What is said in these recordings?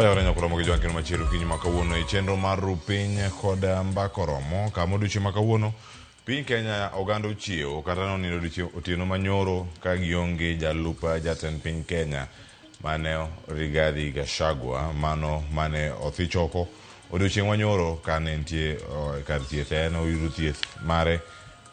Oyawore nyakoromo gi jwang' kendo machielo okinyi ma kawuono e chenro mar ru piny kod mbaka oromo kama odiochieng' ma kawuono piny Kenya oganda ochiewo kata nonindo odiochieng' otieno manyoro ka gionge jalup jatend piny Kenya mane Rigathi Gachagua mano mane othich oko odiochieng' manyoro kane nitie e kar thieth en oyudo thieth mare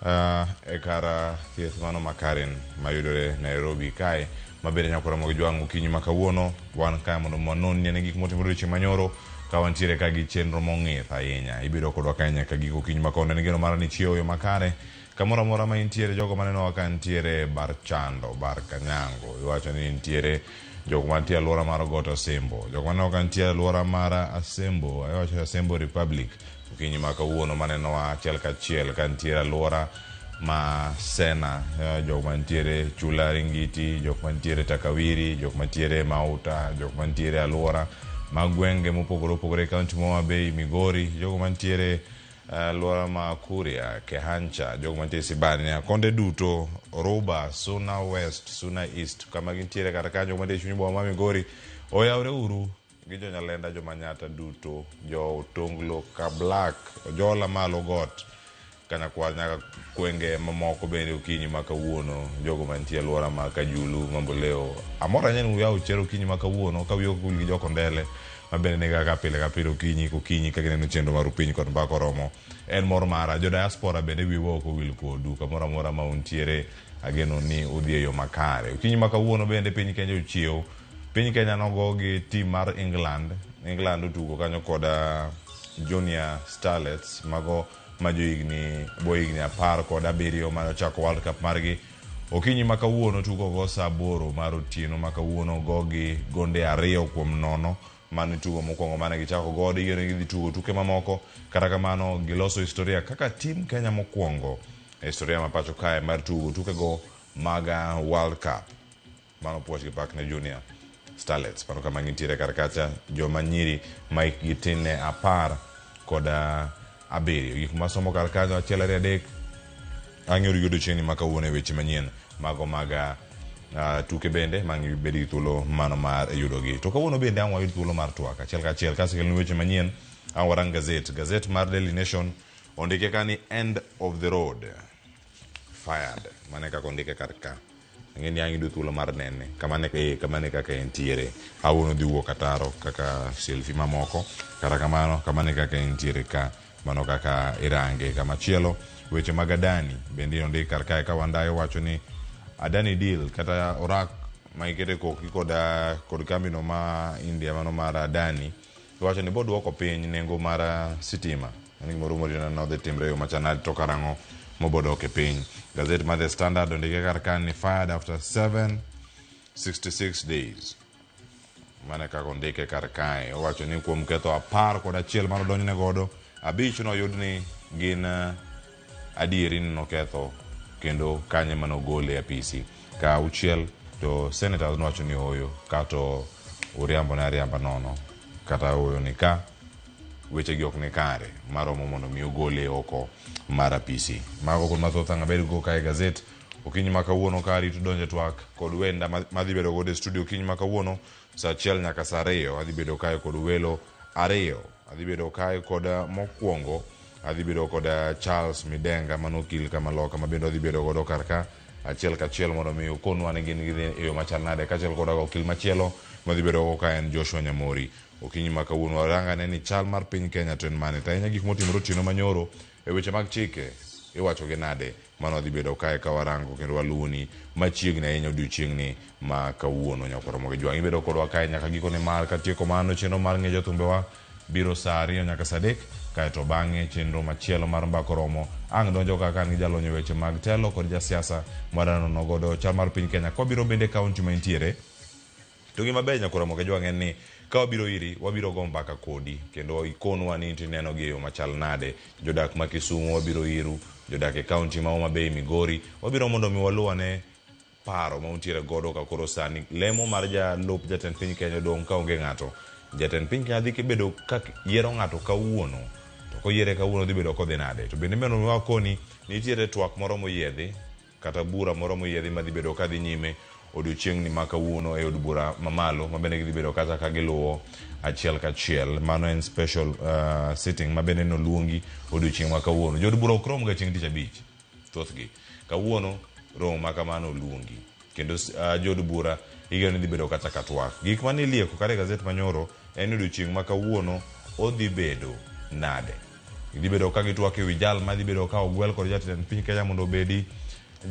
e kar thieth mano ma Karen mayudore Nairobi kae ma bende nyaka romo gi jwang' okinyi ma kawuono wan kae mondo wanon ni gik motimore odiochieng' manyoro ka wantiere ka gi chenro mong'ith ahinya ibedo kodwa kae nyaka giko okinyi ma kawuono en geno mara ni chiewo yo makare kamoro amora ma intiere jogo manenowa ka nitiere bar chando bar kanyango iwacho ni nitiere jok mantie alwora mar got Asembo jok maneno ka nitie alwora mar Asembo iwacho ni Asembo Republic Okinyi ma kawuono manenowa achiel kachiel ka nitiere alwora ma Sena, jok mantiere Chula Ringiti, jok mantiere Takawiri, jok mantiere Mauta, jok mantiere alwora mag gwenge mopogore opogore e kaunti ma Homa Bay, Migori, jogo mantiere alwora ma Kuria, Kehancha, jogo mantiere Sibania, konde duto, Oruba, Suna West, Suna East, kama gintiere kata kanyo jok mantiere e chuny boma ma Migori, oyawre uru gi jo Nyalenda, jo Manyatta duto, jo Otonglo, Kablak, Ojola malo got, Kanyakwar nyaka gwenge mamoko bende okinyi ma kawuono, jogo mantie alwora ma Kajulu, Mamboleo. Amor ahinya ni uyawo chero okinyi ma kawuono ka wiyi ok wil gi jo Kondele ma bende niga ka pile ka pile okinyi kokinyi ka gineno chenro mar Upiny kod Mbaka Oromo. En mor mara. Jo diaspora bende wiwa ok owil kodu kamoro amora ma untiere ageno ni udhi e yo makare. Okinyi ma kawuono bende piny Kenya ochiew Piny Kenya nogo gi team mar England. England otugo kanyo kod Junior Starlets mago ma johigni bo higni 17 mane ochako World Cup margi. Okinyi ma kawuono tugo go saa 8 mar otieno ma kawuono go gi gonde 2-0 mane tugo mokwongo mane gichako godo. Igeno ni gidhi tugo tuke mamoko. Kata kamano giloso historia kaka team Kenya mokwongo e historia ma pacho kae mar tugo tukego mag World Cup. Mano puoch gi pak ne Junior Starlets. Mano kama gintiere kar kacha joma nyiri ma hikgi tin ne 17. Gik masomo kar kanyo 1 2 3 ang' yudo odiochieng'ni ma kawuono e weche manyien mago mag tuke bende ma ang' ibed gi thuolo mano mar yudogi. To kawuono bende ang' wayud thuolo mar twak achiel kachiel kasekelonu weche manyien ang' warang gazet. Gazet mar Daily Nation ondike ka ni end of the road fired. Mano e kaka ondike kar ka. Ang'e ni ang' yudo thuolo mar nene. Kamano e kamano e kaka entiere. Awuono dhi wuok ataro kaka selfie mamoko. Kata kamano, kamano e kaka entiere ka. Mano kaka irange. Kamachielo, weche mag Adani bende ondik kar kae ka Wandayi wacho ni Adani deal kata orak ma ikete koki kod, kod kambino ma India mano mar Adani iwacho ni boduoko piny nengo mar sitima. Mano gimoro morito ni odhi timre e yo machalnade to karang'o mobodok e piny. Gazet mar The Standard ondike kar ka ni fired after 766 days. Mano e kaka ondike kar kae. Owacho ni kuom ketho 11 mane odonjne godo, 5 noyud ni gin adieri ni noketho kendo kanye mane ogole e apisi. Ka 6 to senators nowacho ni ooyo ka to uriambo ne ariamba nono kata ooyo ni ka wechegi ok ni kare maromo mondo mi ogole oko mar apisi. Mago kod mathoth ang' abed go kae gazet okinyi ma kawuono ka arito donjo e twak kod wenda madhi bedo godo e studio okinyi ma kawuono saa 1 nyaka saa 2 adhi bedo kae kod welo 2. Adhi bedo kae kod mokwongo adhi bedo kod Charles Midenga mano okil kama loka ma bende adhi bedo godo kar ka achiel kachiel mondo mi okonwa ni gin gidhi e yo machal nade kaachiel kod okil machielo madhi bedo go ka en Joshua Nyamori. Okinyi ma kawuono warang ane ni chal mar piny Kenya to en mane to ahinya gik motimore otieno manyoro e weche mag chike iwacho gi nade mano dhi bedo kae ka warango kendo waluwoni machiegni ahinya odiochieng'ni ma kawuono nyakwar Ramogi Jwang' ibedo kodwa kae nyaka gikone mar katieko mano chenro mar ng'e jothumbewa biro saa 2 nyaka saa 3 kaeto bang'e chenro machielo mar mbaka oromo ang' donjo kaka an gi jalony e weche mag telo kod jasiasa mwadwa nono godo chal mar piny Kenya kwabiro bende kaunti ma intiere. To gima ber nyakwar Ramogi Ajwang' en ni ka wabiro iri, wabiro go mbaka kodi kendo ikonwa ni to ineno gi e yo machal nade. Jodak ma Kisumu wabiro iru, jodak e kaunti ma Homa Bay, Migori, wabiro mondo mi waluw ane paro ma untiere godo ka koro sani lemo mar jalup jatend piny Kenya odong' ka onge ng'ato. Jatend piny Kenya dhi bedo ka yiero ng'ato kawuono, to koyiere kawuono dhi bedo kodhi nade. To bende mondo mi wakoni nitiere twak moro moyiedhi kata bura moro moyiedhi madhi bedo kadhi nyime odiochieng'ni ma kawuono e od bura mamalo ma bende gidhi bedo kacha ka giluwo achiel kachiel. Mano en special sitting ma bende noluongi odiochieng' ma kawuono. Jood bura ok romga chieng' tich abich thothgi. Kawuono romo ma kamano oluongi kendo jood bura igeno ni dhi bedo kacha ka twak. Gik mane ilieko kata e gazet manyoro en ni odiochieng' ma kawuono odhi bedo nade. Gidhi bedo ka gitwak ewi jal madhi bedo ka ogwel kod jatend piny Kenya mondo obedi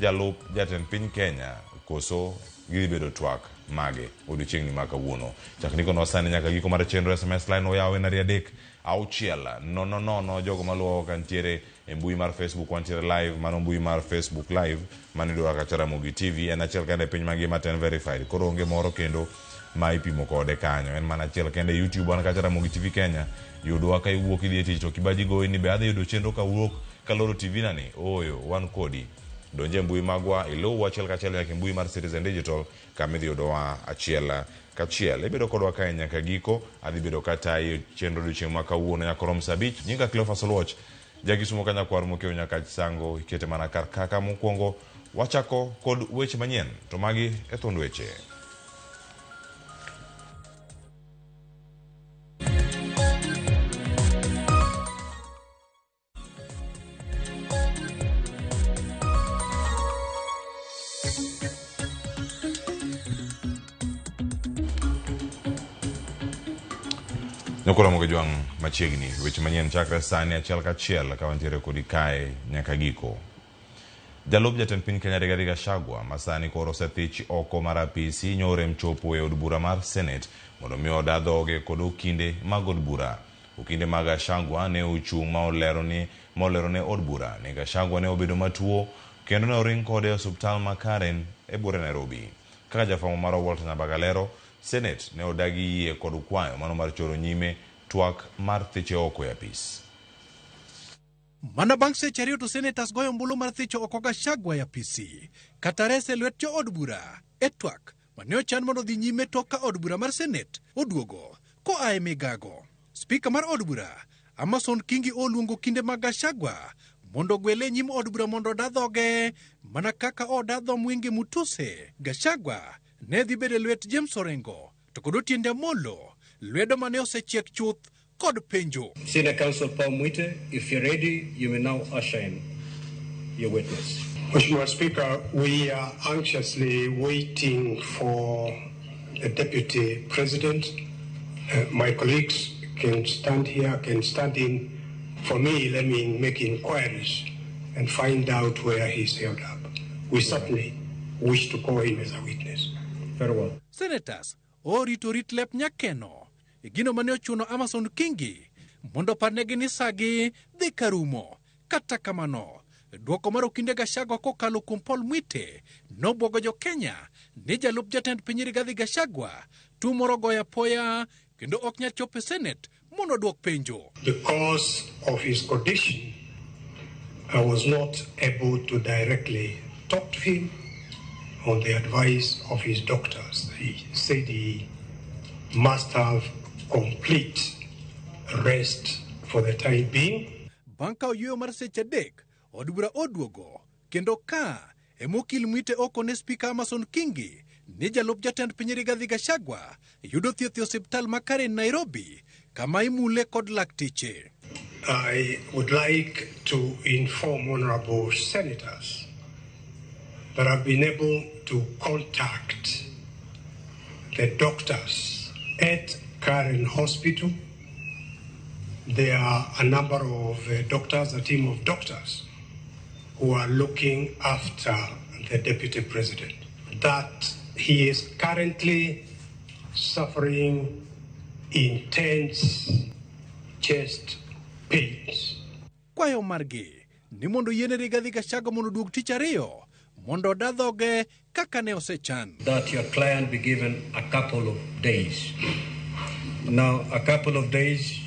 jalup jatend piny Kenya koso gidhi bedo twak mage odiochieng'ni ma kawuono. Chak ndikonwa sani nyaka giko mar chenro SMS line oyaw en 2 3 6 0 0 jogo maluwo kantiere e mbui mar Facebook wantiere live mano mbui mar Facebook live mano iyudo kaka Ramogi TV en achiel kende e piny mangima to en verified koro onge moro kendo ma ipimo kode kanyo en mana achiel kende e YouTube wan kacha Ramogi TV Kenya yudwa ka iwuok idhi e tich to kibaji goyi ni be adhi yudo chenro kawuok kaloro TV na ni ooyo wan kodi donje e mbui magwa iluw achiel kachiel nyaka e mbui mar Citizen Digital kama idhi yudowa achiel kachiel ibedo kodwa kae nyaka giko adhi bedo katayi chenro odiochieng' ma kawuono nyaka rom saa abich nyinga Cleophas Oluoch Jakisumo ka nyakwar Mokeo Nyakach Sango ikete mana kar kaka mokwongo wachako kod weche manyien to magi e thund weche. Nyakoro Ramogi Jwang' machiegni weche manyien chakre sani achiel kachiel ka wantiere kodi kae nyaka giko. Jalup jatend piny Kenya Rigathi Gachagua ma sani koro osethich oko mar apisi nyorem chopo e od bura mar Senate mondo mi oda dhoge kod okinde mag od bura. Okinde mag Gachagua ne ochung' ma olero ni ma olero ne od bura ni Gachagua ne obedo matuo kendo ne oring kode e osuptal ma Karen e buore Nairobi. Kaka jafwambo marwa Walter Nyambaga lero, Senate ne odagi yie kod kwayo mano mar choro nyime twak mar thiche oko e apis. Mana bang' seche ariyo to senators goyo ombulu mar thicho oko Gachagua e apisi kata rese e lwet jood bura e twak mane ochan mondo odhi nyime tok ka od bura mar Senate oduogo koa e migago. Spika mar od bura Amason Kingi oluongo kinde mag Gachagua mondo ogwele e nyim od bura mondo oda dhoge mana kaka oda dho Mwingi Mutuse. Gachagua ne dhi bedo e lwet James Orengo to kod Otiende Amollo lwedo mane osechiek chuth kod penjo. Senior Counsel Paul Mwite, if you're ready, you may now usher in your witness. Mheshimiwa Speaker, we are anxiously waiting for the Deputy President. My colleagues can stand here, can stand in for me. Let me make inquiries and find out where he's held up. We certainly wish to call him as a witness. Very well. Senators orito rit lep nyakeno e gino mane ochuno Amason Kingi mondo oparnegi ni sagi dhi karumo. Kata kamano, dwoko mar okinde Gachagua kokalo kuom Paul Mwite nobwogo jo Kenya ni jalup jatend piny Rigathi Gachagua tuo moro goyo apoya kendo ok nyal chopo e Senate mondo odwok penjo. Because of his condition, I was not able to directly talk to him on the advice of his doctors. He said he must have complete rest for the time being. Bang' ka oyweyo mar seche adek, od bura oduogo kendo ka ema okil Mwite oko ne Spika Amason Kingi ni jalup jatend piny Rigathi Gachagua yudo thieth e osiptal ma Karen Nairobi kama imule kod lakteche. I would like to inform honorable senators that I've been able to contact the doctors at Karen Hospital. There are a number of doctors, a team of doctors who are looking after the deputy president. That he is currently suffering intense chest pains. Kwayo margi ni mondo yiene Rigathi Gachagua mondo oduog tich ariyo mondo oda dhoge kaka ne osechan. That your client be given a couple of days. Now, a couple of days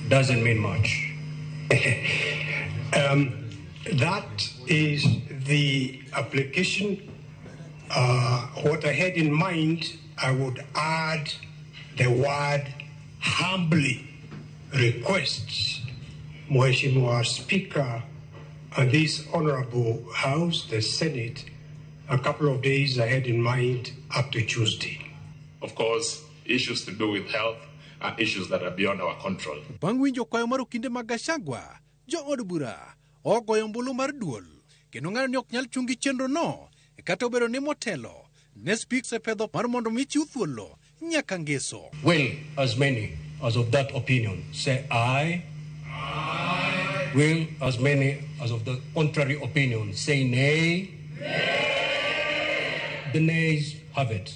doesn't mean much. That is the application. What I had in mind, I would add the word humbly requests Mheshimiwa Speaker and this honorable House, the Senate, A couple of days I had in mind up to Tuesday. Of course, issues to do with health are issues that are beyond our control. Bang' winjo kwayo mar okinde mag Gachagua, jo od bura ogoyo ombulu mar duol kendo ng'ado ni ok nyal chungi chenrono kata obedo ni motelo ne Speaks e pedho mar mondo mi chiw thuolo nyaka ngeso. Will as many as of that opinion say aye? Aye. Will as many as of the contrary opinion say nay? Nay. The nays have it.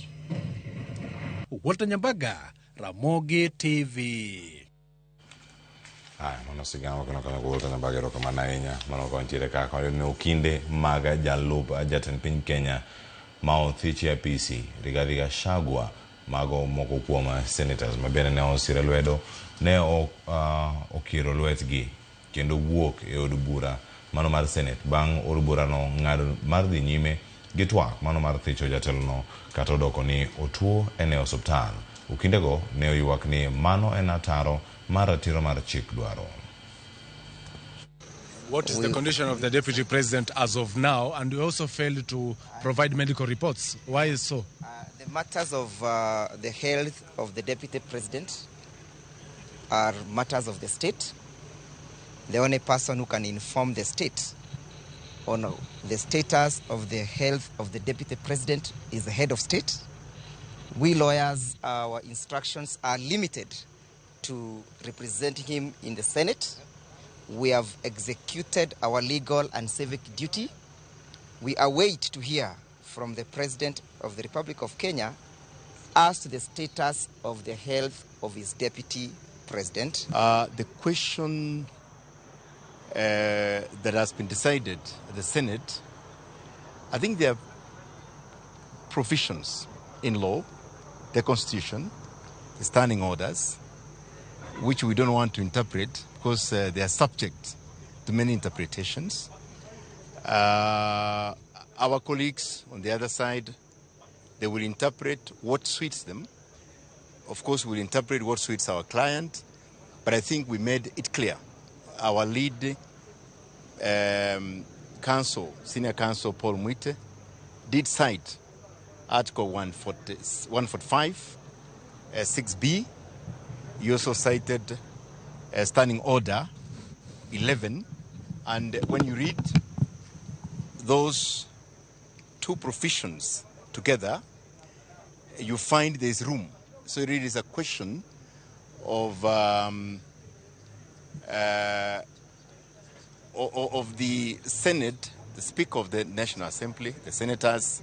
Walter Nyambaga, Ramogi TV. Aya, mano sigana makelo kanyo Walter Nyambaga, erokamano ahinya. Mano ka nitiere kaka wayudo ni okinde mag jalup jatend piny Kenya ma othich e apisi Rigathi Gachagua, mago moko kuom senators ma bende ne osire lwedo ne okiro lwetgi kendo wuok e od bura mano mar Senate bang' od burano ng'ado mar dhi nyime gi twak mano mar thicho jatelono kata odoko ni otuo en e osuptal. Okindego ne oywak ni mano en ataro mar ratiro mar chik dwaro. What is the condition of the deputy president as of now? And we also failed to provide medical reports. Why is so? The matters of the health of the deputy president are matters of the state. The only person who can inform the state on the status of the health of the deputy president is the head of state. We lawyers, our instructions are limited to representing him in the Senate. We have executed our legal and civic duty. We await to hear from the President of the Republic of Kenya as to the status of the health of his deputy president. The question that has been decided at the Senate, I think there are provisions in law, the Constitution, the standing orders, which we don't want to interpret because they are subject to many interpretations. Our colleagues on the other side, they will interpret what suits them. Of course, we'll interpret what suits our client, but I think we made it clear. Our lead counsel, senior counsel Paul Muite, did cite Article 140, 145, 6B. He also cited Standing Order 11. And when you read those two provisions together, you find there's room. So it really is a question of the Senate, the Speaker of the National Assembly, the senators,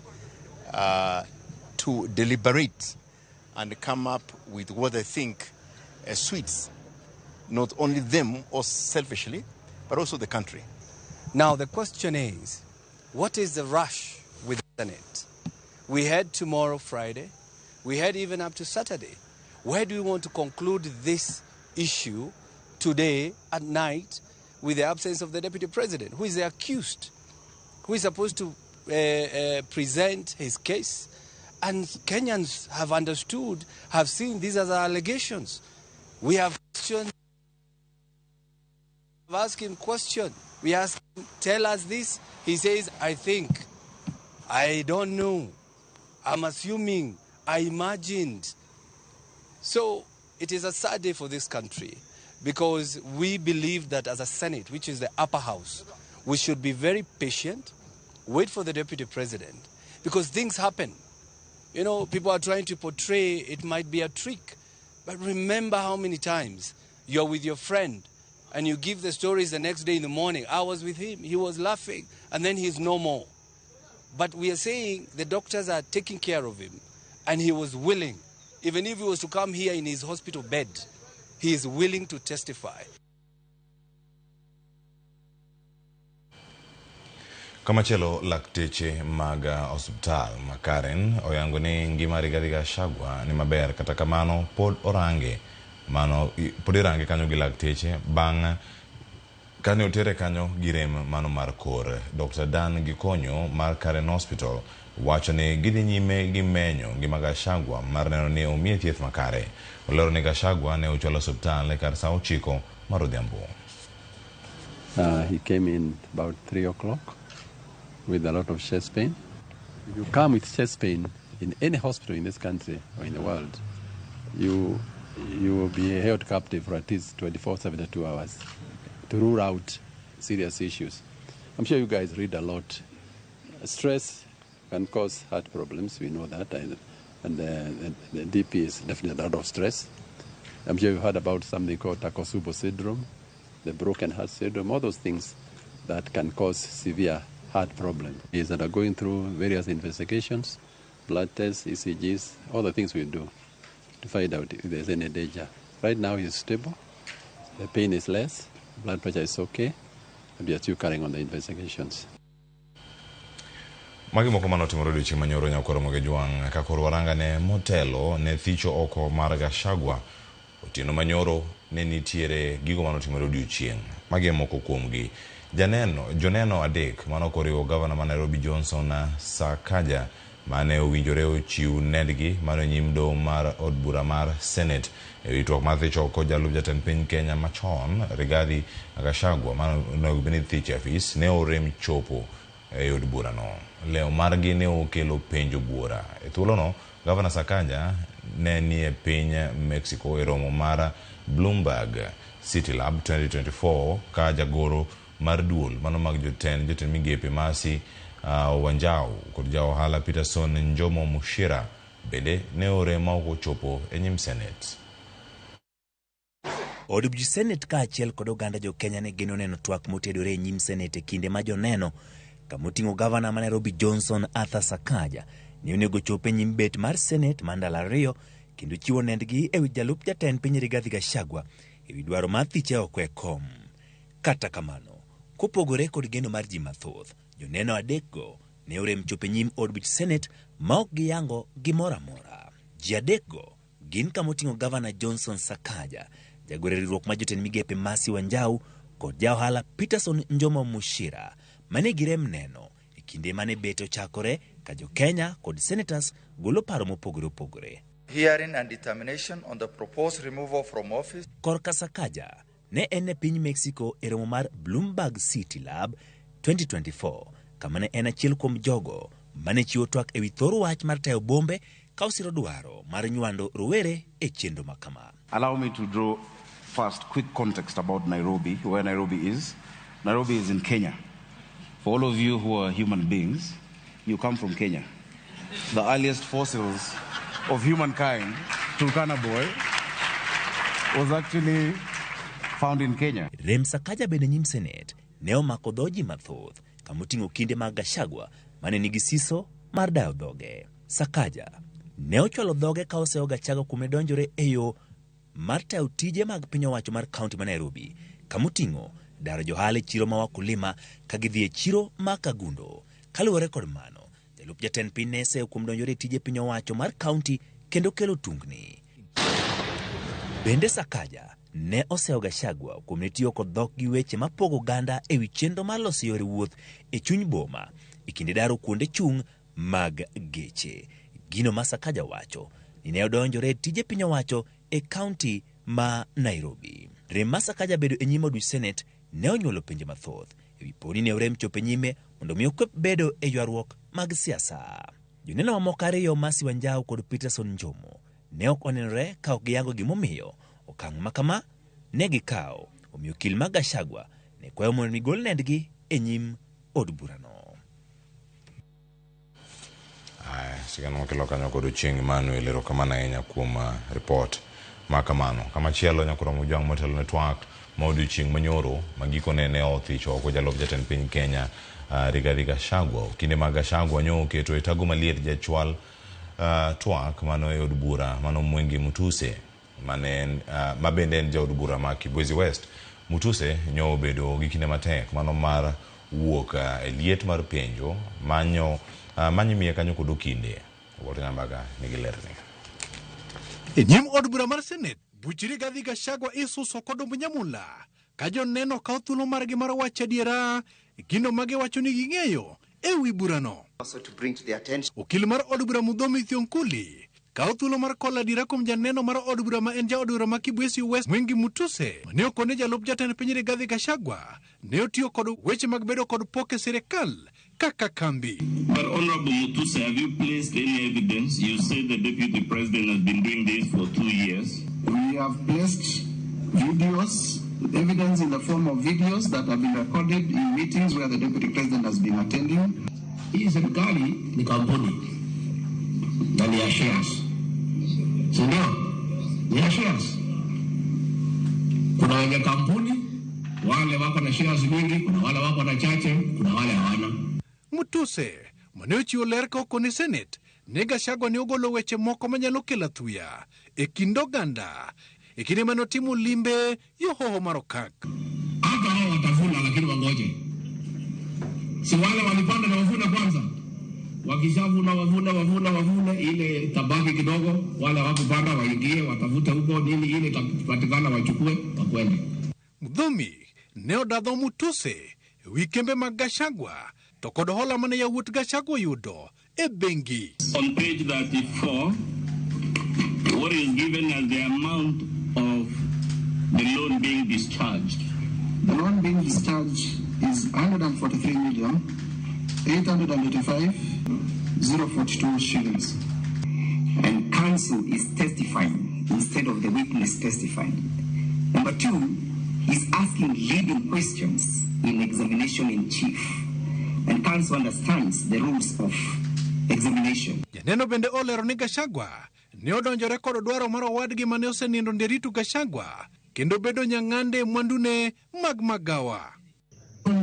to deliberate and come up with what they think suits not only them or selfishly, but also the country. Now the question is, what is the rush with the Senate? We had tomorrow, Friday. We had even up to Saturday. Where do we want to conclude this issue today at night with the absence of the deputy president, who is the accused, who is supposed to present his case? And Kenyans have understood, have seen these as allegations. We have questioned, asked him question. We asked him, tell us this. He says, I think, I don't know, I'm assuming, I imagined. So it is a sad day for this country, because we believe that as a Senate, which is the upper house, we should be very patient, wait for the deputy president, because things happen. People are trying to portray it might be a trick, but remember how many times you're with your friend and you give the stories the next day in the morning. I was with him, he was laughing, and then he's no more. But we are saying the doctors are taking care of him, and he was willing. Even if he was to come here in his hospital bed, he is willing to testify. Kamachielo, lakteche mag osiptal ma Karen oyango ni ngima Rigathi Gachagua ni maber, kata kamano pod orange mano pod irange kanyo gi lakteche bang' kane otere kanyo gi rem mano mar kor. Dr. Dan Gikonyo mar Karen Hospital wacho ni gidhi nyime gi menyo ngima Gachagua mar neno ni omiye thieth makare. Olero ni Gachagua ne ochwalo osiptal e kar sa 9 mar odhiambo. He came in about 3 o'clock with a lot of chest pain. If you come with chest pain in any hospital in this country or in the world, you will be held captive for at least 24, 72 hours to rule out serious issues. I'm sure you guys read a lot. Stress can cause heart problems, we know that, and the DP is definitely a lot of stress. I'm sure you've heard about something called Takotsubo syndrome, the broken heart syndrome, all those things that can cause severe heart problems. Is that are going through various investigations, blood tests, ECGs, all the things we do to find out if there's any danger. Right now he's stable, the pain is less, blood pressure is okay, and we are still carrying on the investigations. Magi moko mane otimore odiochieng' manyoro nyakwar Ramogi Jwang' ka koro waranga ne motelo ne thicho oko mar Gachagua. Otieno manyoro ne nitiere gigo mane otimore odiochieng'. Magi e moko kuomgi. Joneno adek mane ok oriwo gavana ma Nairobi Johnson Sakaja mane owinjore ochiw nendgi mano e nyim doho mar od bura mar Senate ewi twak mar thicho oko jalup jatend piny Kenya machon Rigathi Gachagua mane onego bed ni thicho e afis ne orem chopo e od burano. Leo margi ne okelo penjo buora. E thuolono, Gavana Sakaja ne ni e piny Mexico e romo mar Bloomberg City Lab 2024 ka jagoro mar duol mano mag jotend migepe Mercy Wanjau kod ja ohala Peterson Njomo Mushira bende ne orem ma ok ochopo e nyim Senate. Od buch Senate kaachiel kod oganda jo Kenya ne geno neno twak motedore e nyim Senate e kinde ma joneno kamoting'o gavana ma Nairobi Johnson Arthur Sakaja ne onego chop e nyim bet mar Senate mar ndalo ariyo kendo chiwo nendgi ewi jalup jatend piny Rigathi Gachagua ewi dwaro mar thiche oko e kom. Kata kamano, kopogore kod geno mar ji mathoth, joneno adekgo ne orem chopo e nyim od buch Senate ma ok giyango gimoro amora. Ji adekgo gin kamoting'o gavana Johnson Sakaja, jagoro e riwruok mar jotend migepe Mercy Wanjau kod ja ohala Peterson Njomo Mushira mane girem neno e kinde mane bet ochakore ka jo Kenya kod senators golo paro mopogore opogore. Hearing and determination on the proposed removal from office. Korka Sakaja ne en e piny Mexico e romo mar Bloomberg City Lab 2024 kama ne en achiel kuom jogo mane chiwo twak ewi thor wach mar tayo bombe ka osiro dwaro mar nywando rowere e chenro ma kama. Allow me to draw first quick context about Nairobi, where Nairobi is. Nairobi is in Kenya. For all of you who are human beings, you come from Kenya. The earliest fossils of humankind, Turkana boy, was actually found in Kenya. Rem Sakaja bende nyim Senate ne omako dho ji mathoth kamoting'o kinde mag Gachagua mane nigi siso mar dayo dhoge. Sakaja ne ochwalo dhoge ka oseyo Gachagua kuom ne donjore e yo mar tayo tije mag piny owacho mar kaunti ma Nairobi kamoting'o daro johala e chiro ma Wakulima ka gidhi e chiro ma Kagundo. Kaluwore kod mano, jalup jatend piny ne oseyo kuom donjore e tije piny owacho mar kaunti kendo kelo tungni. Bende Sakaja ne oseyo Gachagua kuom ne tiyo kod dhok gi weche mapogo oganda ewi chenro mar loso yore wuoth e chuny boma e kinde daro kuonde chung' mag geche. Gino ma Sakaja wacho ni ne odonjore e tije piny owacho e kaunti ma Nairobi. Rem ma Sakaja bedo e nyim od buch Senate ne onyuolo penjo mathoth ewi poni ne orem chopo e nyime mondo mi okwep bedo e ywaruok mag siasa. Joneno mamoko ariyo Mercy Wanjau kod Peterson Njomo ne ok onenore ka ok giyango gimomiyo okang' ma kama ne gikawo, omiyo okil mag Gachagua ne kwayo mondo mi gol nendgi e nyim od burano. Aya, sigana makelo kanyo kod Ochieng' Emmanuel, erokamano ahinya kuom report ma kamano. Kamachielo nyakwar Ramogi Jwang' motelo ne twak ma odiochieng' manyoro ma gikone ne othicho oko jalup jatend piny Kenya Rigathi Gachagua. Kinde mag Gachagua nyo oketo e tago maliet jachwal twak mano e od bura mano Mwengi Mutuse mane ma bende en jaod bura ma Kibwezi West. Mutuse nyo obedo gi kinde matek mano mar wuok e liet mar penjo manyo miye kanyo kod okinde. Walter Nyambaga nigi lerni. E nyim od bura mar Senate, buch Rigathi Gachagua isuso kod omb nyamula ka joneno kawo thuolo margi mar wacho adiera gino ma giwacho ni ging'eyo ewi burano. Also to bring to the attention. Okil mar od bura Muthomi Thiong'kuli kawo thuolo mar kolo adiera kuom janeno mar od bura ma en jaod bura ma Kibwezi West Mwengi Mutuse mane okone jalup jatend piny Rigathi Gachagua ne otiyo kod weche mag bedo kod pok e sirikal kaka kambi. But Honorable Mutuse, have you placed any evidence? You said the Deputy President has been doing this for 2 years. We have placed videos, evidence in the form of videos that have been recorded in meetings where the Deputy President has been attending. Hii serikali ni kampuni na ni ya shares, si ndio? Ni ya shares. Kuna wenye kampuni wale wako na shares mingi, kuna wale wako na chache, kuna wale hawana. Mutuse mane ochiwo ler ka okone Senate ni Gachagua ne ogolo weche moko manyalo kelo athuya e kind oganda e kinde mane otimo limbe yo hoho mar Okak. Hata hao watavuna, lakini wangoje, si wale walipanda na wavune kwanza. Wakishavuna wavune wavune wavune, ile tabaki kidogo, wale hawakupanda waingie watafute huko nini, ile itapatikana wachukue wakwende. Mudhomi ne odadho Mutuse e wi kembe mag Gachagua to kod hola mane yawuot Gachagua oyudo e bengi. On page 34, what is given as the amount of the loan being discharged? The loan being discharged is 143,885,042 shillings. And counsel is testifying instead of the witness testifying. Number two, he's asking leading questions in examination in chief. And counsel understands the rules of examination. Janeno bende olero ni Gachagua ne odonjore kod dwaro mar owadgi mane osenindo Nderitu Gachagua kendo bedo nyang'ande mwandune mag magawa.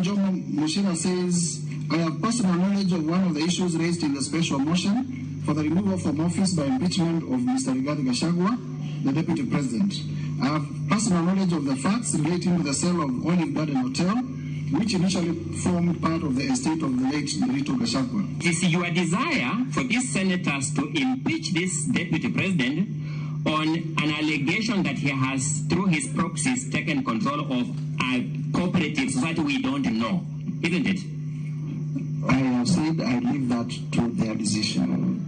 Jomo Muchira says, I have personal knowledge of one of the issues raised in the special motion for the removal from office by impeachment of Mr. Rigathi Gachagua, the Deputy President. I have personal knowledge of the facts relating to the sale of Olive Garden Hotel, which initially formed part of the estate of the late Nderitu Gachagua. It is your desire for these senators to impeach this Deputy President on an allegation that he has, through his proxies, taken control of a cooperative society we don't know, isn't it? I have said I leave that to their decision.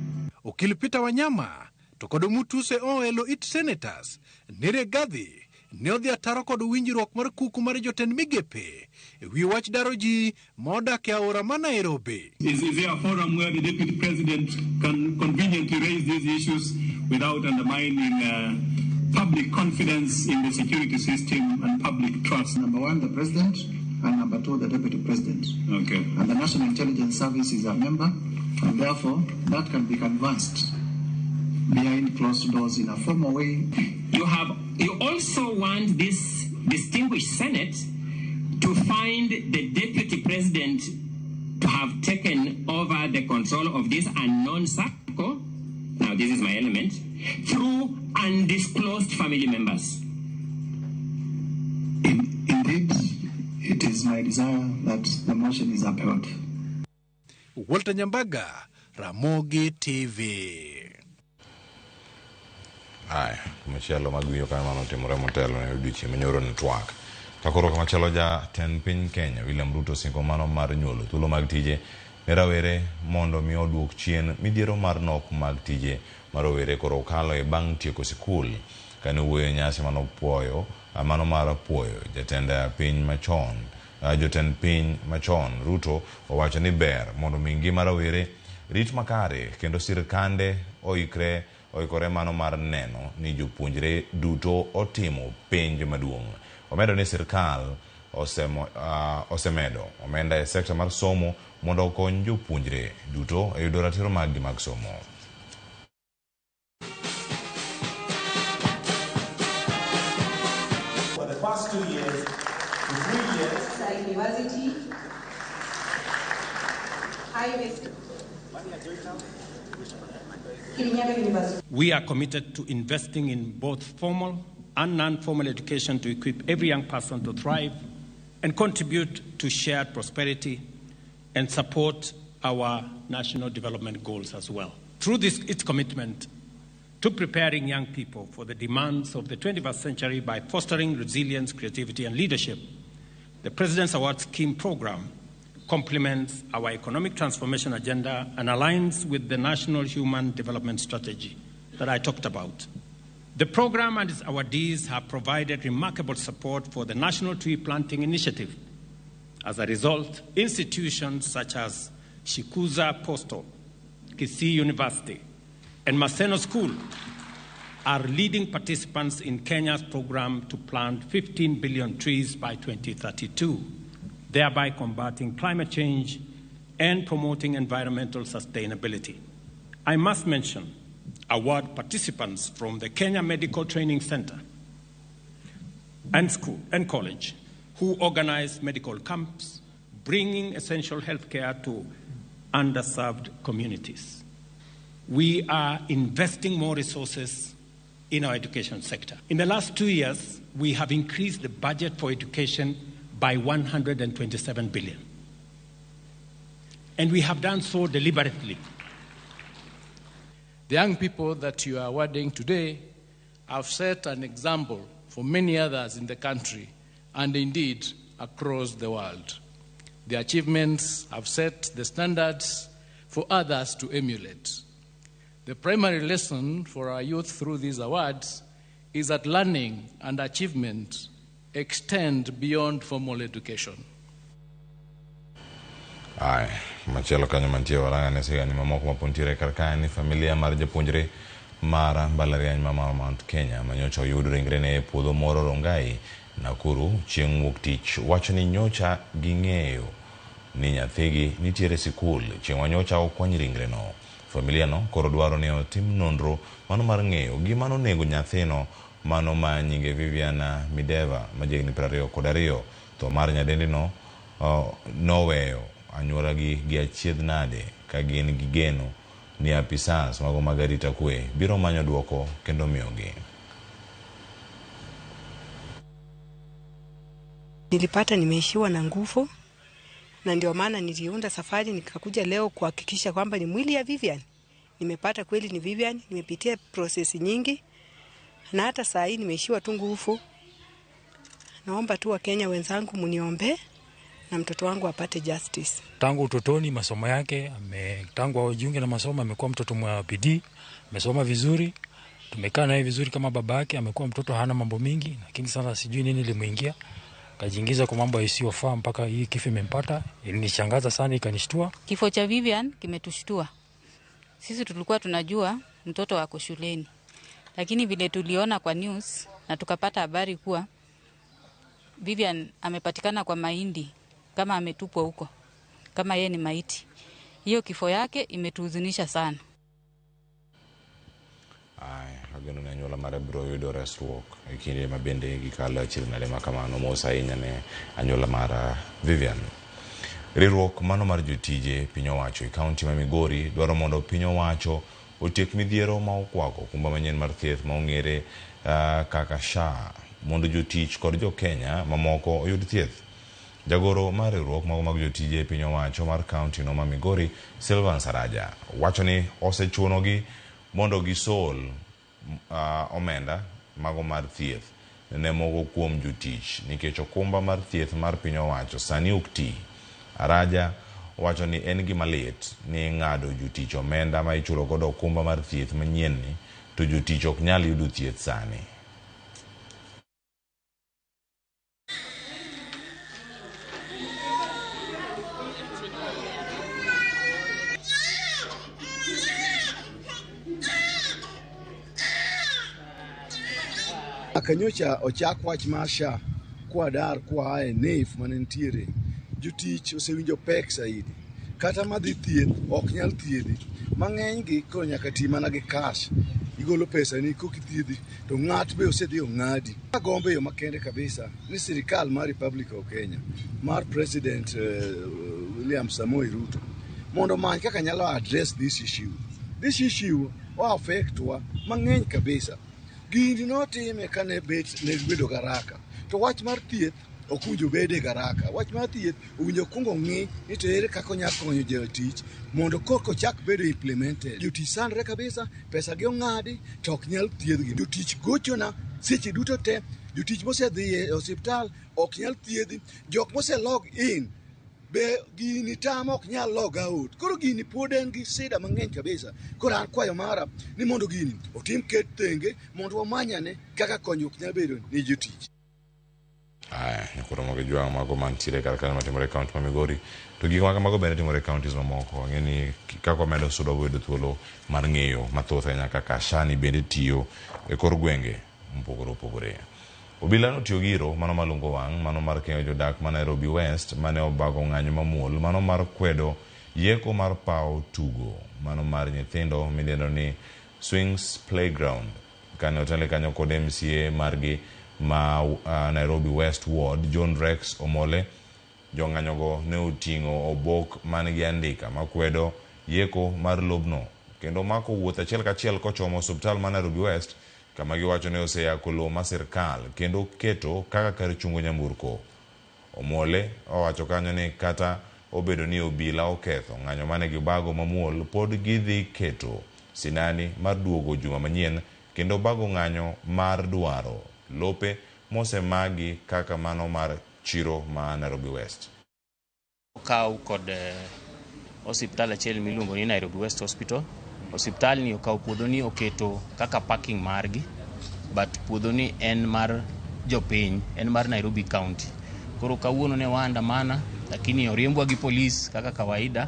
Okil Peter Wanyama to kod Mutuse oelo it senators ni Rigathi ne odhi ataro kod winjruok mar kuku mar jotend migepe e wi wach daro ji modak e aora ma Nairobi. Is there a forum where the Deputy President can conveniently raise these issues without undermining public confidence in the security system and public trust? Number one, the President, and number two, the Deputy President. Okay. And the National Intelligence Service is a member, and therefore that can be canvassed behind closed doors in a formal way. You also want this distinguished Senate to find the Deputy President to have taken over the control of this unknown SACCO, now this is my element, through undisclosed family members. Indeed, it is my desire that the motion is upheld. Walter Nyambaga, Ramogi TV. Aya, kumachielo mag winjo kanyo mano otimore motelo ne odiochieng' manyoro ne twak. Ka koro kamachielo jatend piny Kenya William Ruto osingo mano mar nyuolo thuolo mag tije ne rawere mondo mi oduok chien midhiero mar nok mag tije ma rowere koro okalo e bang' tieko sikul. Kane owuoyo e nyasi mano mar puoyo jatend piny machon Ruto owacho ni ber mondo mi ngima rawere rit makare kendo sirkande oikore mano mar neno ni jopuonjre duto otimo penj maduong'. Omedo ni sirkal osemedo omenda e sekta mar somo mondo okony jopuonjre duto e yudo ratiro maggi mag somo. For the past 2 years to 3 years, University, We are committed to investing in both formal and non-formal education to equip every young person to thrive and contribute to shared prosperity and support our national development goals as well. Through this, its commitment to preparing young people for the demands of the 21st century by fostering resilience, creativity, and leadership, the President's Award Scheme program complements our economic transformation agenda and aligns with the National Human Development Strategy that I talked about. The program and its awardees have provided remarkable support for the National Tree Planting Initiative. As a result, institutions such as Shikuza Postal, Kisii University, and Maseno School are leading participants in Kenya's program to plant 15 billion trees by 2032, thereby combating climate change and promoting environmental sustainability. I must mention award participants from the Kenya Medical Training Center and school and college who organize medical camps, bringing essential health care to underserved communities. We are investing more resources in our education sector. In the last 2 years, we have increased the budget for education by 127 billion. And we have done so deliberately. The young people that you are awarding today have set an example for many others in the country and indeed across the world. The achievements have set the standards for others to emulate. The primary lesson for our youth through these awards is that learning and achievement extend beyond formal education. Ay, machielo kanyo mantie waranga ne sigani mamoko mapontiere kar kae ni familia mar japuonjre mar mbalariany ma Mount Kenya manyocha oyud ringrene e puodho moro Rongai, Nakuru chieng' wuok tich wacho ni nyocha ging'eyo ni nyathigi nitiere sikul chieng' manyocha okwany ringreno. Familia no koro dwaro ni otim nonro mano mar ng'eyo gima nonego nyathino mano ma nyinge Viviana Mideva ma jahigni 22. Tho mar nyadendino noweyo anyuolagi gi achiedh nade ka gin gi geno ni apisas mago mag arita kwe biro manyo duoko kendo miyogi. Nilipata nimeishiwa na nguvu na ndio maana niliunda safari nikakuja leo kuhakikisha kwamba ni mwili ya Vivian. Nimepata kweli ni Vivian, nimepitia process nyingi na hata saa hii nimeishiwa tu nguvu. Naomba tu Wakenya wenzangu mniombe na mtoto wangu apate justice. Tangu utotoni masomo yake, tangu ajiunge na masomo amekuwa mtoto mwa bidii, amesoma vizuri, tumekaa naye vizuri kama baba yake, amekuwa mtoto hana mambo mingi, lakini sasa sijui nini limuingia. Kajiingiza kwa mambo yasiyofaa mpaka hii kifo imempata. Ilinishangaza sana, ikanishtua. Kifo cha Vivian kimetushtua. Sisi tulikuwa tunajua mtoto wako shuleni. Lakini vile tuliona kwa news na tukapata habari kuwa Vivian amepatikana kwa mahindi kama ametupwa huko, kama yeye ni maiti. Hiyo kifo yake imetuhuzunisha sana. Ay, ageno ni anyuola mare biro yudo resruok e kinde ma bende gikalo achiel nade ma kamano. Mos ahinya ne anyuola mar Vivian. Riwruok mano mar jotije piny owacho e kaunti ma Migori dwaro mondo piny owacho otiek midhiero ma okwako okumba manyien mar thieth ma ong'ere kaka SHA mondo jotich kod jo Kenya mamoko oyud thieth. Jagoro mar riwruok mago mag jotije piny owacho mar kaunti no ma Migori, Silvan Saraja, wacho ni osechunogi mondo gisol omenda mago mar thieth ne moko kuom jotich nikech okumba mar thieth mar piny owacho sani ok ti. Araja wacho ni en gima lit ni ng'ado jotich omenda ma ichulo godo okumba mar thieth manyien ni to jotich ok nyal yudo thieth sani. Kanyocha ochak wach mar SHA kwa dar kwa ae NHIF mane nitiere, jotich osewinjo pek saidi. Kata madhi thieth ok nyal thiedhi. Mang'eny gi koro nyaka ti mana gi cash. Igolo pesa ni koki thiedhi to ng'at be osedhi ong'adi. Agombo yo makende kabisa ni sirikal mar Republic of Kenya mar President William Samoei Ruto mondo omany kaka nyalo address this issue. This issue o affect wa mang'eny kabisa. Gini notime kane bet ne bedo garaka. To wach mar thieth ok owinjo bed e garaka. Wach mar thieth owinjo kuongo ng'i ni to ere kaka onyalo konyo jotich mondo korka ochak bedo implemented. Jotich sandre kabisa, pesa gi ong'adi to ok nyal thiedhgi. Jotich gochona seche duto te, jotich mosedhi e osiptal ok nyal thiedhi, jok mose log in be gini tamo ok nyal log out. Koro gini pod en gi sida mang'eny kabisa. Koro an kwayo mara ni mondo gini otim ket tenge mondo wamanyane kaka konyruok nyalo bedo ni jotich. Aya, nyakoro mogo jwang' mago mantiere kar kanyo matimore e kaunti ma Migori. To gik ma kamago bende timore e counties mamoko. Ang'e ni kaka wamedo sudo wabedo thuolo mar ng'eyo mathoth ahinya kaka SHA ni bende tiyo e kor gwenge mopogore opogore. Obila notiyo gi iro mano malungo wang' mano mar keng'o jodak ma Nairobi West mane obago ng'anyo mamuol mano mar kwedo yeko mar paw tugo mano mar nyithindo midendo ni Swings Playground kane otele kanyo kod MCA margi ma Nairobi West Ward John Rex Omole. Jong'anyogo ne oting'o obok man gi andika makwedo yeko mar lobno kendo mako wuoth achiel kachiel kochomo osiptal ma Nairobi West kama giwacho ni oseyako lowo ma sirkal kendo keto kaka kar chungo nyamburko. Omole owacho kanyo ni kata obedo ni obila oketho ng'anyo mane gibago mamuol pod gidhi keto sinani mar duogo juma manyien kendo bago ng'anyo mar dwaro lope mosemagi kaka mano mar chiro ma Nairobi West. Okaw kod osiptal achiel miluongo ni Nairobi West Hospital. Osiptal ni okawo puodho ni oketo kaka parking margi, but puodho ni en mar jopiny, en mar Nairobi County. Koro kawuono ne waandamana, lakini oriembwa gi polis kaka kawaida,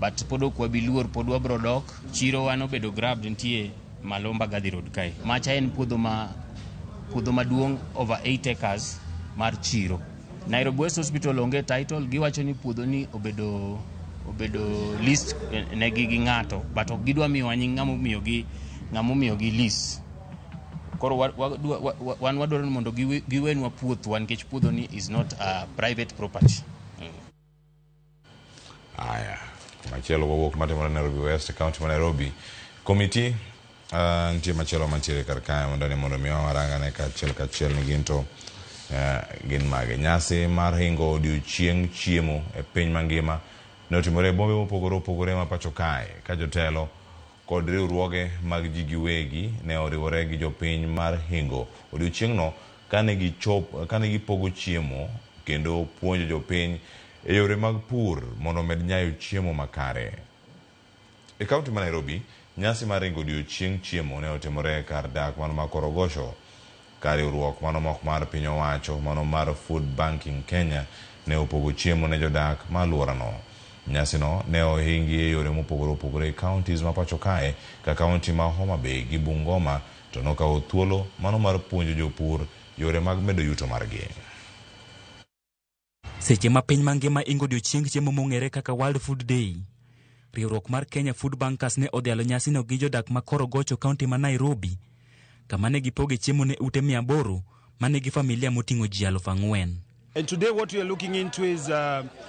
but pod ok wabi luor, pod wabro dok. Chiro wa nobedo grabbed nitie malo Mbagathi Road kae. Macha en puodho ma puodho maduong' over 8 acres mar chiro. Nairobi West Hospital onge title, giwacho ni puodho ni obedo list negi gi ng'ato, but ok gidwa miyowa nying ng'ama omiyogi lease. Koro wan wadwaro ni mondo giwenwa puothwa nikech puodho ni is not a private property. Aya, machielo wawuok matimore Nairobi West, county ma Nairobi. Komiti nitie machielo mantiere kar kae mondo ni mondo mi warangane kachiel kachiel ni gin to gin mage. Nyasi mar hingo odiochieng' chiemo e piny mangima ne otimore e bombe mopogore opogore ma pacho kae ka jotelo kod riwruoge mag ji giwegi ne oriwore gi jopiny mar hingo odiochieng'no kane gipogo chiemo kendo puonjo jopiny e yore mag pur mondo omed nyayo chiemo makare. E kaunti ma Nairobi, nyasi mar ringo odiochieng' chiemo ne otimore kar dak mano ma Korogosho, ka riwruok mano mok mar piny owacho mano mar Food Banking Kenya ne opogo chiemo ne jodak ma alworano. Nyasino ne ohingi e yore mopogore opogore e counties ma pacho kae ka kaunti ma Homa Bay gi Bungoma to nokawo thuolo mano mar puonjo jopur yore mag medo yuto margi. Seche ma piny mangima ingo odiochieng' chiemo mong'ere kaka World Food Day, riwruok mar Kenya Food Bankers ne odhialo nyasino gi jodak ma Korogocho, kaunti ma Nairobi, kama ne gipoge chiemo ne ute 800 manigi familia moting'o ji 4,000. And today what we are looking into is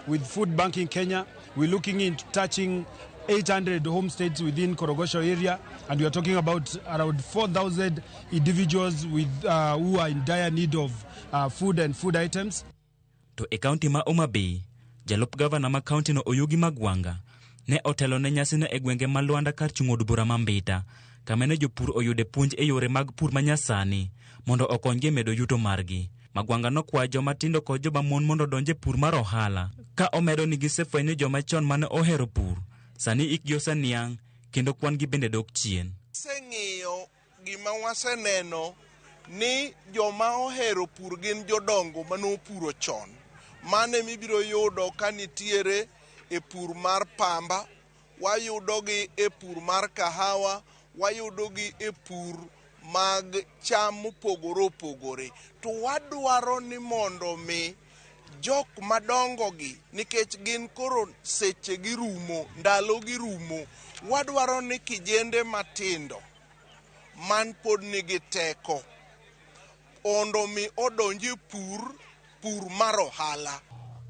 with Food Banking Kenya, we're looking into touching 800 homestays within Korogosho area, and we are talking about around 4,000 individuals with, who are in dire need of food and food items. To e kaunti ma Homa Bay, jalup gavana ma kaunti no Oyugi Magwanga ne otelo ne nyasino e gwenge ma Luanda kar chung' od bura ma Mbita, kama ne jopur oyude puonj e yore mag pur manyasani mondo okonygi e medo yuto margi. Magwanga nokwayo joma tindo kod joma mon mondo odonj e pur mar ohala, ka omedo ni gisefwenyo ni joma chon mane ohero pur sani ikgi oseniang' kendo kwan gi bende dok chien. Waseng'iyo gima waseneno ni joma ohero pur gin jodongo manopuro chon. Mane mibiro yudo ka nitiere e pur mar pamba, wayudogi e pur mar kahawa, wayudogi e pur mag cham mopogore opogore. To wadwaro ni mondo mi jok madongo gi, nikech gin koro seche gi rumo, ndalo gi rumo, wadwaro ni kijende matindo man pod nigi teko mondo mi odonj e pur mar ohala.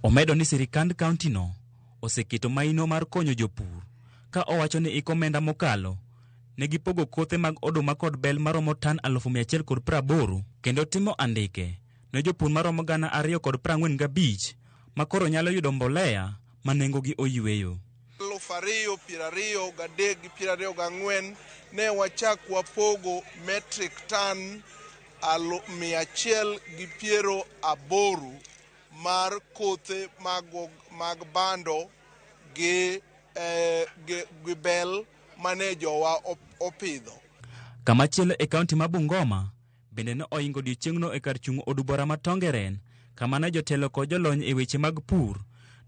Omedo ni sirikand kaunti no oseketo maino mar konyo jopur, ka owacho ni iko omenda mokalo ne gipogo kothe mag oduma kod bel maromo tan 180,000 kendo timo andike ne jopur maromo 2,045 ma koro nyalo yudo mbolea ma nengogi oyweyo. 2023 gi 24 ne wachak wapogo metric ton 180 mar kothe mag bando gi bel mane jowa opidho. Kamachielo e kaunti ma Bungoma bende ne oingo odiochieng'no e kar chung' od bura ma Tongeren, kama ne jotelo kod jolony e weche mag pur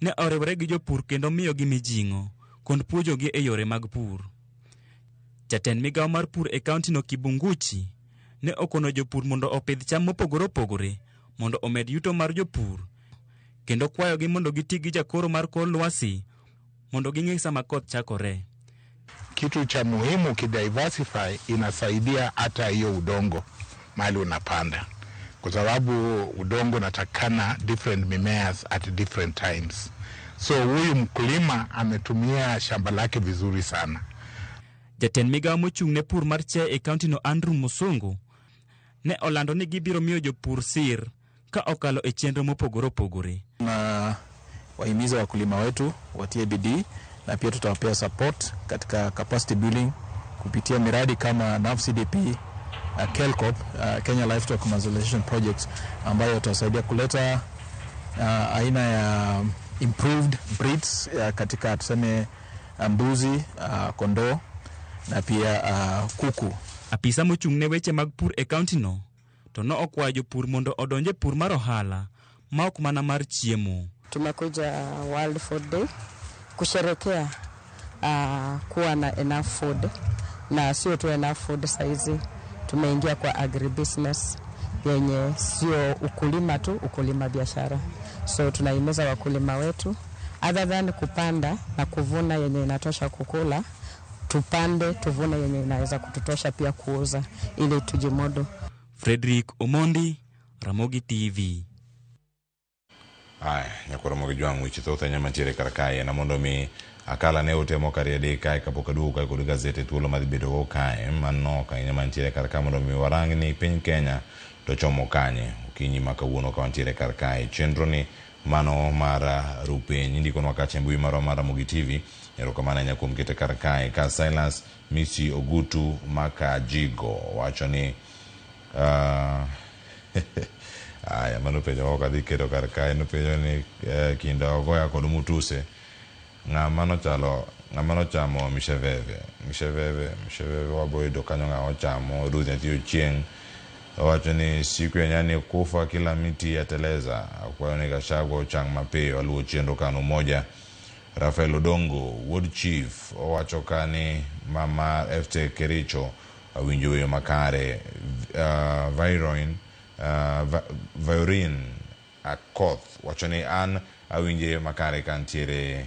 ne oriwore gi jopur kendo miyogi mijing'o kod puonjogi e yore mag pur. Jatend migawo mar pur e kauntino Kibunguchi ne okono jopur mondo opidh cham mopogore opogore mondo omed yuto mar jopur kendo kwayogi mondo giti gi jakoro mar kor lwasi mondo ging'e sama koth chakore. Kitu cha muhimu ukidiversify inasaidia hata hiyo udongo mahali unapanda, kwa sababu udongo unatakana different mimea at different times. So huyu mkulima ametumia shamba lake vizuri sana. Jatend migawo mochung' ne pur mar chiaye e kauntino Andrew Musungu ne olando ni gibiro miyo jopur sir ka okalo e chenro mopogore opogore. Na wahimiza wakulima wetu watie bidii na pia tutawapea support katika capacity building kupitia miradi kama NAFCDP, KELCOP, Kenya Livestock Commercialization Project ambayo itawasaidia kuleta aina ya improved breeds katika tuseme mbuzi, kondoo na pia kuku. Apisa mochung' ne weche mag pur e kauntino to ne okwayo jopur mondo odonj e pur mar ohala ma ok mana mar chiemo. Tumekuja World Food Day kusherekea kuwa na enough food, na sio tu enough food, saizi tumeingia kwa agribusiness yenye sio ukulima tu, ukulima biashara. So tunahimiza wakulima wetu other than kupanda na kuvuna yenye inatosha kukula, tupande tuvune yenye inaweza kututosha pia kuuza ili tujimudu. Frederick Omondi, Ramogi TV. Aya, nyakwar Ramogi Jwang' weche thoth ahinya mantiere kar kae na mondo mi akala ne ote moko ariyo adek kae kapok aduogo kae kod gazet e thuolo madhi bedo go kae manok ahinya mantiere kar ka mondo mi warang ni piny Kenya to chomo kanye okinyi ma kawuono ka wantiere kar kae. Chenro ni mano mar rupiny indikonwa kacha e mbui marwa mar Ramogi TV. Erokamano ahinya kuom kete kar kae. Ka Silas Misi Ogutu Makajigo wacho ni aya, mano penjo ok adhi keto kar kae, nopenjo ni kinda ogoya kod Mutuse ng'ama nochalo ng'ama nochamo misheveve misheveve misheveve waboyudo kanyo ng'ama ochamo Ruth nyathi Ochieng' owacho ni siku ya nyani kufa kila miti yateleza. Akwayo ni Gachagua ochang mapiyo aluwo chenro kano moja. Rafael Odongo wuod chief owacho ka ni mama FT Kericho awinjo weyo makare. Viroin Akoth wacho ni an awinje makare kantiere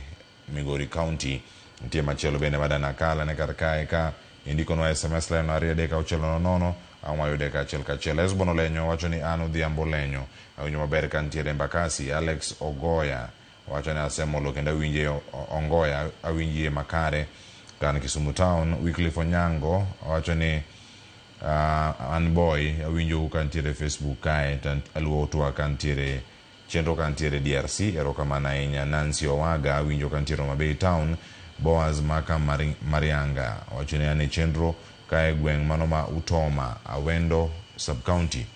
Migori County. Nitie machielo bende madana akala ne kar kae ka indikonwa SMS line 2 3 6 0 0 ang' wayude kachiel kachiel. Esbon Olenyo wacho ni an Odhiambo Olenyo awinjo maber kantiere Embakasi. Alex Ogoya wacho ni asemolo kendo awinje Ongoya awinjie makare kan Kisumu Town. Wycliffe Onyango wacho ni an boy awinjo kantiere Facebook kae to aluwo twak kantiere chenro kantiere DRC. Erokamano ahinya. Nancy Owaga awinjo kantiere Homa Bay Town. Boaz Maka Marianga wacho ni an e chenro kae gweng' mano ma Utoma Awendo sub county.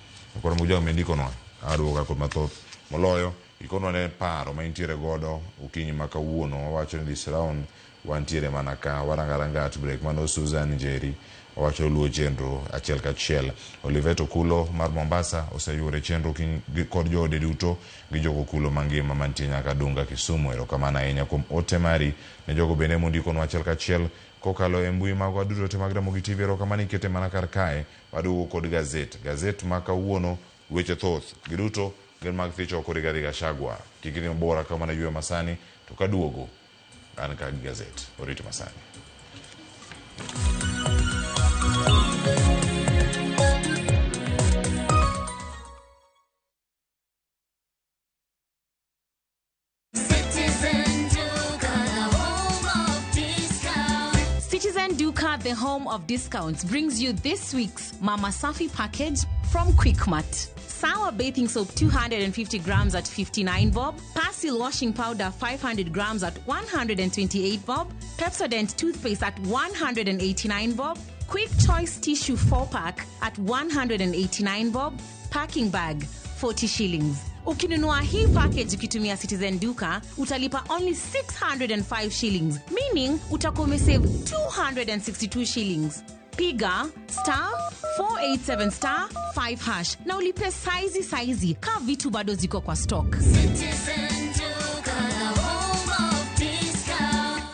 Koro mojaw mendikonwa aduogo kod mathoth moloyo ikonwa ne paro ma intiere godo okinyi ma kawuono. Wawacho ni this round wantiere mana ka waranga ranga at break. Mano Susan Njeri owacho luwo chenro achiel kachiel. Olivet Okulo mar Mombasa oseyuore chenro kod joode duto gi jogo Okulo mangima mantie nyaka Dunga Kisumu. Erokamano ahinya kuom ote mari ne jogo bende mondikonwa achiel kachiel kokalo e mbui magwa duto te mag Ramogi TV. Erokamano ikete mana kar kae. Waduogo kod gazet. Gazet ma kawuono weche thoth giduto gin mag thicho oko Rigathi Gachagua. Kik idhi mabor ka mana yweyo masani to kaduogo an ka gi gazet. Orit masani. Citizen Duka, the home of discounts, brings you this week's Mama Safi package from Quickmart. Sour bathing soap 250 grams at 59 bob, Persil washing powder 500 grams at 128 bob, Pepsodent toothpaste at 189 bob, Quick Choice tissue 4-pack at 189 bob, packing bag 40 shillings. Ukinunua hii package ukitumia Citizen Duka utalipa only 605 shillings, meaning utakuwa umesave 262 shillings. Piga star 487 star 5 hash na ulipe saizi saizi ka vitu bado ziko kwa stock. Citizen Duka, the home of discount.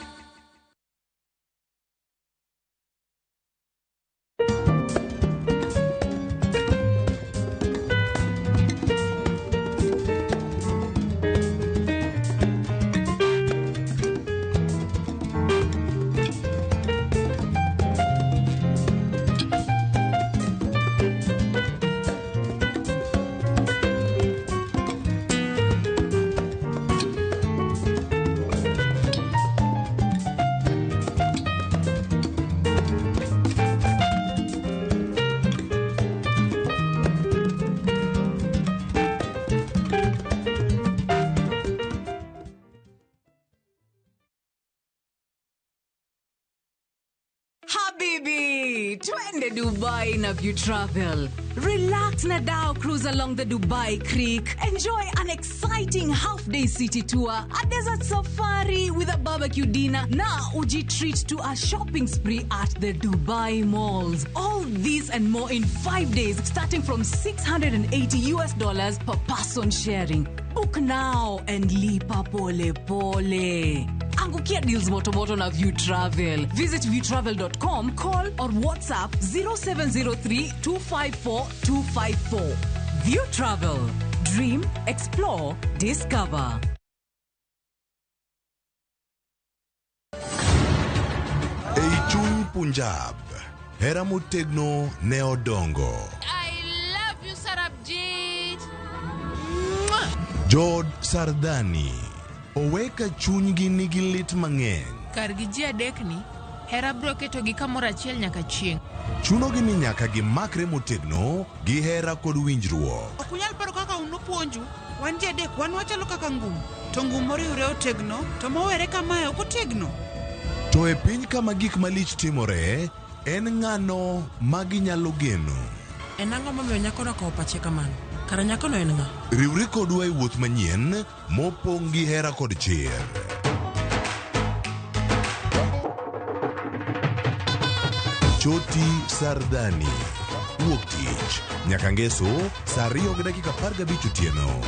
Habibi, twende Dubai na View Travel. Relax na dhow cruise along the Dubai Creek. Enjoy an exciting half-day city tour, a desert safari with a barbecue dinner, na uji treat to a shopping spree at the Dubai malls. All this and more in 5 days, starting from $680 US per person sharing. Book now and lipa pole pole. Angukia deals motomoto na View Travel. Visit viewtravel.com, call or WhatsApp 0703 254 254. View Travel. Dream, explore, discover. Ei chuny Punjab, hera motegno ne odongo. I love you, Sarabjit. Jood Sardani oweka chunygi nigi lit mang'eny. Kargi ji adekni, hera biro ketogi kamoro achiel nyaka chieng'. Chunogi ni nyaka gimakre motegno gi hera kod winjruok. Ok unyal paro kaka un nopuonju, wan ji adek wan wachalo kaka ngum, to ngum moriwre otegno, to mowere kamae ok otegno. To e piny kama gik malich timore, en ng'ano ma ginyalo geno? En ang'o momiyo nyakono okawo pache kamano? Kara nyakono en ng'a? Riwri kodwa e wuoth manyien mopong' gi hera kod chir. Choti Sardani. Wuok tich nyaka ngeso saa 2:15 otieno.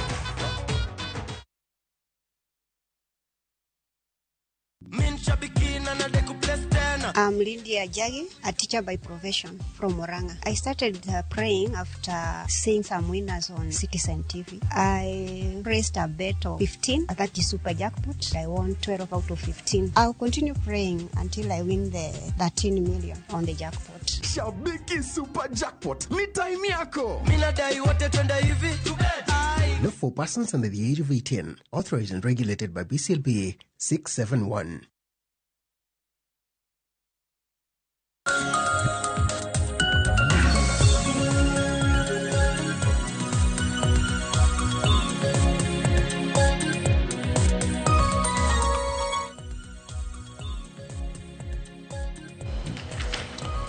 I'm Lydia Jagi, a teacher by profession from Murang'a. I started praying after seeing some winners on Citizen TV. I raised a bet of 15, that is super jackpot. I won 12 out of 15. I'll continue praying until I win the 13 million on the jackpot. Shabiki Super Jackpot ni time yako. Minadai wote twende hivi. Not for persons under the age of 18. Authorized and regulated by BCLB 671.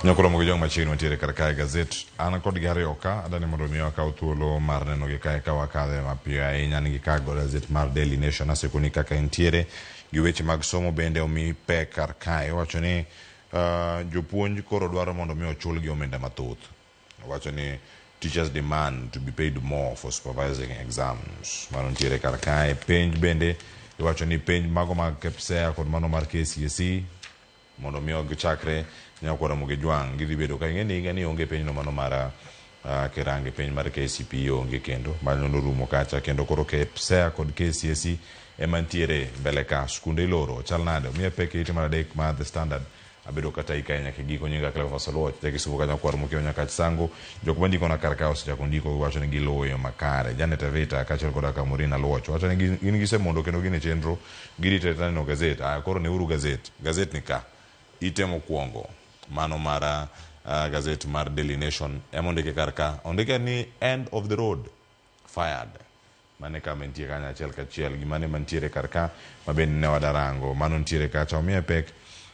Nyakoromo gi jong machiegni mantiere kar kae gazet an kod gi ariyo ka adani mondo mi akaw thuolo mar neno gi kae ka wakadhe mapiyo ahinya nigi ka gazet mar Daily Nation asekoni kaka entiere gi weche mag somo bende omi pek kar kae wacho ni jopuonj koro dwaro mondo mi ochulgi omenda mathoth. Wacho ni teachers demand to be paid more for supervising exams. Mano nitiere kar kae. Penj bende iwacho ni penj mago mag KPSEA kod mano mar KCSE mondo mi gichakre nyakwara Mugejwang' gidhi bedo ka ing'e ni higa ni onge penj no mano mar Kerange, penj mar KCPE onge kendo mano norumo kacha kendo koro KPSEA kod KCSE ema nitiere mbele ka. Skunde iloro chal nade omiye pek e ite mar adek mar The Standard abedo kata ikae nyaka giko nyinga Cleophas Oluoch jakisumo ka nyakwar Mokeo Nyakach Sango jok mandiko na kar ka osechako ndiko giwacho ni giluwo yo makare. Janet Avita kaachiel koda ka Maureen Aluoch wacho ni gin gisemondo kendo gin e chenro girito neno gazet. Aya koro neuru gazet, gazet ni ka ite mokwongo mano mar gazet mar Daily Nation ema ondike kar ka, ondike ni end of the road fired. Mane kama nitie kanyo achiel kachiel gimane mantiere kar ka ma bende ne wadarango mano nitiere kacha omiye pek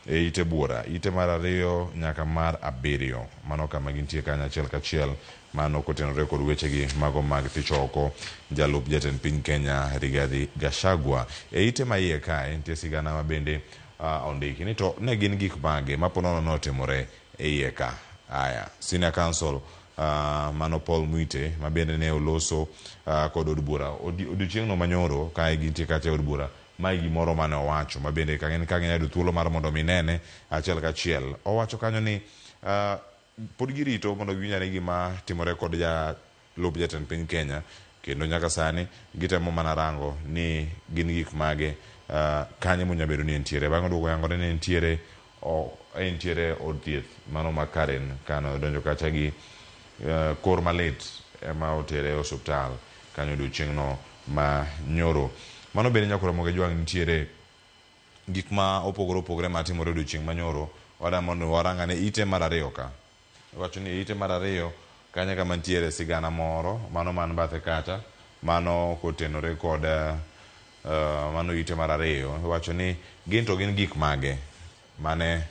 e ite buora ite mar 2 nyaka mar 7 mano kama gintie kanyo achiel kachiel mano kotenore kod wechegi mago mag tich oko jalup jatend piny Kenya Rigathi Gachagua. E ite ma iye kae nitie sigana ma bende ondiki ni to ne gin gik mage ma po nono notimore e iye ka. Aya, Senior Counsel mano Paul Mwite ma bende ne oloso kod od bura odiochieng'no manyoro kae gintie kacha e od bura. Mae gimoro mane owacho ma bende ka ginyalo yudo thuolo mar mondo mi nene achiel kachiel. Owacho kanyo ni pod girito mondo giwinj ane gima timore kod jalup jatend piny Kenya, kendo nyaka sani gitemo mana rango ni gin gik mage kanye monyalo bedo ni entiere. Bang'e oduogo oyangore ni entiere od thieth mano ma Karen kane odonjo kacha gi kor malit ema otere e osuptal kanyo odiochieng'no ma nyoro. Mano bende nyaka Ramogi Ajwang' nitiere gik ma opogore opogore matimore odiochieng' manyoro. Wadwa mondo warang ane ite mar ariyo ka. Iwacho ni ite mar ariyo kanyo kama nitiere sigana moro mano man bathe kacha mano kotenore kod mano ite mar ariyo. Iwacho ni gin to gin gik mage mane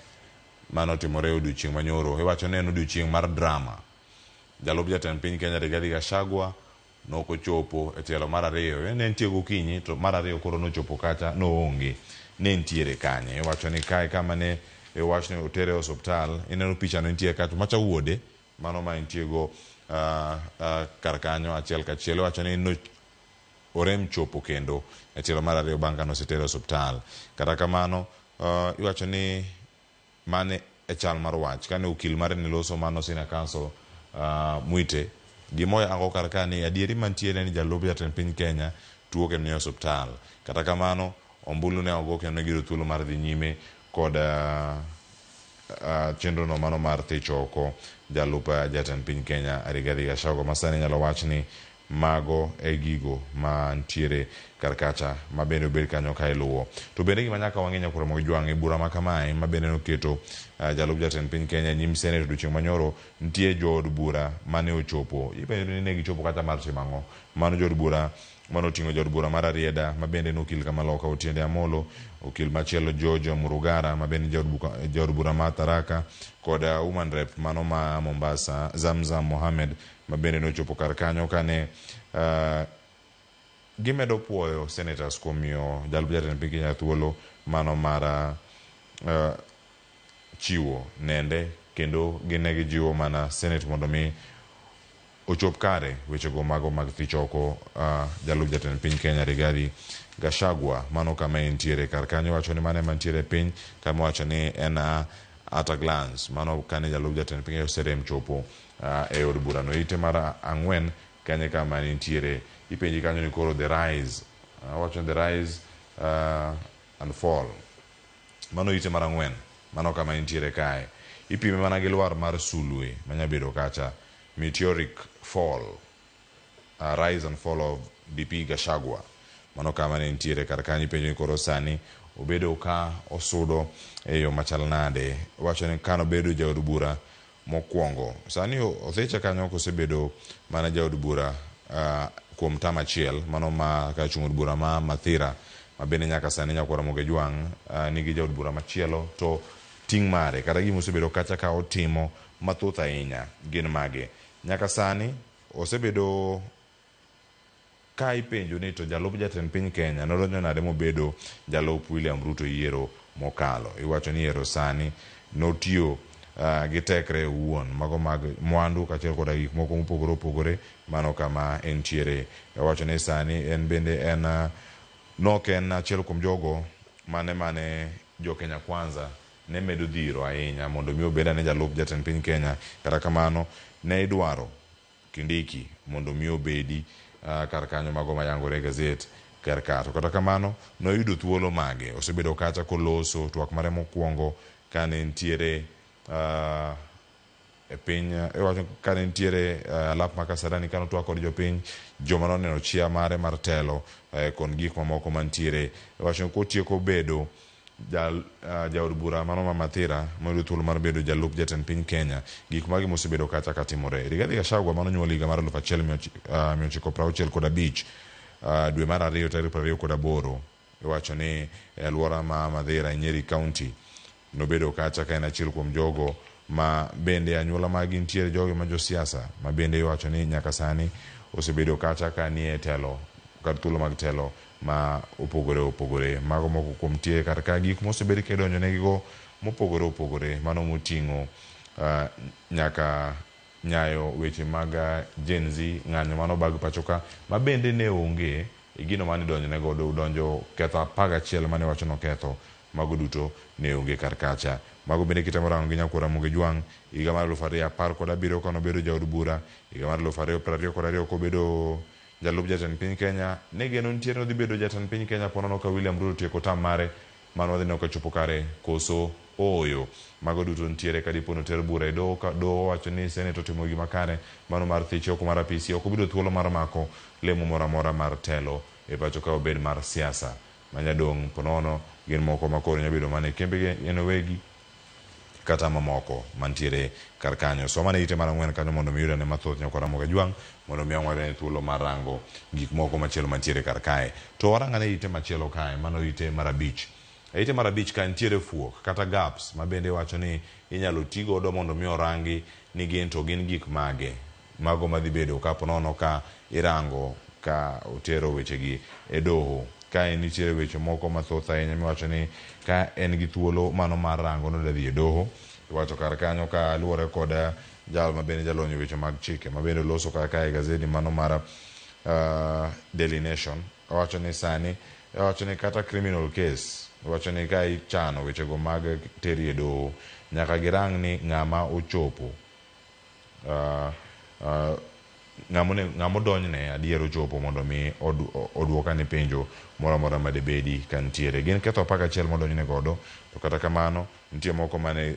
manotimore odiochieng' manyoro. Iwacho ni en odiochieng' mar drama. Jalup jatend piny Kenya Rigathi Gachagua nokochopo e tielo mar ariyo. Ne entie gokinyi to mar ariyo koro nochopo kacha noonge. Ne entiere kanye? Iwacho ni kae kama ne iwach ni otere e osuptal. Ineno picha no nitie kacha macha wuode mano ma entie go kar kanyo achiel kachiel. Iwacho ni orem chopo kendo e tielo mar ariyo bang' kane osetere e osuptal. Kata kamano iwacho ni mane e chal mar wach kane okil mare ne loso mano Senior Counsel Mwite gima oyango kar ka ni adieri mantiere ni jalup jatend piny Kenya tuo kendo ni e osuptal. Kata kamano ombulu ne ogo kendo ne giyudo thuolo mar dhi nyime kod chenro no mano mar thicho oko jalup jatend piny Kenya Rigathi Gachagua ma sani inyalo wach ni mago e gigo mantiere kar kacha ma bende obed kanyo ka iluwo. To bende gima nyaka wang'e nyaka Ramogi Jwang' e bura ma kamae ma bende noketo jalup jatend piny Kenya e nyim Senate odiochieng' manyoro, nitie jood bura mane ochopo. Ipenjo ni ne gichopo kata mar timo ang'o? Mano jood bura mano oting'o jood bura mar Rarieda ma bende en okil kamaloka Otiende Amolo, okil machielo George Murugara ma bende jaod bura ma Tharaka, kod woman rep mano ma Mombasa Zamzam Mohamed ma bende nochopo kar kanyo kane gimedo puoyo senators kuom miyo jalup jatend piny Kenya thuolo mano mar chiwo nende, kendo gin ne gijiwo mana senate mondo mi ochop kare wechego mago mag thicho oko jalup jatend piny Kenya Rigathi Gachagua. Mano kama entiere kar kanyo wacho ni mano ema nitiere piny kama wacho ni en at a glance mano kane jalup jatend piny oserem chopo e od burano. Ite mar ang'wen kanyo kama nitiere ipenji kanyo ni koro the rise wacho ni the rise and fall. Mano ite mar ang'wen mano kama nitiere kae ipime mana gi lwar mar sulwe manyabedo kacha meteoric fall, rise and fall of DP Gachagua. Mano kama ne nitiere kar kanyo ipenjo ni koro sani obedo ka osudo e yo machal nade. Wacho ni kano bedo jaod bura mokwongo sani othiche kanyo kosebedo mana jaod bura kuom tam achiel mano ma kachung' od bura ma Mathira ma bende nyaka sani nyaka Ramogi Ajwang' nigi jaod bura machielo to ting' mare kata gima osebedo kacha ka otimo mathoth ahinya gin mage. Nyaka sani osebedo ka ipenjo ni to jalup jatend piny Kenya nodonjo nade mobedo jalup William Ruto yiero mokalo. Iwacho ni yiero sani notiyo gi tekre owuon mago mag mwandu kaachiel koda gik moko mopogore opogore mano kama entiere. Iwacho ni sani en bende en nok en achiel kuom jogo mane jo Kenya Kwanza ne medo dhiro ahinya mondo mi obed ane jalup jatend piny Kenya. Kata kamano ne idwaro Kindiki mondo mi obedi kar kanyo mago mayangore e gazet kar ka. To kata kamano noyudo thuolo mage. Osebedo kacha koloso twak mare mokwongo kane nitiere e piny iwacho kane nitiere alap ma Kasarani kane otwak kod jopiny joma noneno chia mare mar telo kod gik mamoko mantiere. Iwacho ni kotieko bedo jaod bura mano ma Mathira moyudo thuolo mar bedo jalup jatend piny Kenya, gik magi mosebedo kacha katimore. Rigathi Gachagua mano nyuol higa mar 1965 dwe mar ariyo tarik 28 iwacho ni e alwora ma Mathira e Nyeri County nobedo kacha ka en achiel kuom jogo ma bende anyuola magi nitiere jogo ma josiasa ma bende iwacho ni nyaka sani osebedo kacha ka nie telo kar thuolo mag telo ma opogore opogore. Mago moko kuom tie kar ka gik mosebed ka idonjo negigo mopogore opogore mano moting'o Nyaka nyayo weche mag Gen Z ng'anyo mano bag pacho ka ma bende ne onge e gino mane idonjone godo donjo ketho 11 mane wacho noketho mago duto ne onge kar kacha. Mago bende kitemo rango gi Nyakwar Ramogi Jwang' higa mar 2017 kane obedo jaod bura, higa mar 2022 kobedo jalup jatend piny Kenya, ne geno nitiere nodhi bedo jatend piny Kenya ponono ka William Ruto otieko tam mare mano wadhi neno ka chopo kare koso ooyo. Mago duto nitiere ka dipo noter bura e doho ka doho owacho ni Senate otimo gima kare mano mar thiche oko mar apisi ok obedo thuolo mar mako lemo moro amora mar telo e pacho ka obed mar siasa. Manyadong' ponono gin moko ma koro nyalo bedo mana e kembegi en owegi kata mamoko mantiere kar kanyo. Som ane ite mar 4 kanyo mondo mi iyud ane mathoth Nyakwar Ramogi Ajwang' mondo mi wang'wed thuolo mar rango gik moko machielo mantiere kar kae. To warang ane ite machielo kae, mano ite mar 5. E ite mar 5 ka nitiere fuok kata gaps ma bende iwacho ni inyalo ti godo mondo mi orangi ni gin to gin gik mage mago madhi bedo ka ponono ka irango ka otero wechegi e doho. Kae nitiere weche moko mathoth ahinya miwacho ni ka en gi thuolo mano mar rango nodwa dhi e doho. Iwacho kar kanyo ka luwore kod jal ma bende jalony e weche mag chike ma bende oloso kar kae e gazeti mano mar Daily Nation. Owacho ni sani, owacho ni kata criminal case, owacho ni ka ichano wechego mag teri e doho, nyaka girang ni ng'ama ochopo ng'ama odonjne adier ochopo mondo mi oduokane penjo moro amora madebedi ka nitiere. Gin ketho 11 modonjne godo, to kata kamano nitie moko mane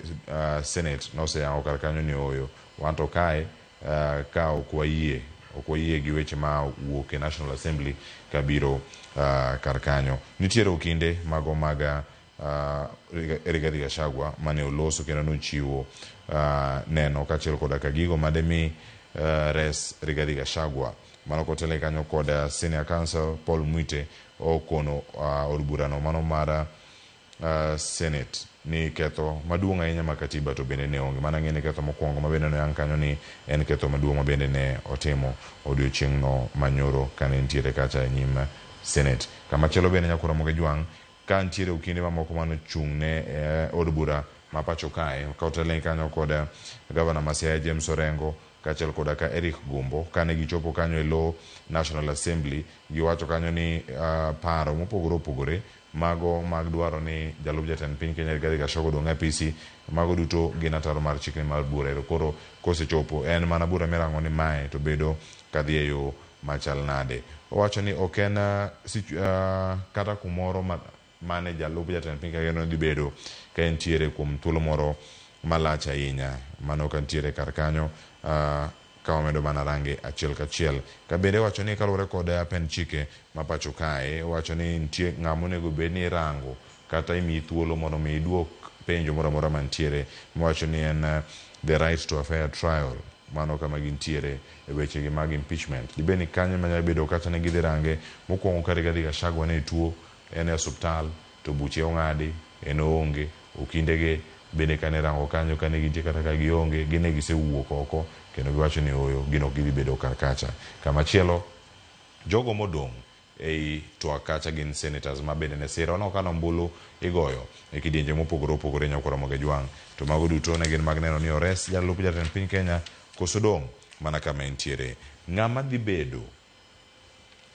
Senate noseyango kar kanyo ni ooyo. Wan to kae ka ok wayie gi weche ma wuok e National Assembly kabiro kar kanyo. Nitiere okinde mago mag Rigathi Gachagua mane oloso kendo nochiwo neno kaachiel koda ka gigo mademi res Rigathi Gachagua. Mano kotele kanyo kod Senior Counsel Paul Mwite okono od burano mano mar Senate ni ketho maduong' ahinya ma katiba to bende ne onge. Mana ng'e ni ketho mokwongo ma bende noyang kanyo ni en ketho maduong' ma bende ne otimo odiochieng'no manyoro kane nitiere kacha e nyim Senate. Kamachielo bende Nyakwar Ramogi Ajwang' ka nitiere okinde mamoko manochung' ne od bura ma pacho kae ka otelne kanyo kod gavana ma Siaya James Orengo kaachiel koda ka Eric Gumbo kane gichopo kanyo e lo National Assembly giwacho kanyo ni paro mopogore opogore mago mag dwaro ni jalup jatend piny Kenya Rigathi Gachagua odong' e apisi mago duto gin ataro mar chikni mar bura. Ero koro kosechopo en mana bura mirango ni mae to bedo kadhi e yo machal nade. Owacho ni ok en kata kumoro mane jalup jatend piny Kenya nodhi bedo ka entiere kuom thuolo moro malach ahinya. Mano ka nitiere kar kanyo ka wamedo mana range achiel kachiel. Ka bende wacho ni kaluwore kod pend chike ma pacho kae, owacho ni nitie ng'ama onego bed ni irango kata imiyi thuolo mondo mi iduok penjo moro amora mantiere miwacho ni en the right to a fair trial. Mano kama gintiere e wechegi mag impeachment. Dibed ni kanyo ema nyalo bedo kata ne gidhi range mokwongo ka Rigathi Gachagua ne tuo, en e osuptal to buche ong'adi, en oonge, okindege bende kane rango kanyo kane gintie kata ka gionge, gin ne gisewuok oko kendo giwacho ni ooyo, gin ok gidhi bedo kar kacha. Kamachielo, jogo modong' ei twak kacha gin senators ma bende ne siro. Waneno ka ombulu igoyo e kidienje mopogore opogore Nyakwar Ramogi Ajwang'. To mago duto ne gin mag neno ni ores jalup jatend piny Kenya koso dong' mana kama entiere. Ng'ama dhi bedo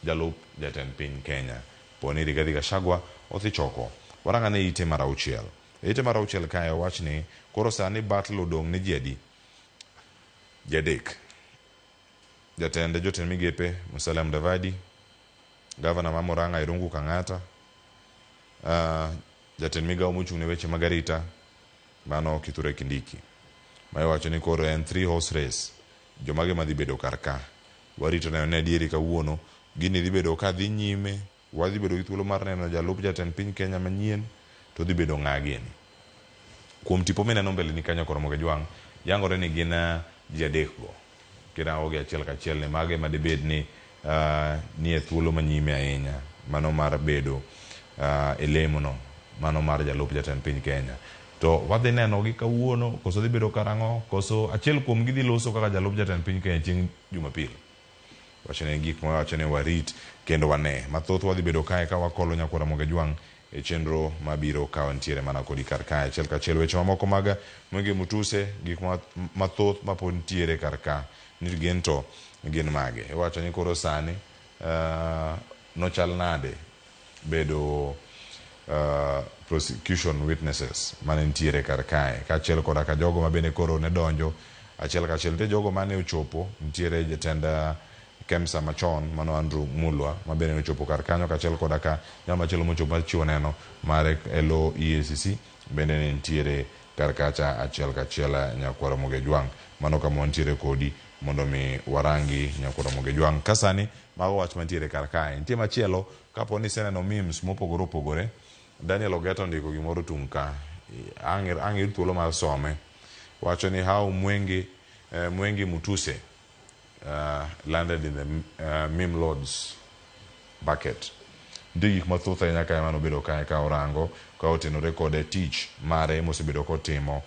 jalup jatend piny Kenya poni Rigathi Gachagua odhi choko. Warang ane ite mar 6. E ite mar 6 kae owach ni koro sani battle odong' ne ji adi? Ji 3. Jatend jotend migepe Musalia Mudavadi, gavana ma Murang'a Irungu Kang'ata, jatend migawo mochung' ne weche mag arita mano Kithure Kindiki. Ma iwacho ni koro en 3 horse race. Jomage madhi bedo kar ka? Warito neno ni adieri kawuono gini dhi bedo ka dhi nyime, wadhi bedo gi thuolo mar neno jalup jatend piny Kenya manyien to dhi bedo ng'a gini. Kuom tipo mineno mbele ni kanyo Ramogi Ajwang', yangore ni gin ji 3 go. Kirango gi achiel kachiel ni mage madibed ni nie thuolo manyime ahinya mano mar bedo e lemono mano mar jalup jatend piny Kenya. To wadhi neno gi kawuono koso dhi bedo karang'o koso achiel kuom gi dhi loso kaka jalup jatend piny Kenya chieng' Jumapil. Wacho ni gik ma wacho ni warit kendo wane. Mathoth wadhi bedo kae ka wakolo Nyakwar Ramogi Ajwang' e chenro mabiro ka wantiere mana kodi kar kae achiel kachiel. Weche mamoko mag Mwenge Mutuse, gik mathoth mapod nitiere kar ka ni gin to gin mage. Iwacho ni koro sani nochal nade bedo prosecution witnesses mane nitiere kar kae kaachiel koda ka jogo mabende koro ne donjo achiel kachiel. Nitie jogo mane ochopo, nitiere jatend KEMSA machon mano Andrew Mulwa mabende nochopo kar kanyo kaachiel koda ka jal machielo mochopo mar chiwo neno mare e lo EACC bende ne nitiere kar kacha achiel kachiel nyakwar Ramogi Ajwang'. Mano kama wantiere kodi mondo mi warangi nyakwar Ramogi Ajwang'. Ka sani mago wach mantiere kar kae. Nitie machielo kapo ni iseneno memes mopogore opogore, Daniel Ogeta ondiko gimoro tung' ka. Ang' iyud thuolo mar some. Wacho ni how Mwengi Mutuse landed in the meme lords bucket. Nitie gik mathoth ahinya kae manobedo kae ka orango ka otenore kod tich mare mosebedo kotimo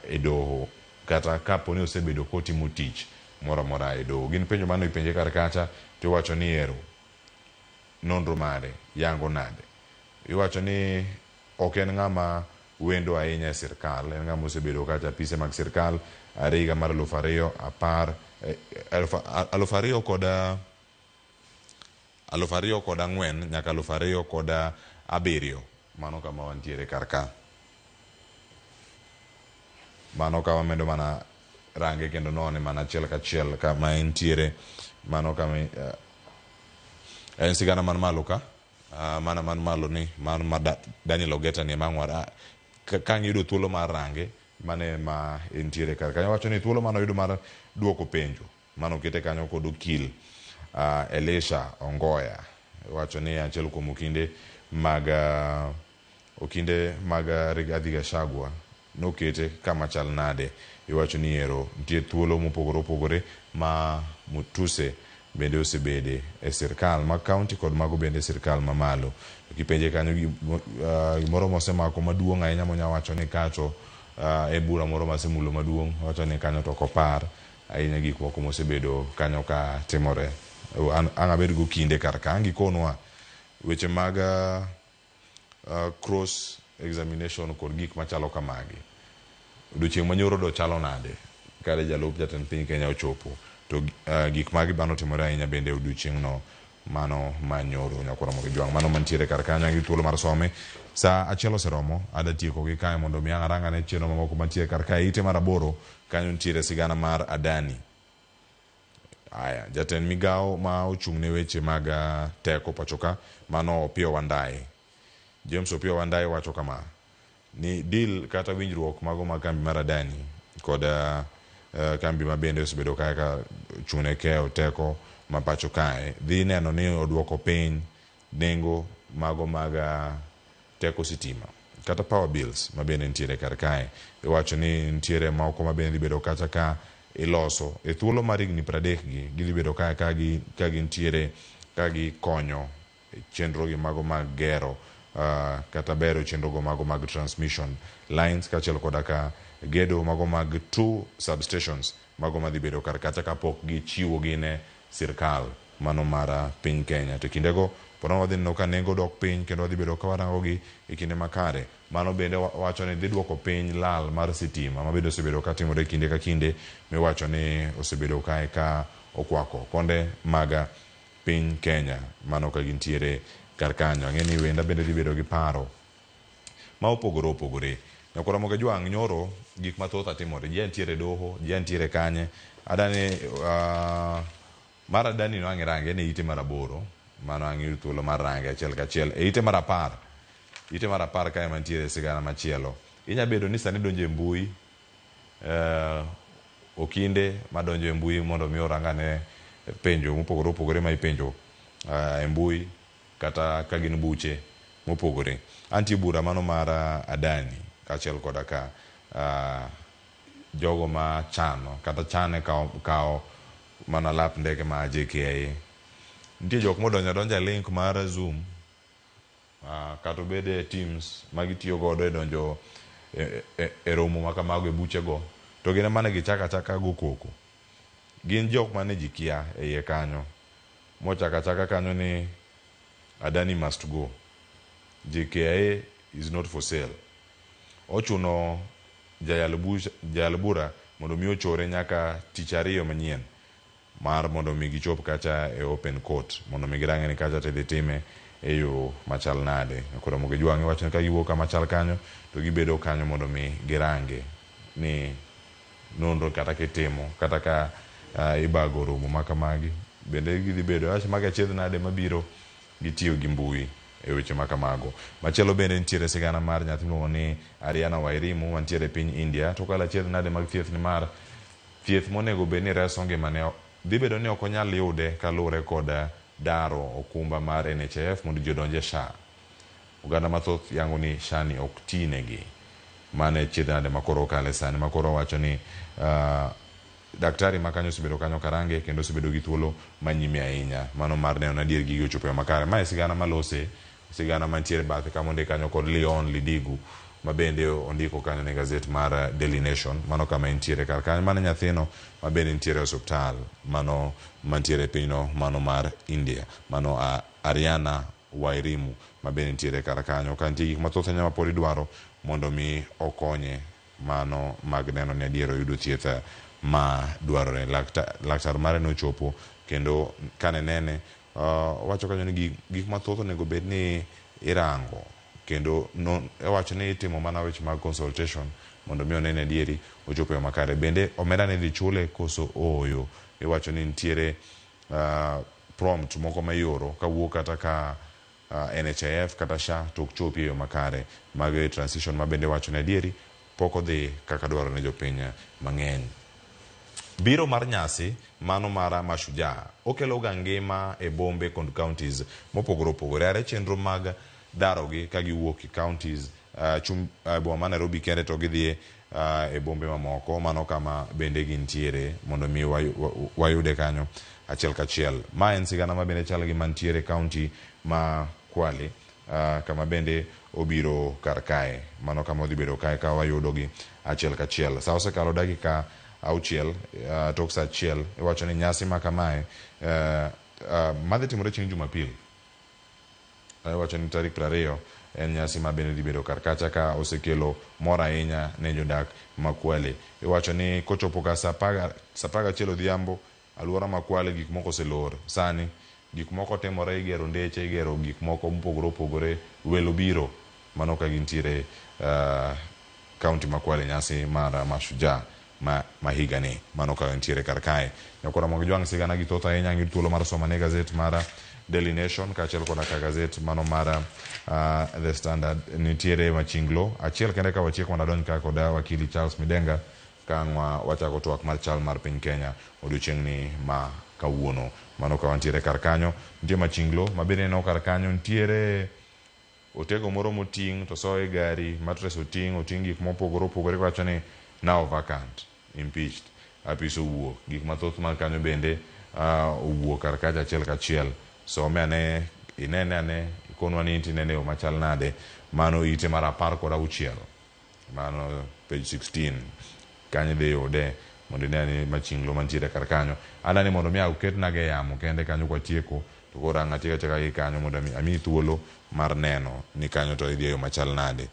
e doho kata kapo ni osebedo kotimo tich moro amora e doho. Gin penjo mane ipenje kar kacha to iwacho ni ero nonro mare yango nade. Iwacho ni ok en ng'ama wendo ahinya e sirkal, en ng'ama osebedo kacha apise mag sirkal are higa mar 2010, 2004 nyaka 2007. Mano kama wantiere kar ka. Mano ka wamedo mana range kendo none mana achiel kachiel kama entiere. Mano kama en sigana man malo ka, mana man malo ni mar Daniel Ogeta ni ema ka ang' iyudo thuolo mar range mane ma entiere kar kanyo. Wacho ni thuolo mane oyudo mar duoko penjo mane okete kanyo kod okil Elisha Ongoya. Wacho ni achiel kuom okinde mag Rigathi Gachagua nokete kama chal nade. Iwacho ni ero nitie thuolo mopogore opogore ma Mutuse bende osebede e sirkal mag kaunti kod mago bende e sirkal mamalo. Kipenje kanyo gimoro mosemako maduong' ahinya monya wacho ni kato e bura moro masemulo maduong', wacho ni kanyo to ok opar ahinya gik moko mosebedo kanyo ka timore. Ang' abed go kinde kar ka. Ang' gikonwa weche mag cross examination kod gik machalo kamagi. Odiochieng' manyoro do chalo nade kare jalup jatend piny Kenya ochopo to gik magi bano timore ahinya bende odiochieng' no mano manyoro nyakwar Ramogi Ajwang'. Mano mantiere kar kanyo gi thuolo mar some. Sa achiel oseromo, adwa tieko gi kae mondo mi ang' arang ane chenro mamoko mantiere kar kae. Ite mar 8 kanyo nitiere sigana mar Adani. Aya, jatend migawo ma ochung' ne weche mag teko pacho ka mano Opiyo Wandayi. James Opiyo Wandayi wacho kama ni deal kata winjruok mago mag kambi mar Adani kod kambi ma bende osebedo kaka chung' ne keyo teko ma pacho kae dhi neno ni oduoko piny nengo mago mag teko sitima kata power bills ma bende nitiere kar kae. Iwacho ni nitiere moko ma bende dhi bedo kacha ka iloso e thuolo mar higni 30 gi gidhi bedo ka gintiere ka gikonyo chenro gi mago mag gero kata bero chenro go mago mag transmission lines kaachiel koda ka gedo mago mag 2 substations mago madhi bedo kar kacha kapok gichiwo gi ne sirkal mano mar piny Kenya. To kindego pod wadhi neno ka nengo dok piny kendo wadhi bedo ka warango gi e kinde makare. Mano bende wacho ni dhi duoko piny lal mar sitima ma bende osebedo ka timore kinde ka kinde miwacho ni osebedo kae ka okwako konde mag piny Kenya mano ka gintiere kar kanyo. Ang'e ni wenda bende dhi bedo gi paro ma opogore opogore. Nyakwar Ramogi Ajwang' nyoro gik mathoth atimore. Ji nitiere doho, ji nitiere kanye. Adani mar Adani no ang' irange en e ite mar 8 mano ang' iyud thuolo mar range achiel kachiel. E ite mar 10, ite mar 10 kae mantiere sigana machielo. Inya bedo ni sani donjo e mbui, okinde madonjo e mbui mondo mi orang ane penjo mopogore opogore ma ipenjo e mbui kata ka gin buche mopogore. Antie bura mano mar Adani kaachiel koda ka jogo ma chano kata chane kawo mana lap ndeke ma JKIA. Nitie jok modonjo adonja e link mar Zoom kata obed e Teams ma gitiyo godo e donjo e romo ma kamago e buchego to gin ema ne gichako achaka go koko. Gin jok mane ji kia e iye kanyo mochako achaka kanyo ni Adani must go. JKIA is not for sale. Ochuno jayal bura mondo mi ochore nyaka tich ariyo manyien mar mondo mi gichop kacha e open court mondo mi girang'e ni kacha to idhi time e yo machal nade. Koro Ramogi Jwang' iwacho ni ka giwuok kama chal kanyo to gibedo kanyo mondo mi girange ni nonro kata kitimo kata ka ibago romo makamagi bende gidhi bedo wach mag achiedh nade mabiro gitiyo gi mbui e weche makamago. Machielo bende nitiere sigana mar nyathi miluongo ni Ariana Wairimu mantiere e piny India to okalo achiedh nade mag thieth nimar thieth monego bed ni reso ngimane dhi bedo ni ok onyal yude kaluwore kod daro okumba mar NHIF mondo ji odonj e SHA. Oganda mathoth yango ni SHA ni ok ti negi. Mano e achiedh nade makoro okale sani makoro owacho ni daktari ma kanyo osebedo kanyo karange kendo osebedo gi thuolo manyime ahinya mano mar neno ni adier gigi ochopo e yo makare. Mae sigana malose, sigana mantiere bathe kama ondik kanyo kod Leon Lidigu ma bende ondiko kanyo ne gazet mar Daily Nation. Mano kama entiere kar kanyo. Mano nyathino ma bende nitiere e osiptal mano mantiere e pinyno mano mar India, mano Ariana Wairimu ma bende nitiere kar kanyo. Ka nitie gik mathoth ahinya ma pod idwaro mondo mi okonye mano mag neno ni adier oyudo thieth ma dwarore. Laktar mare nochopo kendo kane nene owacho kanyo ni gik mathoth onego bed ni irango kendo owacho ni itimo mana weche mag consultation mondo mi one ni adieri ochopo e yo makare. Bende omenda ni idhi chule koso ooyo? Iwacho ni nitiere prompt moko ma ioro kawuok kata ka NHIF kata SHA to ok chopi e yo makare. Mago e transition ma bende wacho ni adieri pok odhi kaka dwarore ne jopiny mang'eny. Biro mar nyasi mano mar Mashujaa okelo ga ngima e bombe kod counties mopogore opogore. Are chenro mag darogi ka giwuok e counties boma ma Nairobi kende to gidhi e bombe mamoko mano kama bende gintiere mondo mi wayude kanyo achiel kachiel. Ma en sigana ma bende chal gi mantiere county ma Kwale kama bende obiro kar kae mano kama odhi bedo kae ka wayudogi achiel kachiel. Sa osekalo dakika 6 tok sa 1 iwacho ni nyasi ma kamae madhi timore chieng' Jumapil. Iwacho ni tarik 20 en nyasi ma bende dhi bedo kar kacha ka osekelo mor ahinya ne jodak ma Kwale. Iwacho ni kochopo ka sa 11 odhiambo alwora ma Kwale gik moko oselor. Sani gik moko timore, igero ndeche, igero gik moko mopogore opogore, welo biro mano ka gintiere county ma Kwale nyasi mar Mashujaa ma higani mano ka nitiere kar kae. Nyakora Ramogi Jwang' sigana gi thoth ahinya gi thuolo mar somo ne gazet mar Daily Nation kaachiel koda ka gazet mano mar The Standard. Nitiere machinglo achiel kende ka watieko mondo adonj ka koda wakili Charles Midenga ka ang' wachako twak mar chal mar piny Kenya odiochieng'ni ma kawuono. Mano ka wantiere kar kanyo. Nitie machinglo ma bende ineno kar kanyo, nitiere otego moro moting' to soyo e gari, mattress oting', oting' gik mopogore opogore wacho ni now vacant, impeached. Apis owuok, gik mathoth mag kanyo bende owuok kar kacha achiel kachiel. Some ane, inene ane, ikonwa ni inti inene e yo machal nade. Mano ite mar 16, mano page 16 kanyo idhi yude mondo ine ni machinglo mantiere kar kanyo. Adani mondo mi oketnaga e yamo kende kanyo kwatieko to koro ang' atiek atieka gi kanyo mondo amiyi thuolo mar neno ni kanyo to idhi e yo machal nade.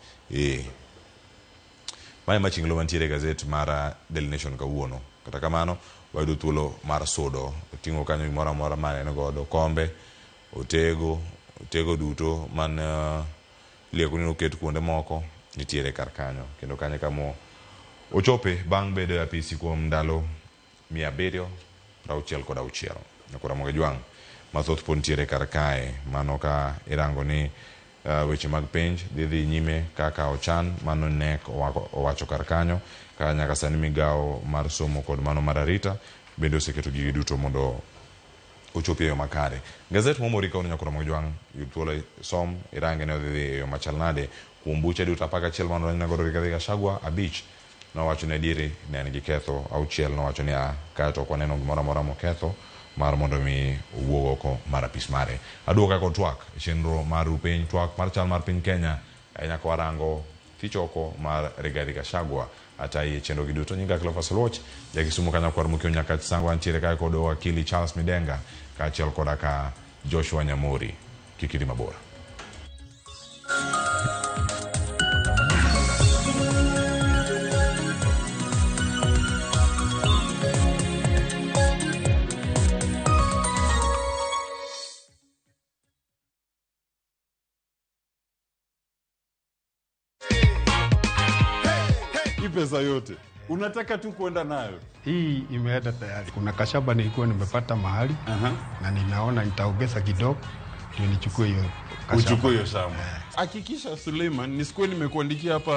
Mae machinglo mantiere e gazet mar Daily Nation kawuono. Kata kamano wayudo thuolo mar sudo. Oting'o kanyo gimoro amora ma en godo, kombe, otego, otego duto man lieko ni oket kuonde moko nitiere kar kanyo. Kendo kanyo kama ochope bang' bedo e apisi kuom ndalo 766. Nyakora Ramogi Jwang' mathoth pod nitiere kar kae. Mano ka irango ni weche mag penj dhi nyime kaka ochan, mano NEC owacho kar kanyo. Ka nyaka sani migawo mar somo kod mano mar arita bende oseketo gigi duto mondo ochopi e yo makare. Gazet momori kawuono Nyakora Ramogi Jwang' yud thuolo som irange ne odhi e yo machal nade. Kuom buche duto 11 mane odonjne godo Rigathi Gachagua, 5 nowacho ni adieri ne en gi ketho, 6 nowacho ni kae to ok waneno gimoro amora moketho mar mondo mi owuog oko mar apis mare. Aduoka kod twak e chenro mar Rupiny, twak mar chal mar piny Kenya ahinya ka warango thich oko mar Rigathi Gachagua atayi e chenro gi duto. Nyinga Cleophas Oluoch, ja Kisumu kanyo kwar Mukio Nyakach Sango, antiere kae kod wakili Charles Midenga kaachiel koda ka Joshua Nyamori. Kik idhi mabor. pesa yote, unataka tu kuenda nayo. Hii imeenda tayari. Kuna kashamba nilikuwa nimepata mahali na ninaona nitaongeza kidogo ndio nichukue hiyo kashamba. Uchukue hiyo shamba. Hakikisha Suleiman, nisikuwe nimekuandikia hapa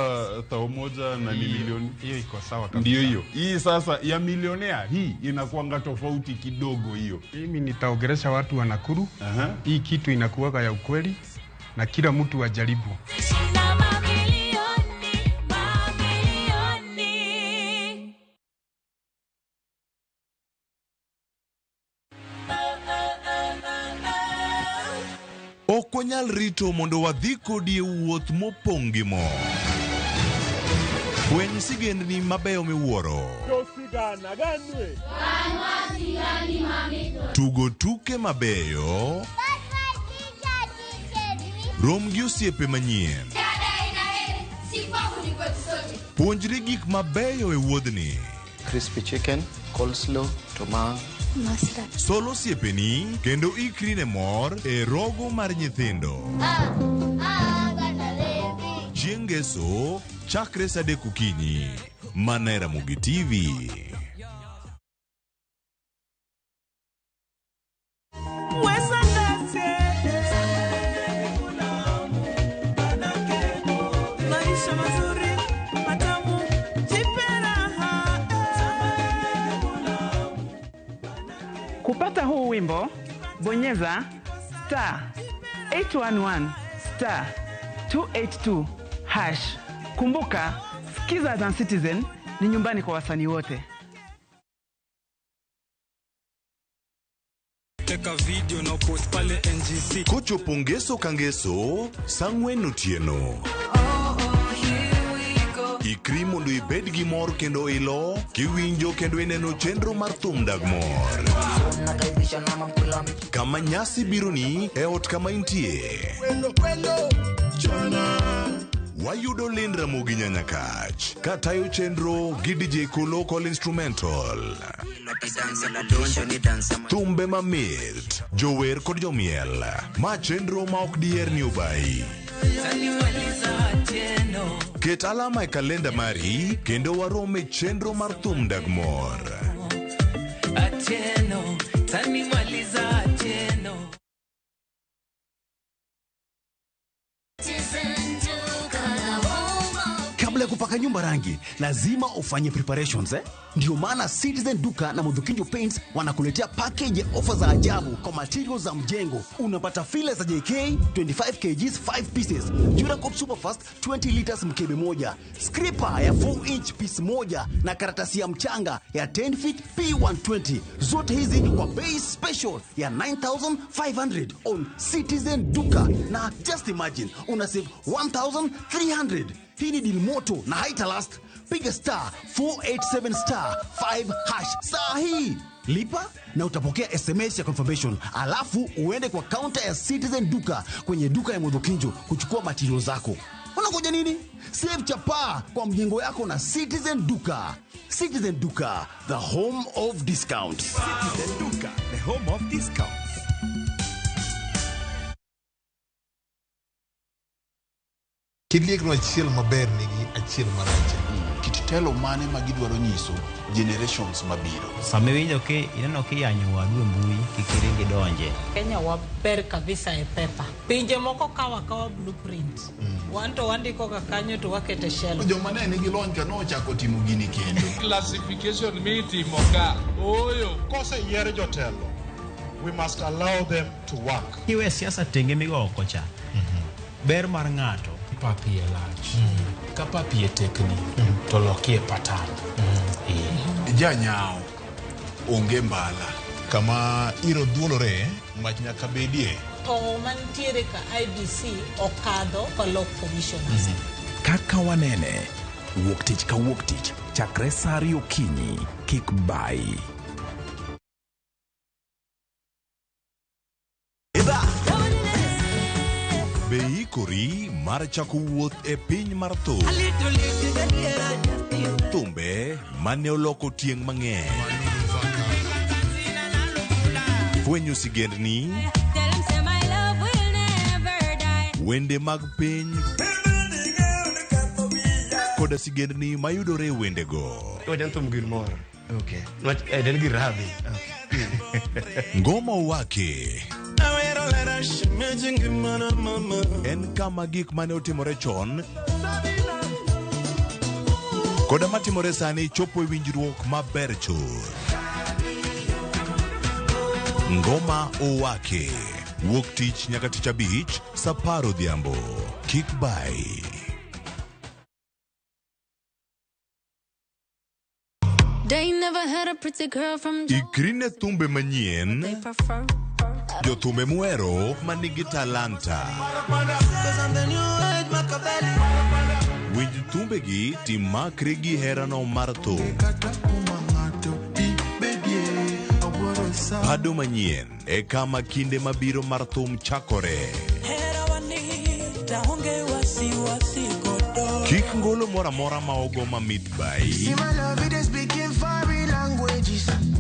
1,000 na ni milioni. Hiyo iko sawa kabisa. Ndio hiyo. Hii sasa ya milionea hii inakuanga tofauti kidogo hiyo. Mimi nitaongelesha watu wa Nakuru. Hii kitu inakuwaga ya ukweli na kila mtu ajaribu. Shinda mamilioni, mamilioni. Ok wanyal rito mondo wadhi kodi e wuoth mopong' gi mor. Fweny sigendni mabeyo miwuoro. Tugo tuke mabeyo. Rom gi osiepe manyien. Puonjri gik mabeyo e wuodhni. Crispy chicken, coleslaw, tomato. Sol osiepeni kendo ikri ne mor e rogo mar nyithindo. Chieng' ngeso chakre saa 3 okinyi. Mana e Ramogi TV. Maisha mazuri matamu, jipe raha. Kupata huu wimbo bonyeza star 811 star 282 hash. Kumbuka, Skiza Azam Citizen ni nyumbani kwa wasanii wote. Teka video na post pale NGC. Kochopo ngeso ka ngeso, saa 4 otieno. Ikri mondo ibed gi mor kendo ilo, kiwinjo kendo ineno chenro mar thum dag mor. Kama nyasi bironi e ot kama intie. Wayudo Lind Ramogi Nyanyakach katayo chenro gi DJ Kolo Call Instrumental. Thumbe mamit, jower kod jomiel. Ma chenro ma ok diher ni obayi. Ket alama e kalenda mari kendo warom e chenro mar thum dag mor. Atieno, tanimaliza Atieno. Kabla ya kupaka nyumba rangi, lazima ufanye preparations eh? Ndio maana Citizen Duka na Mudhukinjo Paints wanakuletea package ya ofa za ajabu kwa materials za mjengo. Unapata file za JK 25 kgs 5 pieces, Duracop Superfast 20 liters mkebe moja, scraper ya 4 inch piece moja na karatasi ya mchanga ya 10 feet P120. Zote hizi kwa bei special ya 9500 on Citizen Duka. Na just imagine una save 1300. Hii ni deal moto na haita last. Piga star 487 star 5 hash saa hii. Lipa na utapokea SMS ya confirmation, alafu uende kwa counter ya Citizen Duka kwenye duka ya Mudhukinjo kuchukua material zako. Unangoja nini? Save chapaa kwa mjengo yako na Citizen Duka. Citizen Duka, the home of discounts. Citizen Duka, the home of discounts. Kiliekno achiel maber nigi achiel marach. Kit telo mane ma gidwaro nyiso generations mabiro. Sama iwinjo ki ineno kiyanyo wadu e mbui kik iring idonje. Kenya waber kabisa e pepa. Pinje moko kawo akawa blueprint. Wan to wandiko ga kanyo to wakete shelf. Joma ne nigi lony ka nochako timo gini kendo. Classification mitimo ka. Ooyo. Koseyier jotelo, we must allow them to work. Kiwe siasa tenge migo oko cha. Ber mar ng'ato. Pap iye lach. Ka pap iye tekni, to lokie patan. Janyao onge mbala. Kama iro dhuolore, mach nyaka bedie. To mantiere ka IBC okadho kolok commissioners. Kaka wanene, wuok tich ka wuok tich, chakre saa 2 okinyi, kik bayi. Be ikori mar chako wuoth e piny mar thum. Thumbe mane oloko tieng' mang'eny. Fwenyo sigendni, wende mag piny, koda sigendni mayudore e wendego. Wajan thum gir mor. Okay. Nwach en gir rabi. Ngoma Owaki en kama gik mane otimore chon koda matimore sani chopo e winjruok maber chuth. Ngoma Owaki wuok tich nyaka tich abich saa apar odhiambo. Kik bai. They never had a pretty girl from Ikri ne thumbe manyien, they prefer. jothumbe muhero manigi talanta. Winj thumbegi timakri gi herano mar thum. Pado manyien e kama kinde mabiro mar thum chakore. Kik ngolo moro amora ma ogo mamit bai.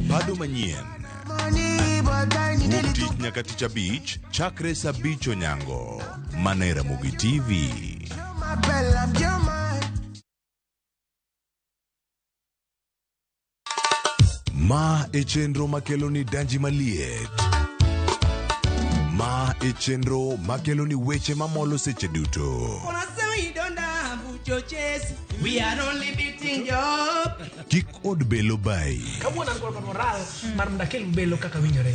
Pado manyien. Wuok tich nyaka tich abich chakre saa abich onyango. Mana e Ramogi TV. Ma e chenro makeloni danji maliet. Ma e chenro makeloni weche mamolo seche duto. We are only beating you up. Kik od belo bai. Kawuono an kod moral mar mondo akel belo kaka winjore.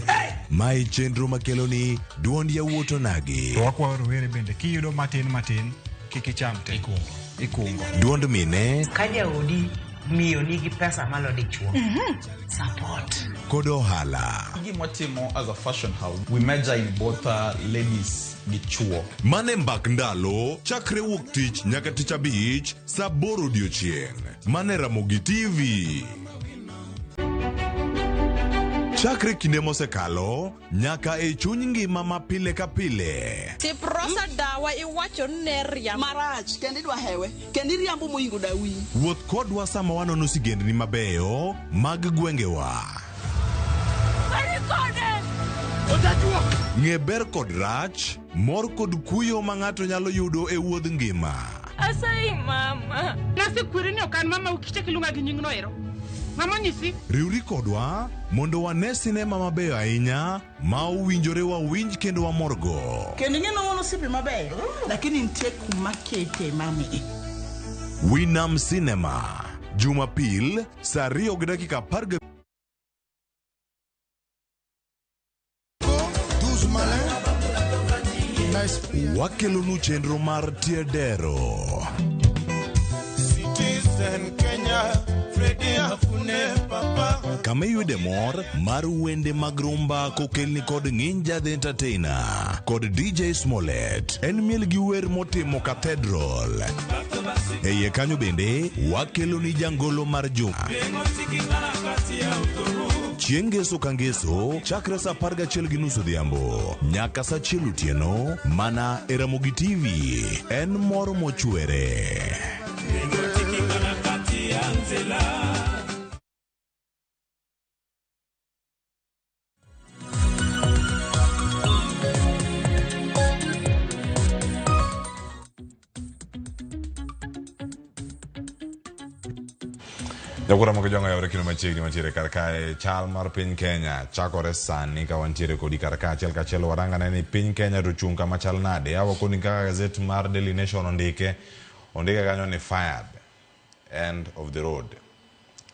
Ma e chenro makeloni duond yawuot onagi. To wakwayo rowere bende kiyudo matin matin kik icham te. Ikungo. Duond mine Ka jaodi miyo nigi pesa malo dichuo. Support. kod ohala. Gima watimo as a fashion house, we major in both ladies gi chuo. Mane mbak ndalo chakre wuok tich nyaka tich abich saa aboro odiochieng'. Mane Ramogi TV. Chakre kinde mosekalo nyaka e chuny ngima ma pile ka pile. Tiprosa dawa iwacho ni ne riambo. Marach kendo idwa hewe kendo iriambo moingo dawi. Wuoth kodwa sama wanono sigendni mabeyo mag gwengewa. Ng'e ber kod rach, mor kod kuyo ma ng'ato nyalo yudo e wuodh ngima. Asayi mama. Nasekweri ni ok an mama ukichak iluonga gi nyingno ero. Mama onyisi? Riwri kodwa mondo wane sinema mabeyo ahinya ma owinjore wawinj kendo wamorgo. Kendo ing'e ni wan osiepe mabeyo lakini nitie kuma kete mami. Winam Cinema, Jumapil saa ariyo gi dakika apar ga Wakelonu chenro mar Tiedero. Citizen Kenya, Freddy Afune Papa. Kama iyude mor mar wende mag rumba kokelni kod Nginja the Entertainer kod DJ Smollett. En miel gi wer motimo Cathedral. E iye kanyo bende wakeloni jangolo mar juma. Chieng' ngeso ka ngeso chakre saa apar gachiel gi nus odhiambo nyaka saa achiel otieno mana e Ramogi TV. En mor mochwere. Jakura moko jong'o yawre kendo machiegni mantiere kar kae chal mar piny Kenya chakore sani ka wantiere kodi kar ka achiel kachiel warangane ni piny Kenya to chung' kama chal nade yawa koni kaka gazet mar Daily Nation ondike ondike kanyo ni fired end of the road.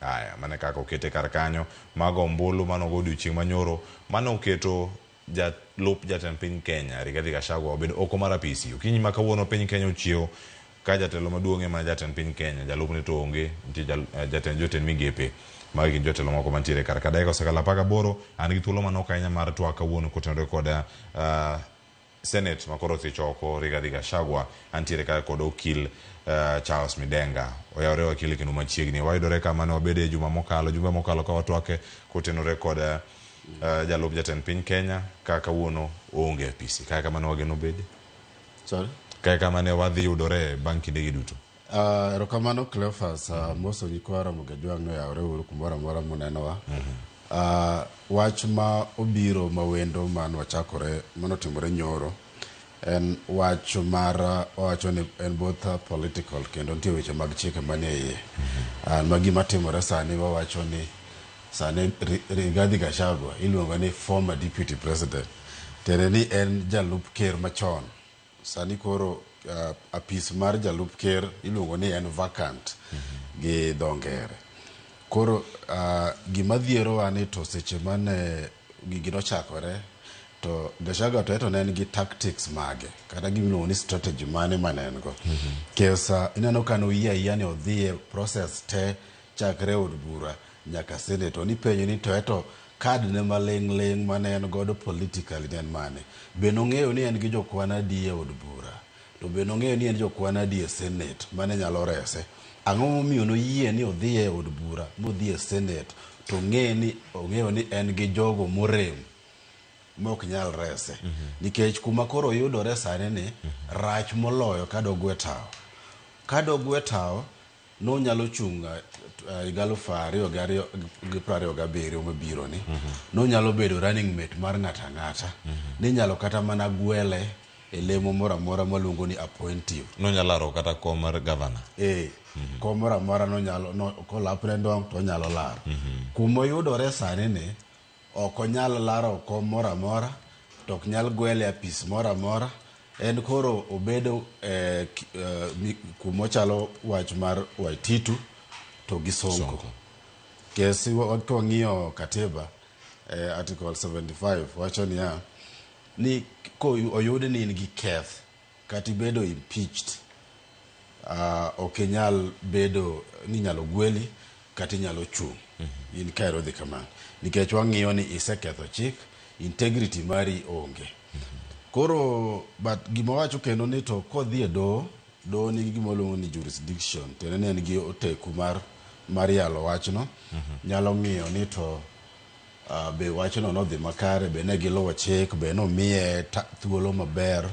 Aya, mane kaka okete kar kanyo mago ombulu manogo odiochieng' manyoro mane oketo jalup jatend piny Kenya Rigathi Gachagua obedo oko mar apisi. Okinyi ma kawuono piny Kenya ochiewo ka jatelo maduong' ema jatend piny Kenya, jalupne to onge, nitie jatend jotend migepe. Magi gin jotelo moko mantiere kar ka. Dakika osekalo apar gaboro, an gi thuolo manok ahinya mar twak kawuono kotenore kod Senate makoro osich oko Rigathi Gachagua. Antiere ka kod okil Charles Midenga. Oyawore wakili kendo machiegni. Wayudore kama ne wabede juma mokalo, jumbe mokalo ka watwake kotenore kod jalup jatend piny Kenya ka kawuono oonge e apisi. Kaka kamano wageno bede? Sorry? Kaka kama ne wadhi yudore bang' kinde gi duto. Erokamano Cleophas, moso nyikwa Ramogi Ajwang' noyawore uru kumoro amora munenowa. Wach ma obiro ma wendo manwachakore manotimore nyoro En wach mar wawacho ni en both political kendo nitie weche mag chike manie iye. Ma gima timore sani wawacho ni sani Rigathi Gachagua iluongo ni former deputy president. Tiende ni en jalup ker machon. Sani koro apis mar jalup ker iluongo ni en vacant gi dho ngere. Koro gima dhierowa ni to seche mane gigi nochakore to Gachagua to ne en gi tactics mage kata gima iluongo ni strategy mane mane en go. Kesa ineno ka noyie ayia ni odhi e process te chakre od bura nyaka senate to nipenjo ni to eto kad ne maling' ling' mane en godo politically ne en mane. Be nong'eyo ni en gi jokwan adi e od bura to be nong'eyo ni en jokwan adi e senate mane nyalo rese. Ang'o momiyo noyie ni odhi e od bura modhi e senate to ong'eyo ni en gi jogo morem mok nyal rese. Nikech kuma koro oyudore sani ni rach moloyo kadogwe tawo. Kadogwe tawo nonyalo chung' higa 2027 mabiro ni. Nonyalo bedo running mate mar ng'ato ang'ata. Ninyalo kata mana gwele e lemo moro amora maluongo ni appointive. Nonyalo laro kata kom mar gavana. Kom moro amora nonyalo kolapne ndong' to onyalo laro. Kumoyudore sani ni ok onyal laro kom moro amora to ok nyal gwele apis moro amora. En koro obedo kumochalo wach mar Waititu to gi Sonko. Kesi kwang'iyo katiba article 75 wacho niya ni koyud ni in gi keth kata ibedo impeached ok inyal bedo ni inyalo gweli kata inyalo chung'. In kaero dhi kamano. Nikech wang'iyo ni iseketho chik, integrity mari onge. Koro but gima wacho kendo ni to kodhi e doho, doho nigi gima waluongo ni jurisdiction. Tiende ni en gi oteku mar yalo wachno. Nyalo ng'iyo ni to be wachno nodhi makare, be ne giluwo chik, be nomiye thuolo maber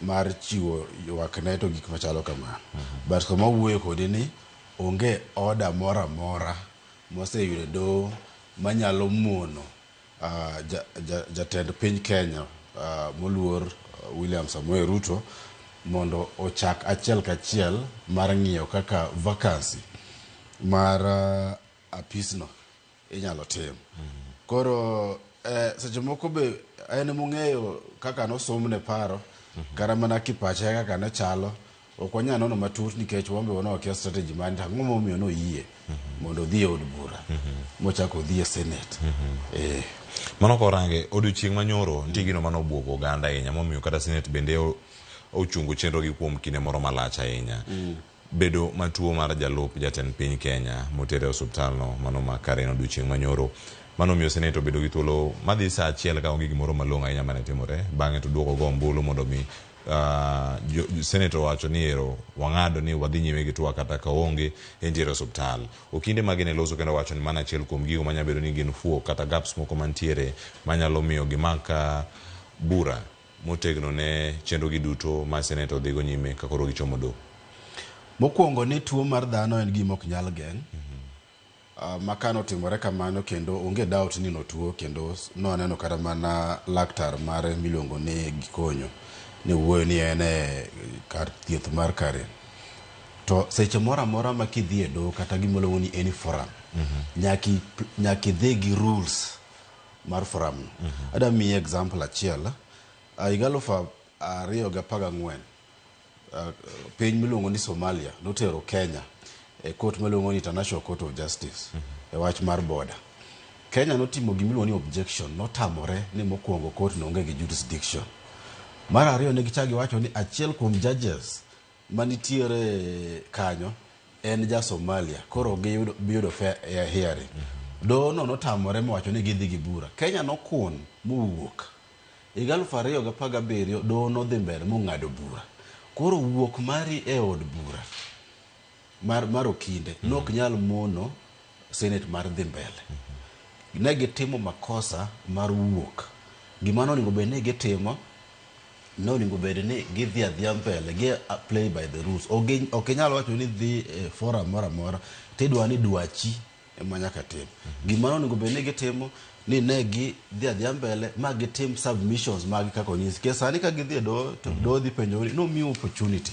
mar chiwo ywakne to gik machalo kamano. But kama wuoyo kodi ni onge order moro amora moseyudo doho manyalo mono jatend piny Kenya moluor William Samoei Ruto mondo ochak achiel kachiel mar ng'iyo kaka vacancy mar apisno inyalo tim. Koro seche moko be en mong'eyo kaka nosomne paro kata mana kipache kaka ne chalo ok wanyal nono matut nikech wan be wakia strategy mane to ang'o momiyo noyie mondo odhi e od bura mochako odhi e senate. Mano korange odiochieng' manyoro nitie gino mane obuogo oganda ahinya momiyo kata senate bende ochungo chenro gi kuom kinde moro malach ahinya. Bedo matuo mar jalup jatend piny Kenya motere e osiptal no mano ma Karen odiochieng' manyoro. Mano miyo senate obedo gi thuolo madhi saa achiel ka onge gimoro malong'o ahinya mane timore. Bang'e to duoko go ombulu mondo mi senate owacho ni ero wang'ado ni wadhi nyime gi twak kata ka oonge entiere e osiptal. Okinde mage ne loso kendo wacho ni mano achiel kuom gigo manyalo bedo ni gin fuok kata gaps moko mantiere manyalo miyo gimak bura motegno ne chenro gi duto ma senate odhigo nyime ka koro gichomo doho. Mokwongo ni tuo mar dhano en gima ok nyal geng'. Ma kano timore kamano kendo onge doubt ni notuo kendo nwaneno kata mana laktar mare miluongo ni Gikonyo ni wuoyo ni en e kar thieth mar Karen. To seche moro amora ma kidhi e doho kata gima iluongo ni any forum, nyaka idhi gi rules mar forum no. Adwa miyi example achiel. Higa 2014 piny miluongo ni Somalia notero Kenya e court miluongo ni International Court of Justice e wach mar border. Kenya notimo gima iluongo ni objection, notamore ni mokwongo court no onge gi jurisdiction. Mar ariyo ne gichako giwacho ni achiel kuom judges manitiere kanyo en ja Somalia, koro giyudo biyudo fair hearing. Doho no notamore mowacho ni gidhi gi bura. Kenya nokun mowuok. Higa 2017 doho nodhi mbele mong'ado bura. Koro wuok mari e od bura mar okinde nok nyal mono senate mar dhi mbele. Ne gitimo makosa mar wuok. Gima nonego bed ni gitimo nonego bed ni gidhi adhiya mbele gi play by the rules. Ok inyal wacho ni dhi e forum moro amora tidwa ni dwachi ema nyaka tim. Gima nonego bed ni gitimo ni ne gi dhi adhiya mbele ma gitim submissions mag kaka onyisi. Nikech sani ka gidhi e doho to doho dhi penjo ni nomiu opportunity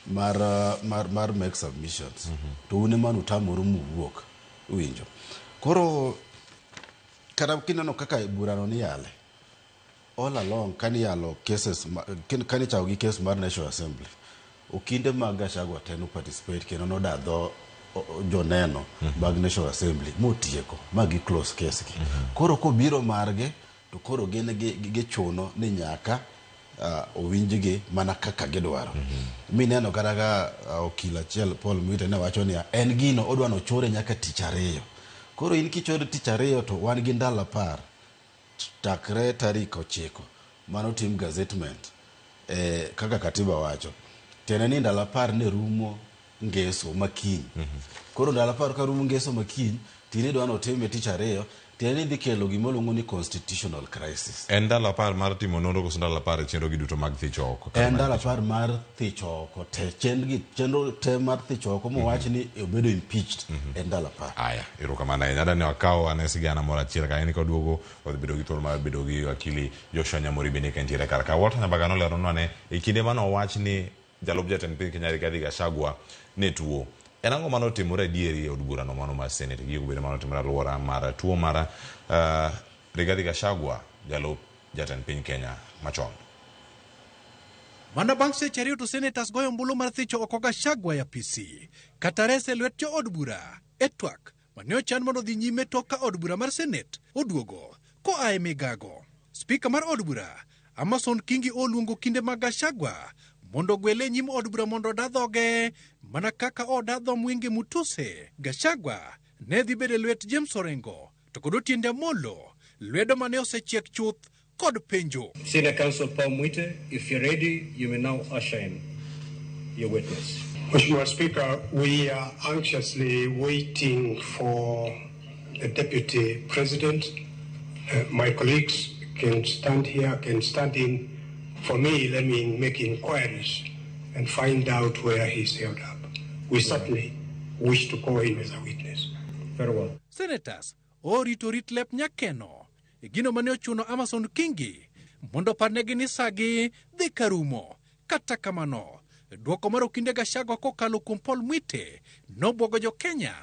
mar make submissions. To un ema nutamoru muwuok. Iwinjo. Koro kata kineno kaka burano niyale all along kaniyalo cases kanichako gi case mar National Assembly okinde mag Gachagua te no participate kendo nodadho joneno mag National Assembly motieko ma gi close case gi. Koro kobiro margi to koro gin gichuno ni nyaka owinjgi mana kaka gidwaro. Mineno kata ka okil achiel Paul Mwite ne wacho niya en gino odwa nochore nyaka tich ariyo. Koro in kichore tich ariyo to wan gi ndalo 10 chakre tarik 9 mano tim gazettement kaka katiba wacho. Tiende ni ndalo 10 ne rumo ngeso makiny. Koro ndalo 10 ka rumo ngeso makiny tine dwa notime tich ariyo tiende ni dhi kelo gima iluongo ni constitutional crisis. En ndalo 10 mar timo nonro koso ndalo 10 e chenro gi duto mag thicho oko? En ndalo 10 mar thicho oko te. Chenro te mar thicho oko mowach ni obedo impeached en ndalo 10. Aya, erokamano ahinya. Adwa ni wakaw ane sigana moro achiel ka en koduogo wadhi bedo gi thuolo mar bedo gi wakili Joshua Nyamori bende ka entiere kar ka. Walter Nyambaga noleronwa ne e kinde mane owach ni jalup jatend piny Kenya Rigathi Gachagua ne tuo. En ang'o mane otimore adieri e od burano mano mar Senate? Gigo bende mane otimore alwora mar tuo mar Rigathi Gachagua jalup jatend piny Kenya machon. Mana bang' seche ariyo to senators goyo ombulu mar thicho oko Gachagua e apisi kata rese e lwet jood bura e twak mane ochan mondo odhi nyime tok ka od bura mar Senate oduogo koa e migago. Spika mar od bura Amason Kingi oluongo kinde mag Gachagua mondo ogwele e nyim od bura mondo oda dhoge mana kaka oda dho Mwingi Mutuse. Gachagua ne dhi bedo e lwet James Orengo to kod Otiende Amollo, lwedo mane osechiek chuth kod penjo. Senior Counsel Paul Mwite, if you're ready, you may now usher in your witness. Mheshimiwa Speaker, we are anxiously waiting for the Deputy President. My colleagues can stand here, can stand in for me. Let me make inquiries and find out where he's held up. We certainly wish to call him as a witness. Very well. Senators orito rit lep nyakeno e gino mane ochuno Amason Kingi mondo oparnegi ni sagi dhi karumo. Kata kamano, dwoko mar okinde Gachagua kokalo kuom Paul Mwite nobwogo jo Kenya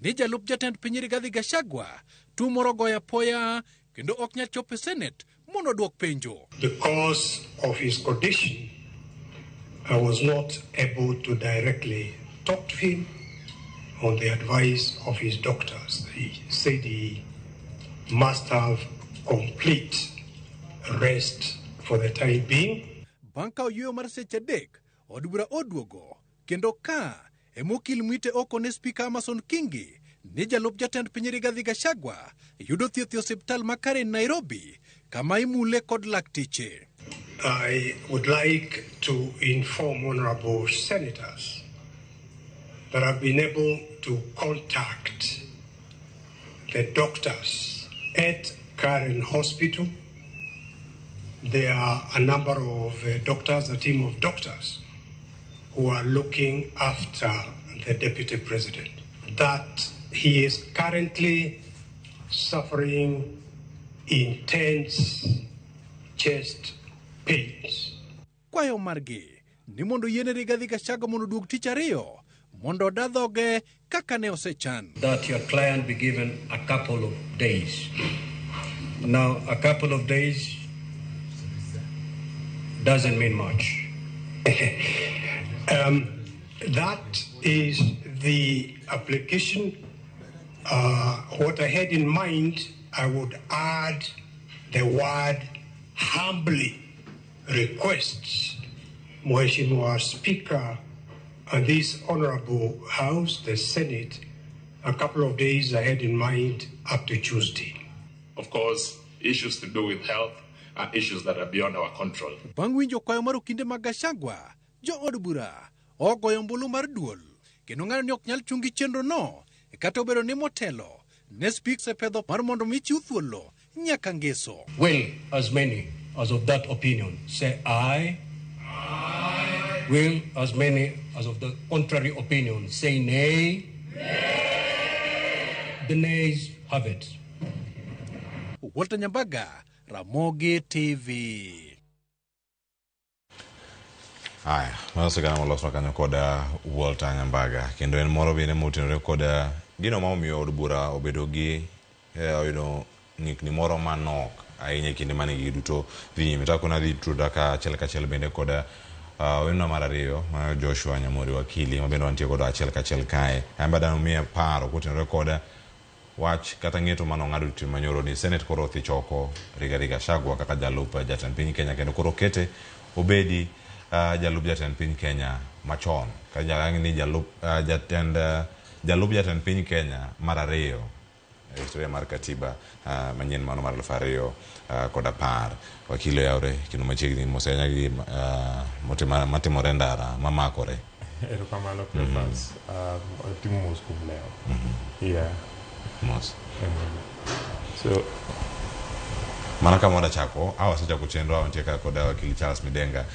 ni jalup jatend piny Rigathi Gachagua tuo moro goyo apoya kendo ok nyal chopo e Senate mondo odwok penjo. Because of his condition, I was not able to directly talk to him on the advice of his doctors. He said he must have complete rest for the time being. Bang' ka oyueyo mar seche 3, od bura oduogo kendo ka ema okil Mwite okone Spika Amason Kingi ni jalup jatend piny Rigathi Gachagua yudo thieth e osiptal ma Karen Nairobi kama imule kod lakteche. I would like to inform honorable senators that I've been able to contact the doctors at Karen Hospital. There are a number of doctors, a team of doctors who are looking after the Deputy President. That he is currently suffering intense chest pains. Kwayo margi ni mondo yiene Rigathi Gachagua mondo oduog tich ariyo mondo oda dhoge kaka ne osechan. That your client be given a couple of days. Now, a couple of days doesn't mean much. That is the application. What I had in mind, I would add the word humbly requests Mheshimiwa Speaker and this Honorable House, the Senate, a couple of days I had in mind up to Tuesday. Of course, issues to do with health are issues that are beyond our control. Bang' winjo kwayo mar okinde mag Gachagua, jo od bura ogoyo ombulu mar duol kendo ng'ado ni ok nyal chungi chenro no kata obedo ni motelo ne Speak osepedho mar mondo mi chiw thuolo nyaka ngeso. Will as many as of that opinion say aye? Aye. Will as many as of the contrary opinion say nay? Nay. The nays have it. Walter Nyambaga, Ramogi TV. Aya, mano sigana moloswa kanyo kod Walter Nyambaga kendo en moro bende motenore kod gino ma omiyo od bura obedo gi oyudo ng'ikni moro manok ahinya e kinde mane gigi duto dhi nyime. To akona dhi tuda ka achiel kachiel bende kod wendona mar ariyo ma Joshua Nyamori wakili ma bende wantie godo achiel kachiel kae. An be adwa miye paro kotenore kod wach kata ng'eto mane ong'ado tich manyoro ni Senate koro othich oko Rigathi Gachagua kaka jalup jatend piny Kenya kendo koro okete obedi jalup jatend piny Kenya machon ka ni jalup jatend jalup jatend piny Kenya mar ariyo e historia mar katiba manyien mano mar 2010. Wakili oyawre kendo machiegni mos ahinya gi matimore ndara mamakore. Erokamano Cleophas. Atimo mos kuom lewo. Yeah. Mos. So mana kama wadachako awa wasechako chenro awa nitie ka kod wakili Charles Midenga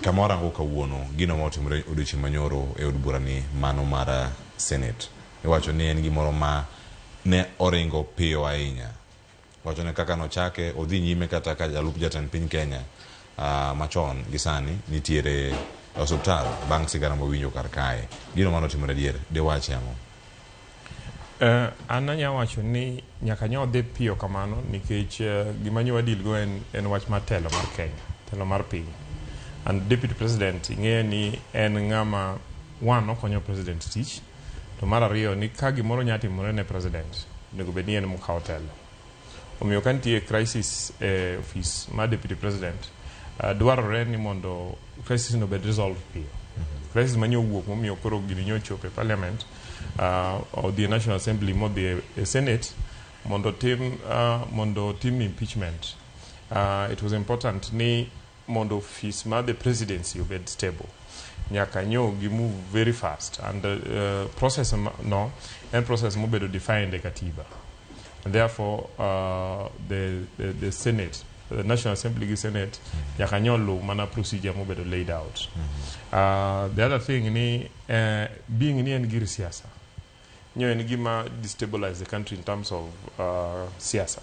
kama warango kawuono gino ma otimore odiochieng' manyoro e od bura ni mano mar Senate iwacho ni en gimoro ma ne oringo piyo ahinya wacho ni kaka nochake odhi nyime kata ka jalup jatend piny Kenya machon gi sani nitiere e osuptal bang' sigana mawinjo kar kae gino mane otimore adier diwachi ang'o? An anya wacho ni nyaka nyo dhi piyo kamano nikech gima nyo wadil go en wach mar telo mar Kenya, telo mar piny. And deputy president ing'eyo ni en ng'ama one okonyo president tich, to mar ariyo ni ka gimoro nya timore ne president, onego bed ni en mokawo telo. Omiyo ka nitie crisis e office mar deputy president, dwarore ni mondo crisis no obed resolved piyo. Crisis manyo owuok momiyo koro gini nyo ochopo e parliament, odhi e National Assembly modhi e Senate mondo tim impeachment. It was important ni mondo office mar the presidency obed stable. Nyaka nyo gi move very fast and process no en process mobedo defined e katiba. And therefore the Senate, the National Assembly gi Senate nyaka nyo luw mana procedure mobedo laid out. The other thing ni being ni en gir siasa nyo en gima destabilize the country in terms of siasa.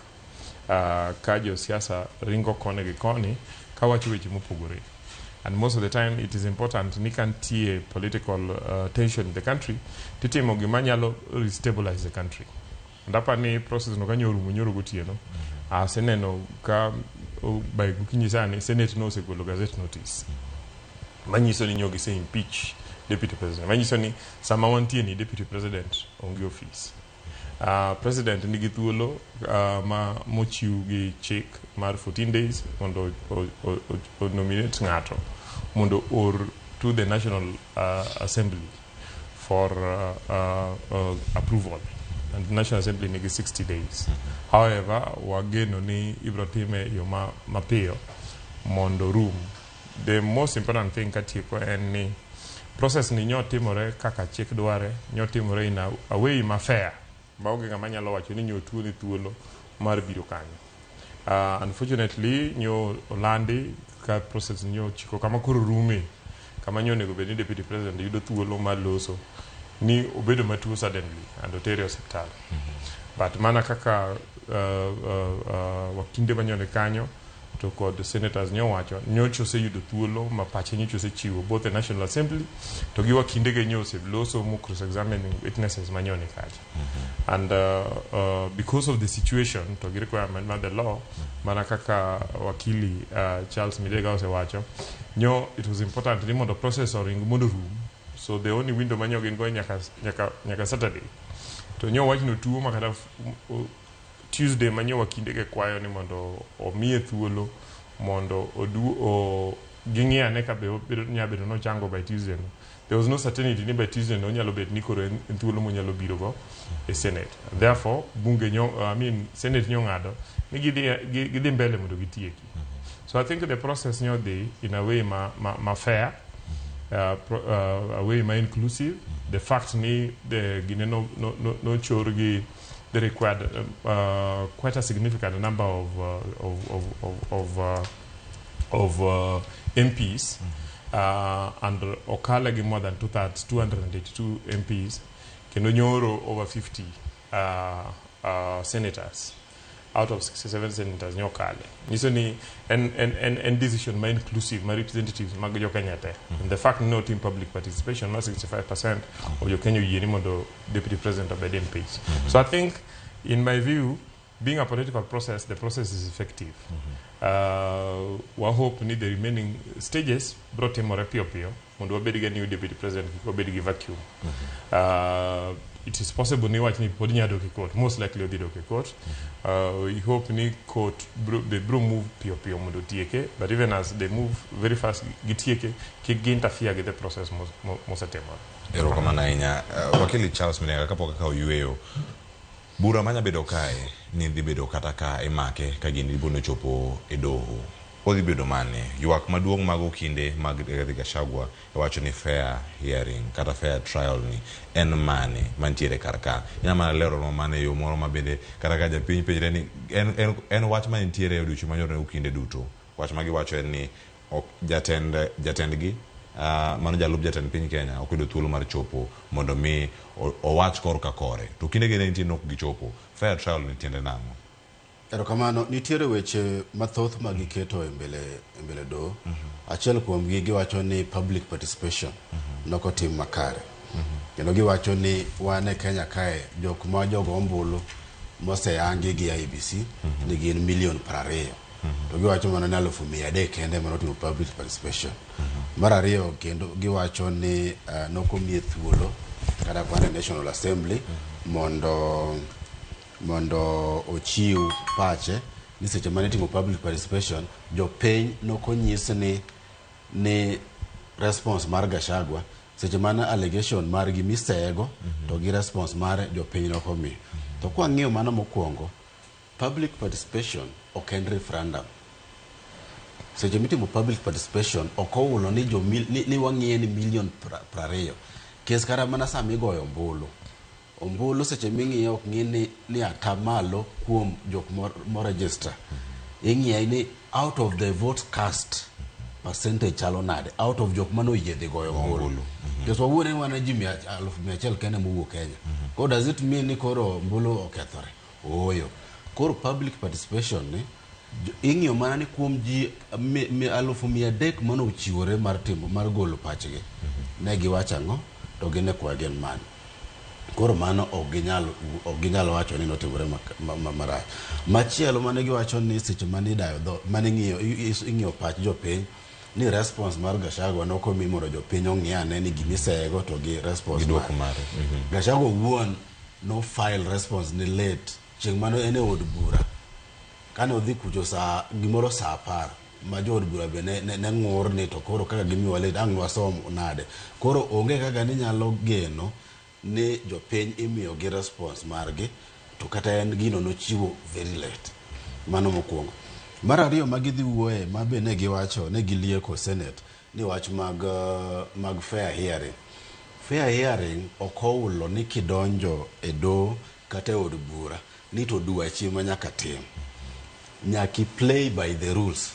Ka jo siasa ringo koni gi koni ka wacho weche mopogore. And most of the time it is important ni ka nitie political tension in the country titimo gima nyalo restabilize the country. And apani process no kanyo orumo nyoro gotieno. Aseneno ka by gokinyi sani Senate no osegolo gazette notice manyiso ni nyo gise impeach deputy president. Manyiso ni sama wantie ni deputy president onge office. President nigi thuolo ma mochiw gi chik mar 14 days mondo o nominate ng'ato mondo or to the National Assembly for approval. And the National Assembly nigi 60 days. However, wageno ni ibro time yo mapiyo mondo room. The most important thing katieko en ni process ni nyo timore kaka chik dware, nyo timore in a way ma fair. Maonge ng'ama nyalo wacho ni nyo tuo ni thuolo mar biro kanyo. Unfortunately, nyo olandi ka process nyo chiko kama koro rume, kama nyo onego bed ni deputy president yudo thuolo mar loso ni obedo matuo suddenly and otere e osiptal. But mana kaka wakinde manyone kanyo to kod senators nyo wacho nyocha oseyudo thuolo ma pache nyocha osechiwo both the National Assembly to gi wakinde ge nyo oseloso mo cross examining witnesses manyone kacha. And because of the situation to gi requirement mar the law mana kaka wakili Charles Midega osewacho nyo it was important ni mondo process oring mondo rum. So the only window manyo gin go nyaka Saturday. To nyo wach no tuo makata Tuesday manyo wakinde ge kwayo ni mondo omiye thuolo mondo odu ging'i ane ka be nya bedo nochango by Tuesday no. There was no certainty ni by Tuesday no nyalo bet ni koro en thuolo monyalo biro go e Senate. Therefore bunge nyo Senate nyo ng'ado ni gidhi mbele mondo gitieki. So I think the process nyo dhi in a way ma fair. A way ma inclusive. The fact ni the gine no chor gi they required quite a significant number of MPs, and okale gi more than 282 MPs kendo nyoro over 50 Senators out of 67 senators nyokale. Nyiso ni en decision ma inclusive, ma representatives mag jo Kenya te. And the fact no team public participation ma 65% of jo Kenya oyie ni mondo deputy president obed impeached. So I think, in my view, being a political process, the process is effective. Wa hope ni the remaining stages bro timore piyo piyo mondo wabed gi new deputy president, kik wabed gi vacuum. It is possible ni wach ni pod nyalo dok e court, most likely odhi dok e court. We hope ni court bro, be bro move piyo piyo mondo otieke, but even as they move very fast gitieke, kik gi interfere gi the process mosetimore. Erokamano ahinya. Wakili Charles Milenga, kapok akawo yweyo, bura manya bedo kae ni dhi bedo kata ka imake ka gini dipo nochopo e doho, odhi bedo mane ywak maduong' mag okinde mag Rigathi Gachagua e wacho ni fair hearing kata fair trial ni en mane mantiere kar ka? Inya mana lero mane e yo moro ma bende kata ka japiny penjre ni en wach manitiere e odiochieng' manyoro ne okinde duto. Wach ma giwacho en ni ok jatendgi, mano jalup jatend piny Kenya, ok oyudo thuolo mar chopo mondo mi owach kor ka kore, to kinde gi ne nitie nok gichopo. Fair trial ni tiende nang'o? Erokamano, nitiere weche mathoth ma giketo e mbele doho. Achiel kuomgi giwacho ni public participation nokotim makare. Kendo giwacho ni wan e Kenya kae, jok ma jogo ombulu moseyangi gi IEBC ni gin milion 20. To giwacho mana ni 300,000 kende ema notimo public participation. Mar ariyo kendo giwacho ni nokomiye thuolo kata kwan e National Assembly mondo ochiw pache ni seche mane itimo public participation, jopiny nokonyis ni response mar Gachagua seche mane allegation margi misego to gi response mar jopiny nokomiyo. To kwang'iyo mano mokwongo, public participation ok en referendum. Seche mitimo public participation ok oulo ni, jo ni wang'iye ni milion 20 kes kata mana sama igoyo ombulu. Ombulu seche ming'iyo ok ng'i ni ata malo kuom jok moregister. Ing'iye ni out of the votes cast, percentage chalo nade out of jok mane oyie dhi goyo ombulu. Nikech wawuone ni wan ji 100,000 kende mowuok Kenya. Koro does it mean ni koro ombulu okethore? Ooyo. Koro public participation ni ing'iyo mana ni kuom ji 300,000 mane ochiwore mar timo mar golo pachgi, ne giwacho ang'o to gin e kwa gin mane. Koro mano ok ginyal wacho ni notimore marach. Machielo mane giwacho ni seche mane idayo dho mane ing'iyo pach jopiny ni response mar Gachagua nokomi mondo jopiny ong'i ane ni gimisego to gi response Gi dwoko mare. Mare. Gachagua owuon no file response ni late chieng' mane en e od bura kane odhi kucho saa gimoro saa 10 ma jood bura be ne ng'ur ni to koro kaka gimiyowa late ang' nwasom nade. Koro onge kaka ninyalo geno ni jopiny imiyo gi response margi to kata en gino nochiwo very late. Mano mokwongo. Mar ariyo ma gidhi wuoye ma be ne giwacho ne gilieko senate ni wach mag fair hearing. Fair hearing ok oulo ni kidonjo e doho kata e od bura ni to dwachi ma nyaka tim. Nyaka i play by the rules.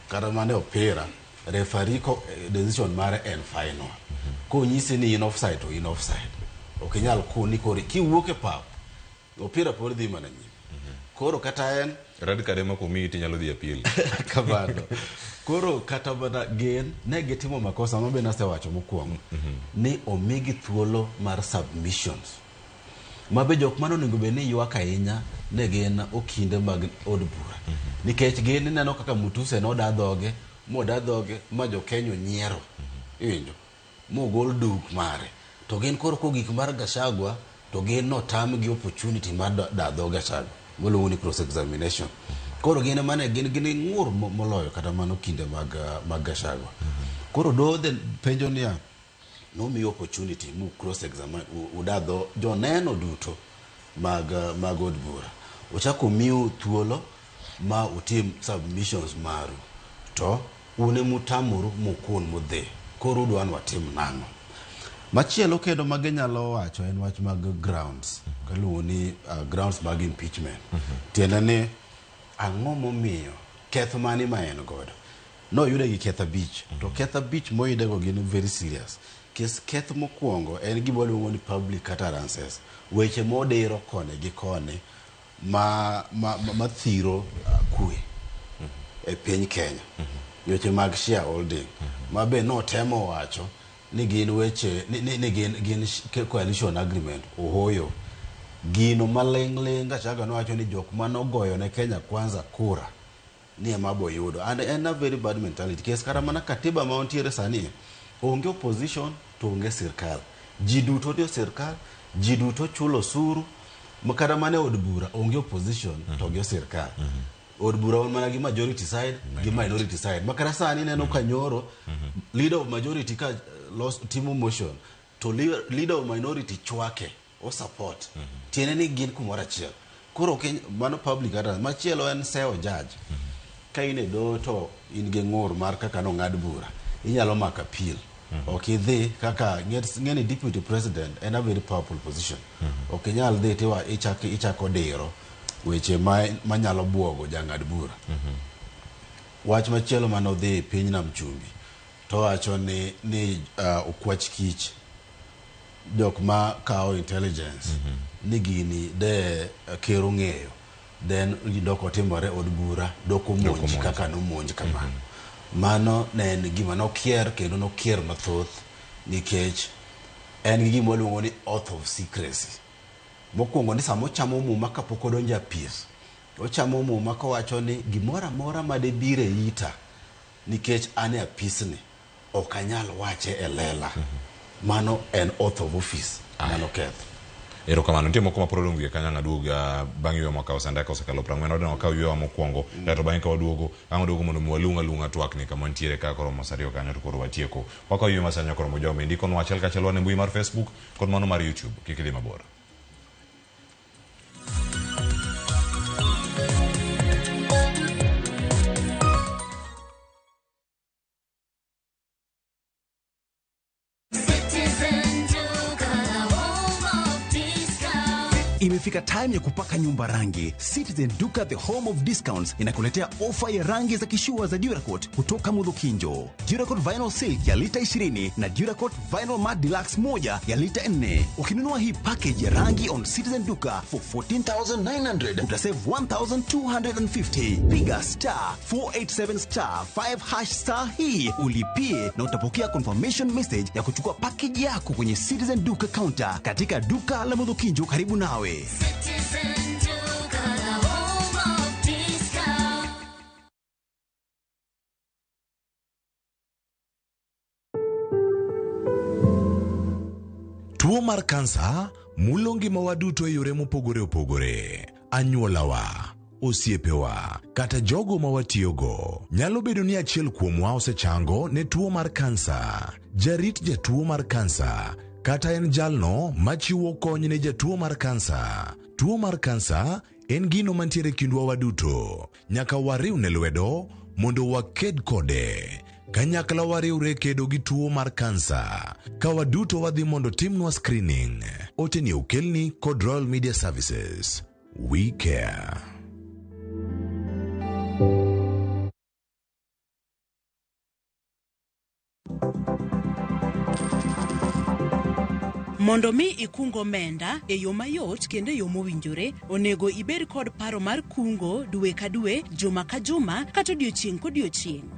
Kata mana e opira, referee ko decision mare en final. Konyisi ni in offside to in offside. Ok inyal kuni koro kiwuok e pap, opira pod dhi mana nyime. Koro kata en Red card ema komiyi tinyalo dhi appeal. Kamano. Koro kata mana gin ne gitimo makosa ma be nasewacho mokwongo ni omigi thuolo mar submissions ma be jok mane onego bed ni ywak ahinya ne gin okinde mag od bura, nikech gin ineno kaka Mutuse noda dhoge moda dhoge ma jo Kenya onyiero, iwinjo mogol duk mare, to gin koro kogik mar Gachagua to gin notamgi opportunity mar da dho Gachagua moluongo ni cross examination. Koro gin mane gin ng'ur moloyo kata mano kinde mag Gachagua. Koro doho penjo niya, nomiyo opportunity mu cross examine udadho joneno duto mag od bura, ochako miu thuolo ma utim submissions maru, to un emutamoru mukun mudhi. Koro udwa ni watim nang'o? Machielo kendo ma ginyalo wacho en wach mag grounds kaluongo ni grounds mag impeachment. Tiende ni ang'o momiyo keth mane ma en godo noyude gi keth 5, to keth 5 moyudego gin very serious. Kes keth mokwongo en gima waluongo ni public utterances, weche modiro koni gi koni ma, ma, ma, ma thiro kwe e piny Kenya. Weche mag shareholding ma be notemo wacho ni gin weche ni, ni, ni gin, gin coalition agreement ohoyo gino maling' ling'. Gachagua nowacho ni jok manogoyo ne Kenya Kwanza kura ni ema boyudo, and en a very bad mentality. Kes kata mana katiba ma wantiere sani, onge opposition to onge sirkal, ji duto dio sirkal, ji duto chulo osuru. Ma kata mana e od bura onge opposition to gi sirkal. Od bura wan mana gi majority side gi minority side, ma kata sani ineno ka nyoro leader of majority ka timo motion to leader of minority chwake o support, tiende ni gin kumoro achiel. Koro mano public utterance. Machielo en sewo judge. Ka in e doho to in gi ng'ur mar kaka nong'ad bura, inyalo mako appeal. Ok idhi kaka ng'e ni deputy president en a very powerful position. Ok inyal dhi tiwa ichako diro weche manyalo buogo jang'ad bura. Wach machielo manodhi e piny Nam Chumbi to wacho ni okwach kich jok ma kawo intelligence ni gini de ker ong'eyo, then dok otimore od bura dok omonj omonj. Kaka nomonj kamano. Mano ne en gima nokier kendo nokier mathoth nikech en gi gima waluongo ni oath of secrecy. Mokwongo ni sama ochamo muma kapok odonjo e apis, ochamo muma kowacho ni gimoro amora madebiro e ita nikech an e apisni ok anyal wache e lela. Mano en oath of office manoketho. Erokamano. Nitie moko ma pod odong' wiye kanyo. Ang' aduog bang' yweyo mwakawo sanda ka osekalo 40 wadwa wakaw yweyo mokwongo, kaeto bang'e ka waduogo ang' waduogo mondo mi walung' alung'a twakni kama wantiere ka koromo sa 2 kanyo to koro watieko. Wakawo yweyo ma sani koromo jogo indikonwa achiel kachiel wan e mbui mar Facebook kod mano mar YouTube. Kik idhi mabor. Citizen Duka, the home of discount. Imefika time ya kupaka nyumba rangi. Citizen Duka, the home of discounts, inakuletea ofa ya rangi za kishua za Duracoat kutoka Mudhukinjo. Duracoat Vinyl Silk ya lita 20 na Duracoat Vinyl Matte Deluxe moja ya lita 4. Ukinunua hii package ya rangi on Citizen Duka for 14,900, utasave 1,250. Piga *487*5# star hii ulipie na utapokea confirmation message ya kuchukua package yako kwenye Citizen Duka counter katika duka la Mudhukinjo karibu nawe. Citizen Duka, the home of discount. Tuo mar kansa mulo ngimawa duto e yore mopogore opogore. Anyuolawa, osiepewa, kata jogo ma watiyogo. Nyalo bedo ni achiel kuomwa osechango ne tuo mar kansa. Jarit jatuo mar kansa kata en jalno machiwo kony ne jatuo mar kansa. Tuo mar kansa en gino mantiere e kindwa waduto. Nyaka wariwne lwedo mondo waked kode. Kanyakla wariwre kedo gi tuo mar kansa. Ka waduto wadhi mondo timnwa screening. Ote ni okelni kod Royal Media Services. We care. Mondo mi ikung omenda e yo mayot kendo e yo mowinjore, onego ibed kod paro mar kungo dwe ka dwe, juma ka juma, kata odiochieng' kodiochieng'.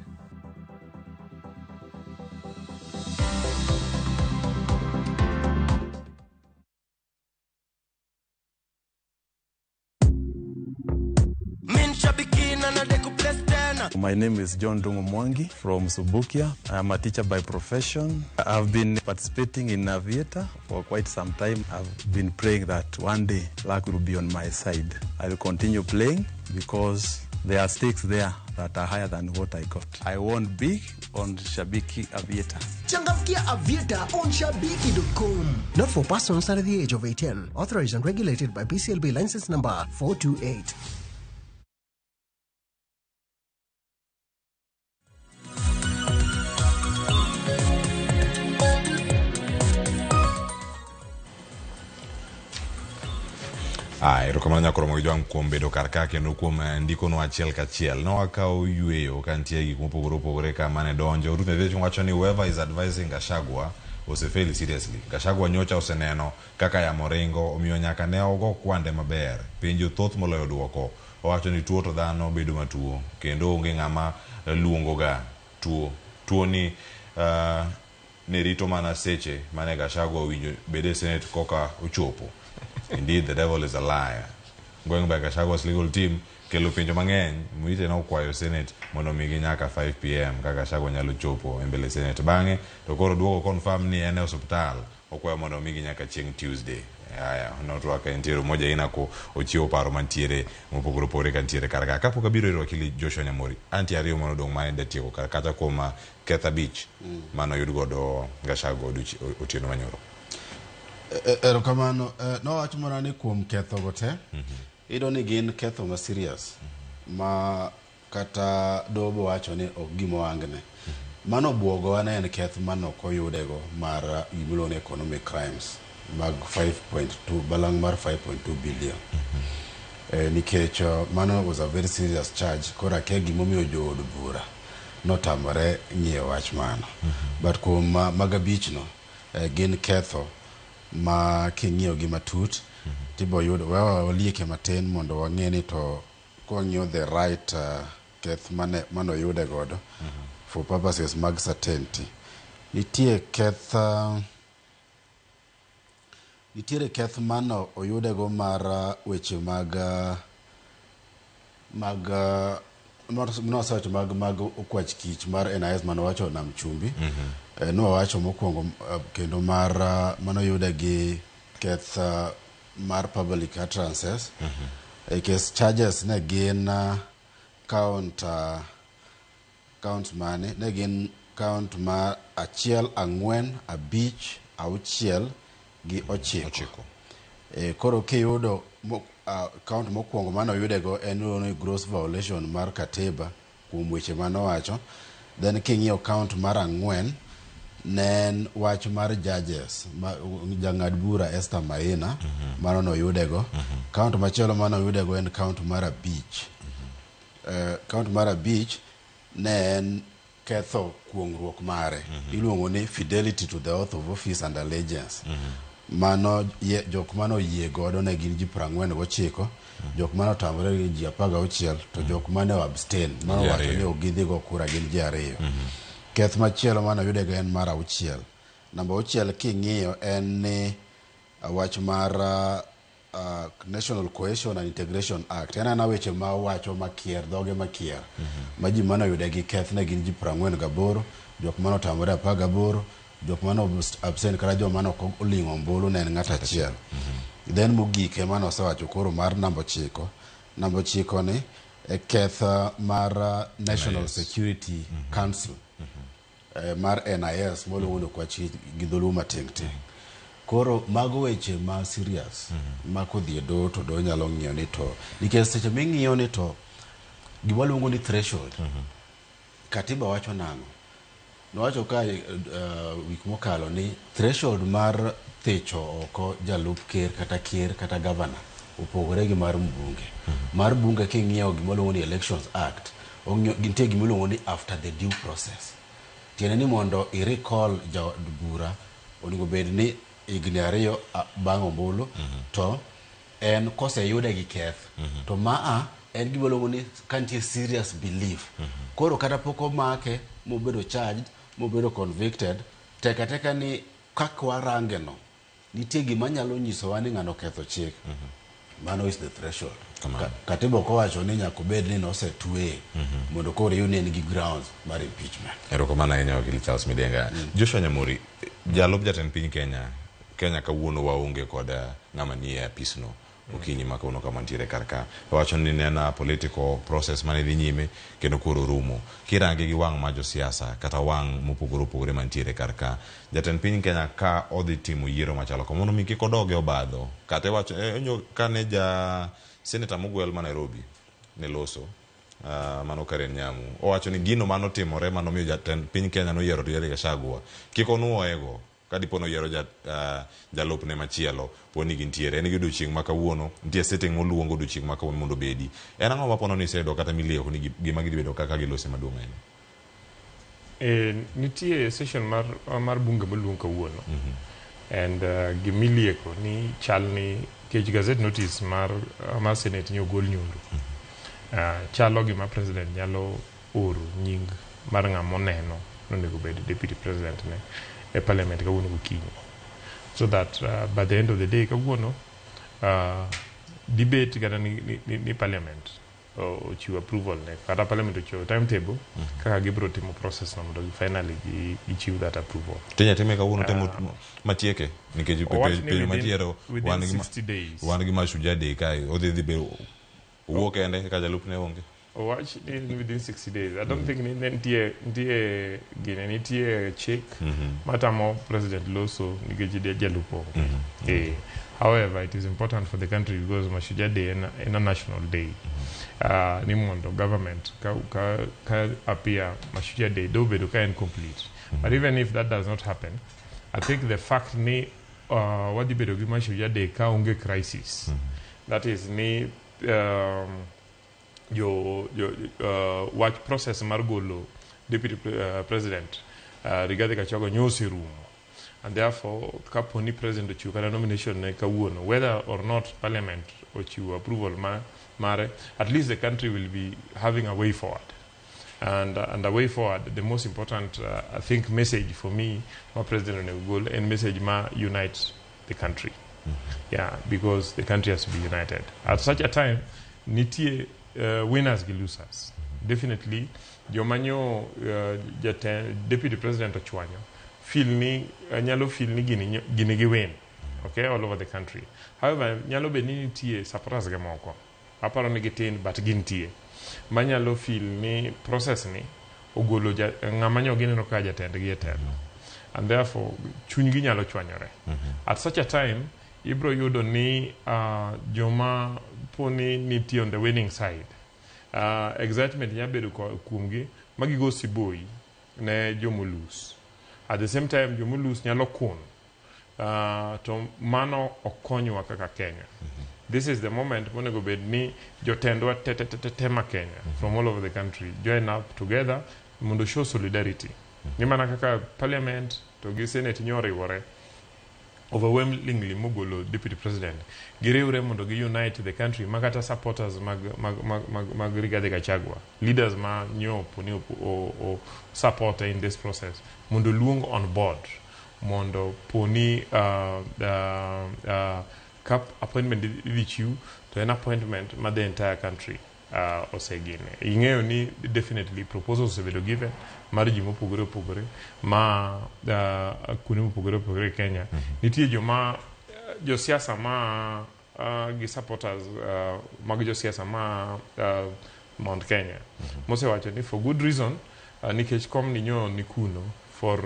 Min shabiki na na deku place tena. My name is John Dungu Mwangi from Subukia. I'm a teacher by profession. I've been participating in Aviator for quite some time. I've been praying that one day luck will be on my side. I will continue playing because there are stakes there that are higher than what I got. I won big on Shabiki Aviator. Changamkia Aviator on Shabiki.com. Not for persons under the age of 18. Authorized and regulated by BCLB license number 428. Aya, erokamano nyakoromo gi jwang' kuom bedo kar ka kendo kuom ndikonwa achiel kachiel. Ne wakawo yweyo ka nitie gik mopogore opogore ka mane donjo. Ruth Medhech wacho ni whoever is advising Gachagua osefail seriously. Gachagua nyocha oseneno kaka yamo ringo omiyo nyaka ne ogo kwande maber. Penjo thoth moloyo duoko. Owacho ni tuo to dhano bedo matuo kendo onge ng'ama luongoga tuo. Tuo ni ne rito mana seche mane Gachagua owinjo bede Senate koka ochopo. Indeed, the devil is a liar. Going by Gachagua's legal team, kelo penjo mang'eny, Muite nokwayo Senate mondo omigi nyaka 5 pm ka Gachagua nyalo chopo e mbele Senate. Bang'e to koro duogo confirm ni en e osuptal, okwayo mondo omigi nyaka chieng' Tuesday. Aya, notwak entiere Umoja ina ko ochiwo paro mantiere mopogore opogore kantiere kar ka. Kapok abiro ir wakili Joshua Nyamori, antie ariyo manodong' mane datieko kar kacha kuom keth abich manoyud godo Gachagua otieno manyoro. Erokamano. Nowach mana ni kuom ketho go te, iyudo ni gin ketho ma serious ma kata doho wacho ni ok gima ohangne. Mano buogowa ne en keth mane ok oyudego mar gimiluongo ni economic crimes mag 5.2 balang' mar 5.2 billion. Nikech mano was a very serious charge koro akia gimomiyo jood bura notamore ng'iyo wach mano. But kuom mag abich no, gin ketho ma king'iyo gi matut tibo yudo wewa walieke matin mondo wang'e ni to kwang'iyo the right keth mane manoyude godo for purposes mag certainty. Nitie keth nitiere keth mano oyudego mar weche mag mag nosewacho mag okwach kich mar NIS manowacho Nam Chumbi. Nowacho mokwongo kendo mar manoyude gi keth mar public utterances. E case charges ne gin count count mane ne gin count mar 1, 4, 5, 6 gi 9. Koro kiyudo count mokwongo manoyudego en ni gross violation mar katiba kuom weche manowacho. Then king'iyo count mar 4 ne en wach mar judges jang'ad bura Esther Maina mano noyudego. Count machielo manoyudego en count mar 5. Count mar 5 ne en ketho kuong'ruok mare. Iluongo ni fidelity to the oath of office and allegiance. Mano jok mane oyie godo ne gin ji 49, jok mane otamore gin ji 16, to jok mane abstain mane owacho ni ok gidhi go kura gin ji 2. Keth machielo mane oyudego en mar 6. Namba 6 king'iyo en ni wach mar National Cohesion and Integration Act. En ana weche ma owacho makier, dhoge makier. Ma ji mane oyude gi keth ne gin ji 48, jok mane otamore 18, jok mane abstain kata joma ne ok oling'o ombulu ne en ng'at achiel. Then mogik ema nosewacho koro mar namba 9. Namba 9 ni e keth mar National Security Council mar NIS moluongo ni okwach gi dholuo mating' ting'. Koro mago weche ma serious ma kodhi e doho to doho nyalo ng'iyo ni to nikech seche ming'iyo ni to gima luongo ni threshold katiba wacho nang'o? Nowacho ka wik mokalo ni threshold mar thicho oko jalup ker kata ker kata governor opogore gi mar mbunge. Mar bunge king'iyo gima luongo ni Elections Act, nitie gima iluongo ni after the due process. Tiende ni mondo i recall jaod bura onego bed ni higni 2 bang' ombulu to en koseyude gi keth. To maa en gima iluongo ni ka nitie serious belief. Koro kata pok omake mobedo charged mobedo convicted, tek ateka ni kaka warange no nitie gima nyalo nyisowa ni ng'ano oketho chik. Mano is the threshold. Katiba ok owacho ni nyaka obed ni nosetweye mondo koro iyud ni en gi grounds mar impeachment. Erokamano ahinya wakili Charles Midenga. Joshua Nyamori, jalup jatend piny Kenya kawuono waonge kod ng'ama nie apisno okinyi ma kawuono kama nitiere kar ka. Owacho ni ne en political process mane dhi nyime kendo koro rumo. Kirange gi wang' ma josiasa kata wang' mopogore opogore mantiere kar ka. Jatend piny Kenya ka odhi timo yiero machalo kama mondo mi kik odog e obadho. Kata iwacho kane ja senator mogwel ma Nairobi ne loso mano Karen Nyamu owacho ni gino manotimore manomiyo jatend piny Kenya noyiero Rigathi Gachagua kik onuoyego ka dipo noyiero jalupne machielo po ni gintiere en gi odiochieng' ma kawuono nitie sitting moluongo odiochieng' ma kawuono mondo obedi. En ang'o mapono ni iseyudo kata milieko ni gima gidhi bedo kaka gilose maduong' ahinya? Nitie session mar bunge moluong kawuono. And gimilieko ni chal ni kech gazette notice mar Senate ni ogol nyoro. Chalo gima president nyalo oro nying mar ng'ama oneno nonego bed deputy president ne e parliament kawuono gokinyi. So that by the end of the day kawuono debate kata ni parliament ochiwo approval ne kata parliament ochiwo timetable kaka gibiro timo process no mondo finally gichiw that approval. Tinya time kawuono temo matieke nikech Owach ni penjo machielo within wan gi 60 days. Wan gi Mashujaa Day kae odhi bedo owuok kende ka jalupne onge. Owach ni within 60 days. I don't think ni ne nitie gine nitie chik matamo president loso nikech jalup onge. However, it is important for the country because Mashujaa Day en a national day. Ni mondo government ka appear Mashujaa Day do bedo ka en complete. But even if that does not happen, I think the fact ni wadhi bedo gi Mashujaa Day ka onge crisis. That is ni jo wach process mar golo deputy president Rigathi Gachagua nyoserumo. And therefore, kapo ni president ochiwo kata nomination ne kawuono, whether or not parliament ochiwo approval mare, at least the country will be having a way forward. And a way forward, the most important, I think, message for me, ma president onego gol, en message ma unite the country. Yeah, because the country has to be united. At such a time, nitie winners gi losers. Definitely, joma nyo deputy president ochwanyo, feel ni, nyalo feel ni gini gi win, okay, all over the country. However, nyalo bed ni nitie supporters ge moko. Aparo ni gitin, but gintie. Manyalo feel ni process ni ogolo ng'ama nyo gineno ka jatendgi e telo. And therefore, chunygi nyalo chwanyore. At such a time, ibro yudo ni joma po ni nitie on the winning side. Excitement nyalo bedo kuomgi ma gigo siboi ne jomolus. At the same time, jomolus nyalo kun. To mano ok konywa kaka Kenya. This is the moment monego bed ni jotendwa te te te te te ma Kenya from all over the country join up together mondo show solidarity. Ni mana kaka parliament to gi senate nyoriwore overwhelmingly mogolo deputy president giriwre mondo gi unite the country ma kata supporters mag Rigathi Gachagua, leaders ma nyo poni o support in this process mondo luong on board mondo poni ka appointment idhi chiw to en appointment ma the entire country osegine. Ing'eyo ni definitely proposals osebedo given mar ji mopogore opogore ma kuonde mopogore opogore e Kenya. Nitie joma josiasa ma gi supporters mag josiasa ma Mount Kenya mosewacho ni for good reason, nikech kom ni nyo ni kuno for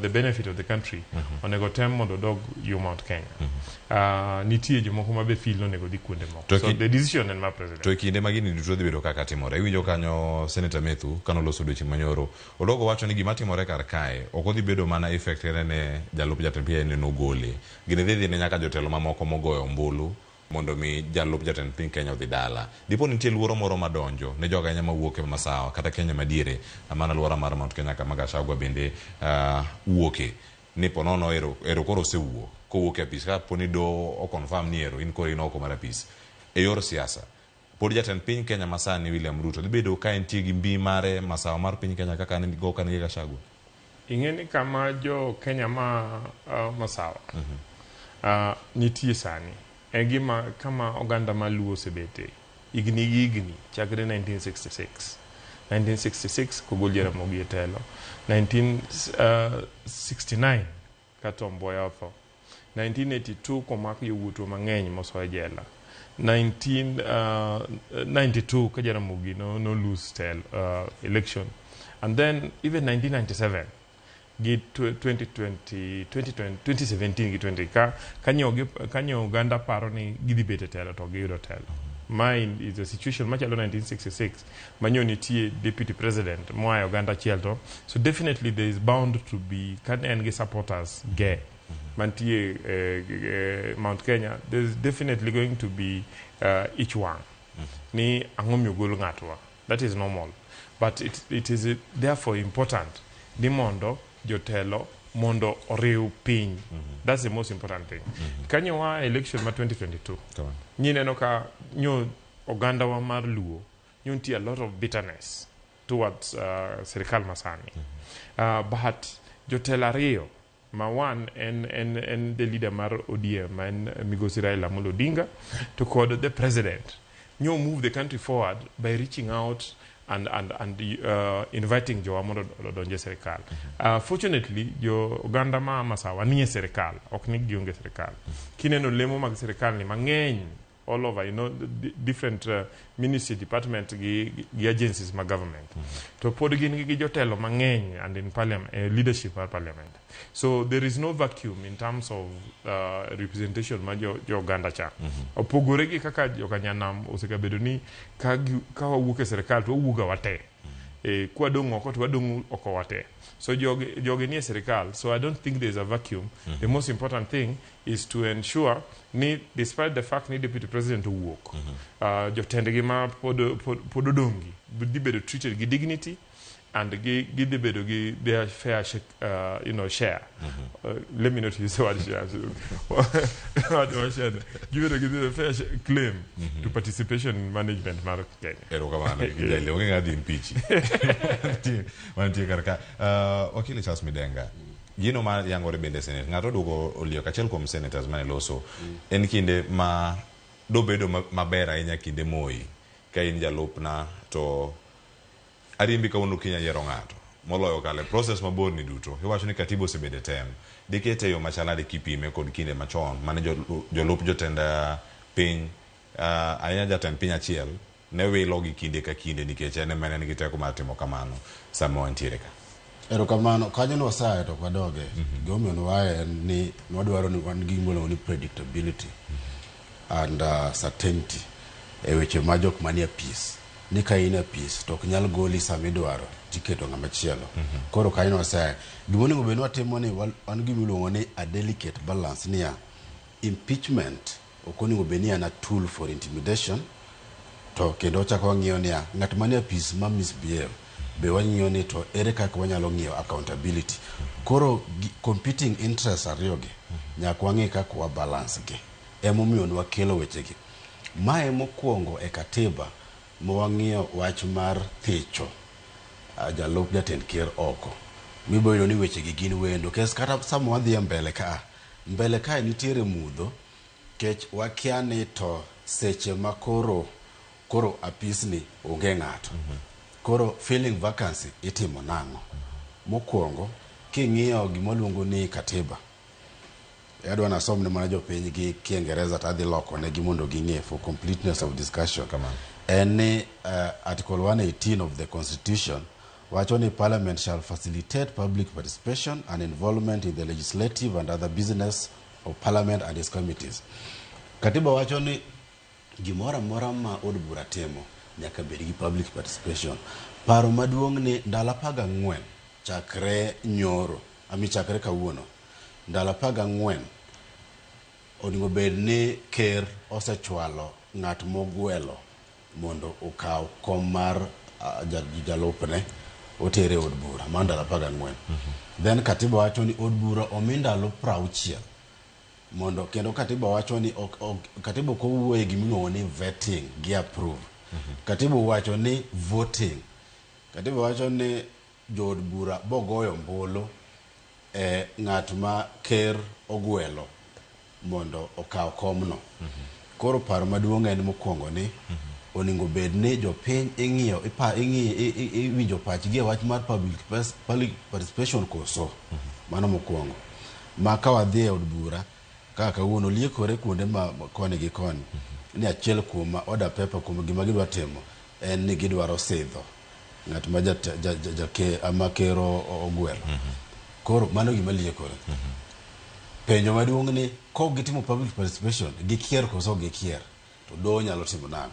the benefit of the country, onego tem mondo dog yo Mount Kenya. Nitie jomoko ma be feel onego dhi kuonde moko. To So the decision en mar president. To e kinde ma gini duto dhi bedo kaka timore. Iwinjo kanyo Senator Methu kanoloso dweche manyoro. Odogo wacho ni gima timore kar kae ok odhi bedo mana effect kende ne jalup jatend piny en nogole. Gini dhi ne nyaka jotelo mamoko mogoyo ombulu mondo mi jalup jatend piny Kenya odhi dala. Dipo nitie luoro moro madonjo ne jogo ahinya mawuok e masawa kata Kenya madiere mana alwora mar Mount Kenya kama Gachagua bende wuoke. Ni po nono ero koro osewuok kowuok e apis ka po ni do o confirm ni ero in koro in oko mar apis. E yor siasa pod jatend piny Kenya masani William Ruto dhi bedo ka entie gi mbi mare masawa mar piny Kenya kaka ne go ka nigi Gachagua. Ing'e ni kama jo Kenya ma masawa nitie sani en gima kama oganda maluo osebete higni gi higni chakre 1966. 1966 kogol Jaramogi e telo, 1969 ka Tom Mboya otho, 1982 komak yawuotwa mang'eny moso e jela, 1992 ka Jaramogi no lose tel election, and then even 1997 gi 2020, 2017 gi 20 ka kanyo oganda paro ni gidhi bet e telo to giyudo telo. Mine is a situation machalo 1966 manyo nitie deputy president moa e oganda achiel to so definitely there is bound to be ka en gi supporters ge mantie Mount Kenya, there is definitely going to be ich wang' ni ang'o miyo gol ng'atwa. That is normal, but it is therefore important ni mondo jotelo mondo oriw piny. That's the most important thing. Kanyo wa election ma 2022, nyineno ka nyo ogandawa mar Luo nyo nitie a lot of bitterness towards sirikal masani. But jotelo ariyo ma one en the leader mar ODM ma en Migosi Raila Amolo Odinga to kod the president nyo move the country forward by reaching out and inviting jowa mondo odonj e sirikal. Fortunately, jo oganda ma Masawa nie sirikal, ok ni gionge sirikal. Kineno lemo mag sirikal ni mang'eny all over, different ministry department gi agencies mag government. To pod gin gi jotelo mang'eny and in parliament, leadership mar parliament. So there is no vacuum in terms of representation mar jo oganda cha. Opogore gi kaka jokanyanam osegabedo ni ka wawuok e sirikal to wawuok ga wate. Kwadong' oko to wadong' oko wate. So jogi nie sirikal, so I don't think there is a vacuum. The most important thing is to ensure ni despite the fact ni deputy president owuok, jotendgi ma pod odong'gi dhi bedo treated gi dignity and gidhi bedo gi their fair share. Let me not use the word share. Word share. Gibedo gi their fair claim to participation in management mar Kenya. Erokamano. Jali, onge ng'a dhi impeach. Mantie kar ka. Wakili Charles Midenga, gino ma yangore bende e Senate, ng'ato oduogo oliek achiel kuom senators mane loso, en kinde ma dobedo maber ahinya kinde Moi ka in jalupna to ariembi kawuono kiny ayiero ng'ato moloyo kalo e process mabor ni duto. Iwacho ni katiba osebedo e tem. Dikete e yo machal nade kipime kod kinde machon mane jolup jotend piny, ahinya jatend piny achiel ne wilo gi kinde ka kinde nikech en ema ne en gi teko mar timo kamano sama wantiere ka. Erokamano. Kanyo nwasaye to ok wadoge. Gimomiyo nwaye en ni nwadwaro ni wan gi gimiluongo ni predictability and certainty e weche ma jok manie apis. Ni ka in e apis to ok nyal goli sama idwaro tiketo ng'ama chielo. Koro kanyo nwasaye. Gimonego bed ni watimo ni wan gimiluongo ni a delicate balance niya, impeachment ok onego bed ni en a tool for intimidation to kendo wachako wang'iyo niya, ng'at manie apis ma misbehave be wang'iyo ni to ere kaka wanyalo ng'iyo accountability. Koro competing interests ariyogi nyaka wang'i kaka wa balance gi. Emomiyo nwakelo wechegi. Mae mokwongo e katiba ma wang'iyo wach mar thicho jalup jatend ker oko. Mibiro yudo ni wechegi gin wendo. Kes kata sama wadhi e mbele ka, mbele kae nitiere mudho kech wakia ni to seche ma koro apisni onge ng'ato. Koro filling vacancy itimo nang'o? Mokwongo, king'iyo gima ni katiba, adwa nasomne mana jopiny gi Kiingereza to adhi loko negi mondo ging'e for completeness of discussion. En ni Article 118 of the Constitution wacho ni Parliament shall facilitate public participation and involvement in the legislative and other business of Parliament and its committees. Katiba wacho ni gimoro amora ma od bura timo nyaka bed gi public participation. Paro maduong' ni ndalo 14 chakre nyoro, ami chakre kawuono, ndalo 14 onego bed ni ker osechwalo ng'at mogwelo mondo okaw kom mar jalupne otere e od bura mar ndalo 14. Then katiba wacho ni od bura omi ndalo 60 mondo kendo katiba wacho ni ok, katiba ok owuoye gimiluongo ni vetting gi approve. Katiba wacho ni voting. Katiba wacho ni jood bura bogoyo ombulu e ng'at ma ker ogwelo mondo okaw komno. Koro paro maduong' en mokwongo ni onego bed ni jopiny ing'iyo iwinjo pachgi e wach mar public participation koso. Mano mokwongo. Ma ka wadhi e od bura kaka kawuono liekore kuonde ma koni gi koni ni achiel kuom order paper kuom gima gidwa timo en ni gidwaro sidho ng'at ma ama ker ogwelo. Koro mano gima liekore. Penjo maduong' ni kok gitimo public participation gikier koso ok gikier to doho nyalo timo nang'o?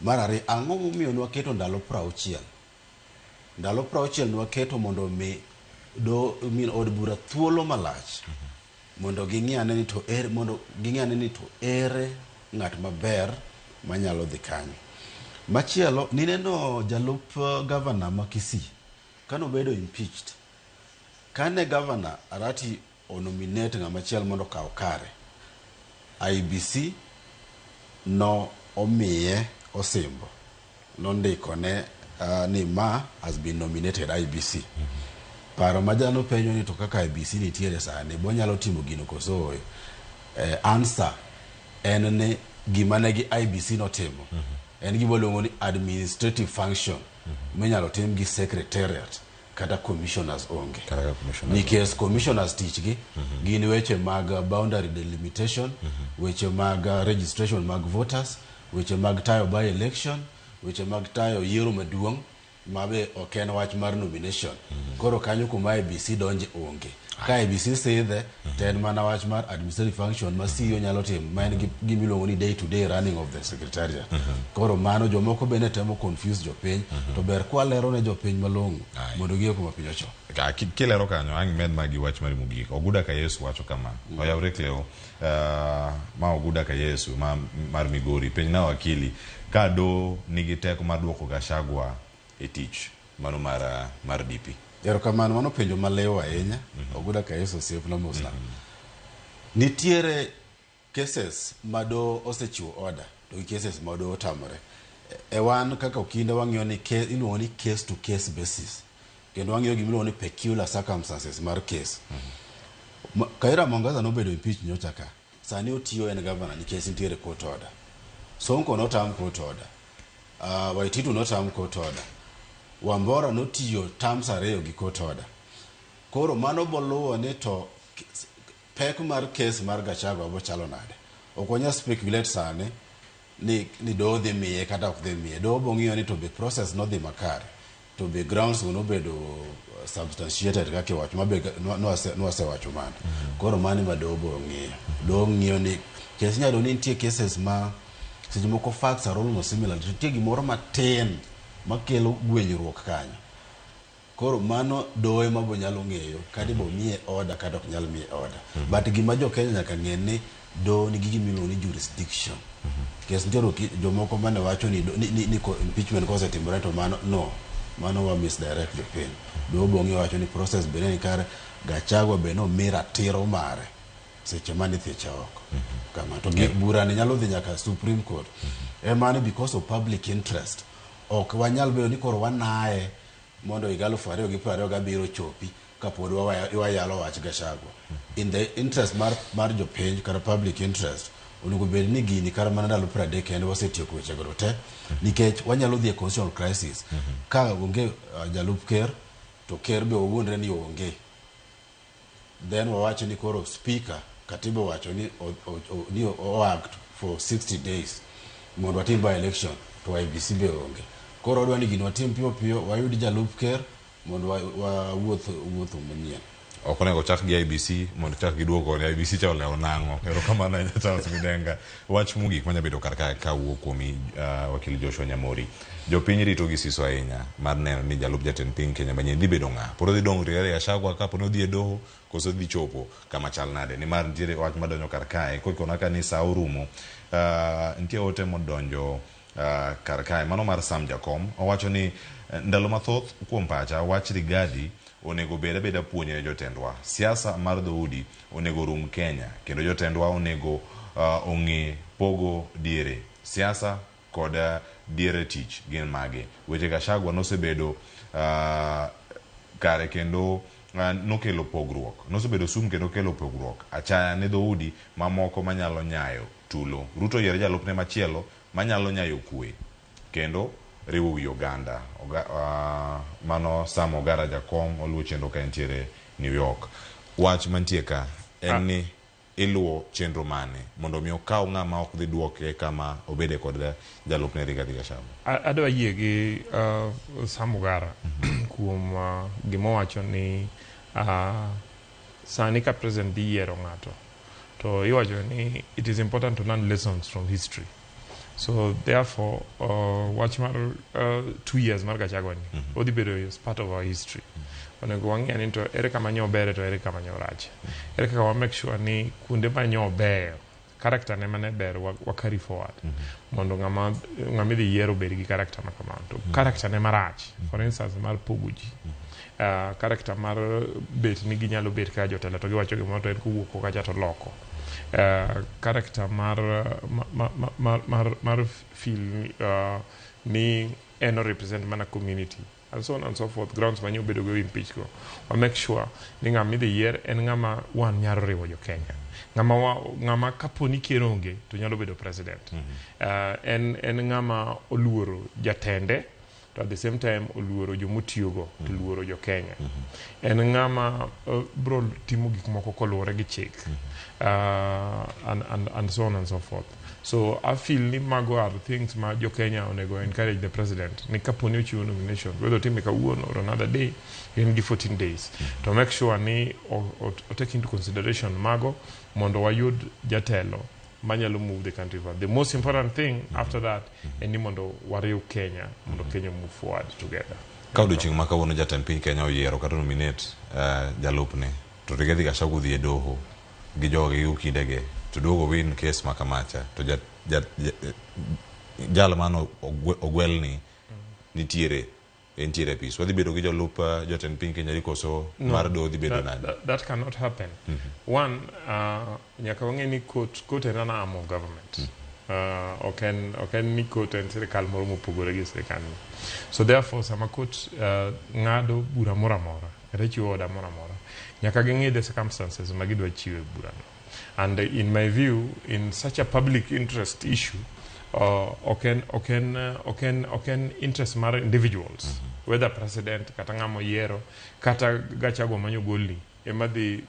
Mar ariyo, ang'o momiyo nwaketo ndalo 60? Ndalo 60 nwaketo mondo mi do min od bura thuolo malach mondo ging'i ane ni to ere mondo ging'i ane ni to ere ng'at maber manyalo dhi kanyo. Machielo, nineno jalup gavana ma Kisii kanobedo impeached. Kane governor Arati onominate ng'ama chielo mondo okaw kare, IEBC no omiye osimbo, nondiko ne ni ma has been nominated IEBC. Paro ma jano penjo ni to kaka IEBC nitiere sani, bonyalo timo gino koso ooyo? Answer en ni gima ne gi IEBC notimo en gima waluongo ni administrative function minyalo tim gi secretariat kata commissioners onge. Nikech commissioners tichgi gin weche mag boundary delimitation, weche mag registration mag voters, weche mag tayo by election, weche mag tayo yiero maduong' ma be ok en wach mar nomination. Koro kanyo kuma IEBC donje onge. Ka IEBC sidhe to en mana wach mar administrative function ma CEO nyalo timo, ma en gima iluongo ni day to day running of the secretariat. Koro mano jomoko bende temo confuse jopiny, to ber kwalero ne jopiny malong'o mondo ging'e kuma piny ochomo. Kilero kanyo ang' imed magi wach mari mogik. Oguda ka Yesu wacho kama. Oyawre Cleo, ma Oguda ka Yesu ma mar Migori. Penj na wakili ka do nigi teko mar duoko Gachagua e tich mano mar DP. Erokamano, mano penjo maliw ahinya. Oguda ka Yesu osiepna mosna. Nitiere cases ma doho osechiwo order to gi cases ma doho otamore. E wan kaka okinde wang'iyo ni iluongo ni case to case basis. Kendo wang'iyo gima iluongo ni peculiar circumstances mar case. Kaira Mwangaza nobedo impeach nyocha ka. Sani otiyo en governor nikech nitiere court order. Sonko notam court order. Waititu notam court order. Wambora notiyo terms ariyo gi court order. Koro mano boluwo ni to pek mar case mar Gachagua bochalo nade. Ok wanyal speculate sani ni doho dhi miye kata ok dhi miye. Doho bong'iyo ni to be process nodhi makare. To be grounds go nobedo substantiated kaka iwacho mabe nwasewacho mano. Koro mano ema doho bo ng'iyo. Doho ng'iyo ni case inyalo ni nitie cases ma seche moko facts are almost similar to nitie gimoro matin makelo gwenyruok kanyo. Koro mano doho ema bo nyalo ng'eyo kata ibo miye order kata ok nyal miye order. But gima jo Kenya nyaka ng'e ni doho nigi gima iluongo ni jurisdiction. Kes nitiere jomoko mane wacho ni impeachment kosetimore to mano no, mano wa misdirect jopiny. Doho bo ng'iyo wacho ni process bende ni kare, Gachagua be nomi ratiro mare seche mane ithiche oko. Kama to bura ni nyalo dhi nyaka Supreme Court. Ema ni because of public interest ok wanyal bedo ni koro wanaye mondo higa 2027 chopi kapod wayalo wach Gachagua. In the interest mar jopiny kata public interest, onego bed ni gini kata mana ndalo 30 kende wasetieko wechego te, nikech wanyalo dhi e constitutional crisis ka onge jalup ker to ker be owuondre ni onge, then wawacho ni koro speaker katiba owacho ni o act for 60 days mondo watim by election to IEBC be onge. Koro wadwa ni gini watim piyo piyo wayud jalup ker mondo wawuoth wuotho manyien. Ok onego chak gi IEBC mondo chak gi duoko ni IEBC cha olewo nang'o. Erokamano ahinya Charles Midenga. Wach mogik manya bedo kar kae kawuok kuomi wakili Joshua Nyamori. Jopiny rito gi siso ahinya mar neno ni jalup jatend piny Kenya manyien dhi bedo ng'a. Pod odhi dong' Rigathi Gachagua kapo ni odhi e doho koso dhi chopo kama chal nade. Nimar nitiere wach madonjo kar kae kokona ka ni sa orumo. Nitie ote modonjo kar kae mano mar Sam Jakom owacho ni ndalo mathoth kuom pacha wach Rigathi onego bed abeda puonj ne jotendwa. Siasa mar dhoudi onego rum Kenya kendo jotendwa onego ong'e pogo diere siasa kod diere tich gin mage. Weche Gachagua nosebedo kare kendo nokelo pogruok. Nosebedo sum kendo kelo pogruok. Achaya ne dhoudi mamoko manyalo nyayo tulo. Ruto yier jalupne machielo manyalo nyayo kwe kendo riwo wi oganda. Mano Sam Ogara Jakom oluwo chenro ka entiere New York. Wach mantie ka en ni iluwo chenro mane mondo mi okaw ng'ama ok dhi duoke kama obede kod jalupne Rigathi Gachagua. Adwa yie gi Sam Ogara kuom gima owacho ni sani ka president dhi yiero ng'ato to iwacho ni it is important to learn lessons from history. So therefore, wach mar 2 years mar Gachagua ni odhi bedo as part of our history. Onego wang'e ni to ere kama nyo bere to ere kama nyo rach. Ere kaka wa make sure ni kuonde ma nyo beyo Character ne mane ber wa carry forward. Mondo ng'ama ng'ama idhi yier obed gi character ma kamano. To character ne marach, for instance mar pogo ji. Character mar bet ni ginyalo bet kaka jotelo to giwacho gimoro to en kowuok oko kacha to loko. Character mar ma, ma, mar, mar, mar feel ni en o represent mana community and so on and so forth. Grounds manyo bedo go impeach go. Wa make sure ni ng'ama idhi yier en ng'ama wan nyalo riwo jo Kenya. Ng'ama wa, ng'ama kapo ni ker onge to nyalo bedo president. En ng'ama oluoro jatende to at the same time oluoro jomotiyogo to oluoro jo Kenya. En ng'ama bro timo gik moko koluwore gi chik. And so on and so forth. So I feel ni mago are things ma jo Kenya onego encourage the president ni kapo ni ochiwo nomination, whether otime kawuono or another day, en gi 14 days to make sure ni o take into consideration mago mondo wayud jatelo manyalo move the country forward. The most important thing after that en ni mondo wariw Kenya, mondo Kenya move forward together. Ka odiochieng' ma kawuono jatend piny Kenya oyiero kata nominate jalupne to Rigathi Gachagua odhi e doho gi joge gi okindege to duogo win case ma kamacha to jal mano ogwelni nitiere entiere apis wadhi bedo gi jolup jotend piny Kenya ri koso No, mar doho dhi bedo nade? That cannot happen. One, nyaka wang'e ni court en an arm of government. Ok en ni court en sirikal moro mopogore gi sirikal ni. So therefore, sama court ng'ado bura moro amora, kata chiwo order moro amora, nyaka ging'i the circumstances ma gidwa chiwe burano. And in my view, in such a public interest issue, ok en interest mar individuals, whether president, kata ng'ama oyiero, kata Gachagua manyo golni, ema dhi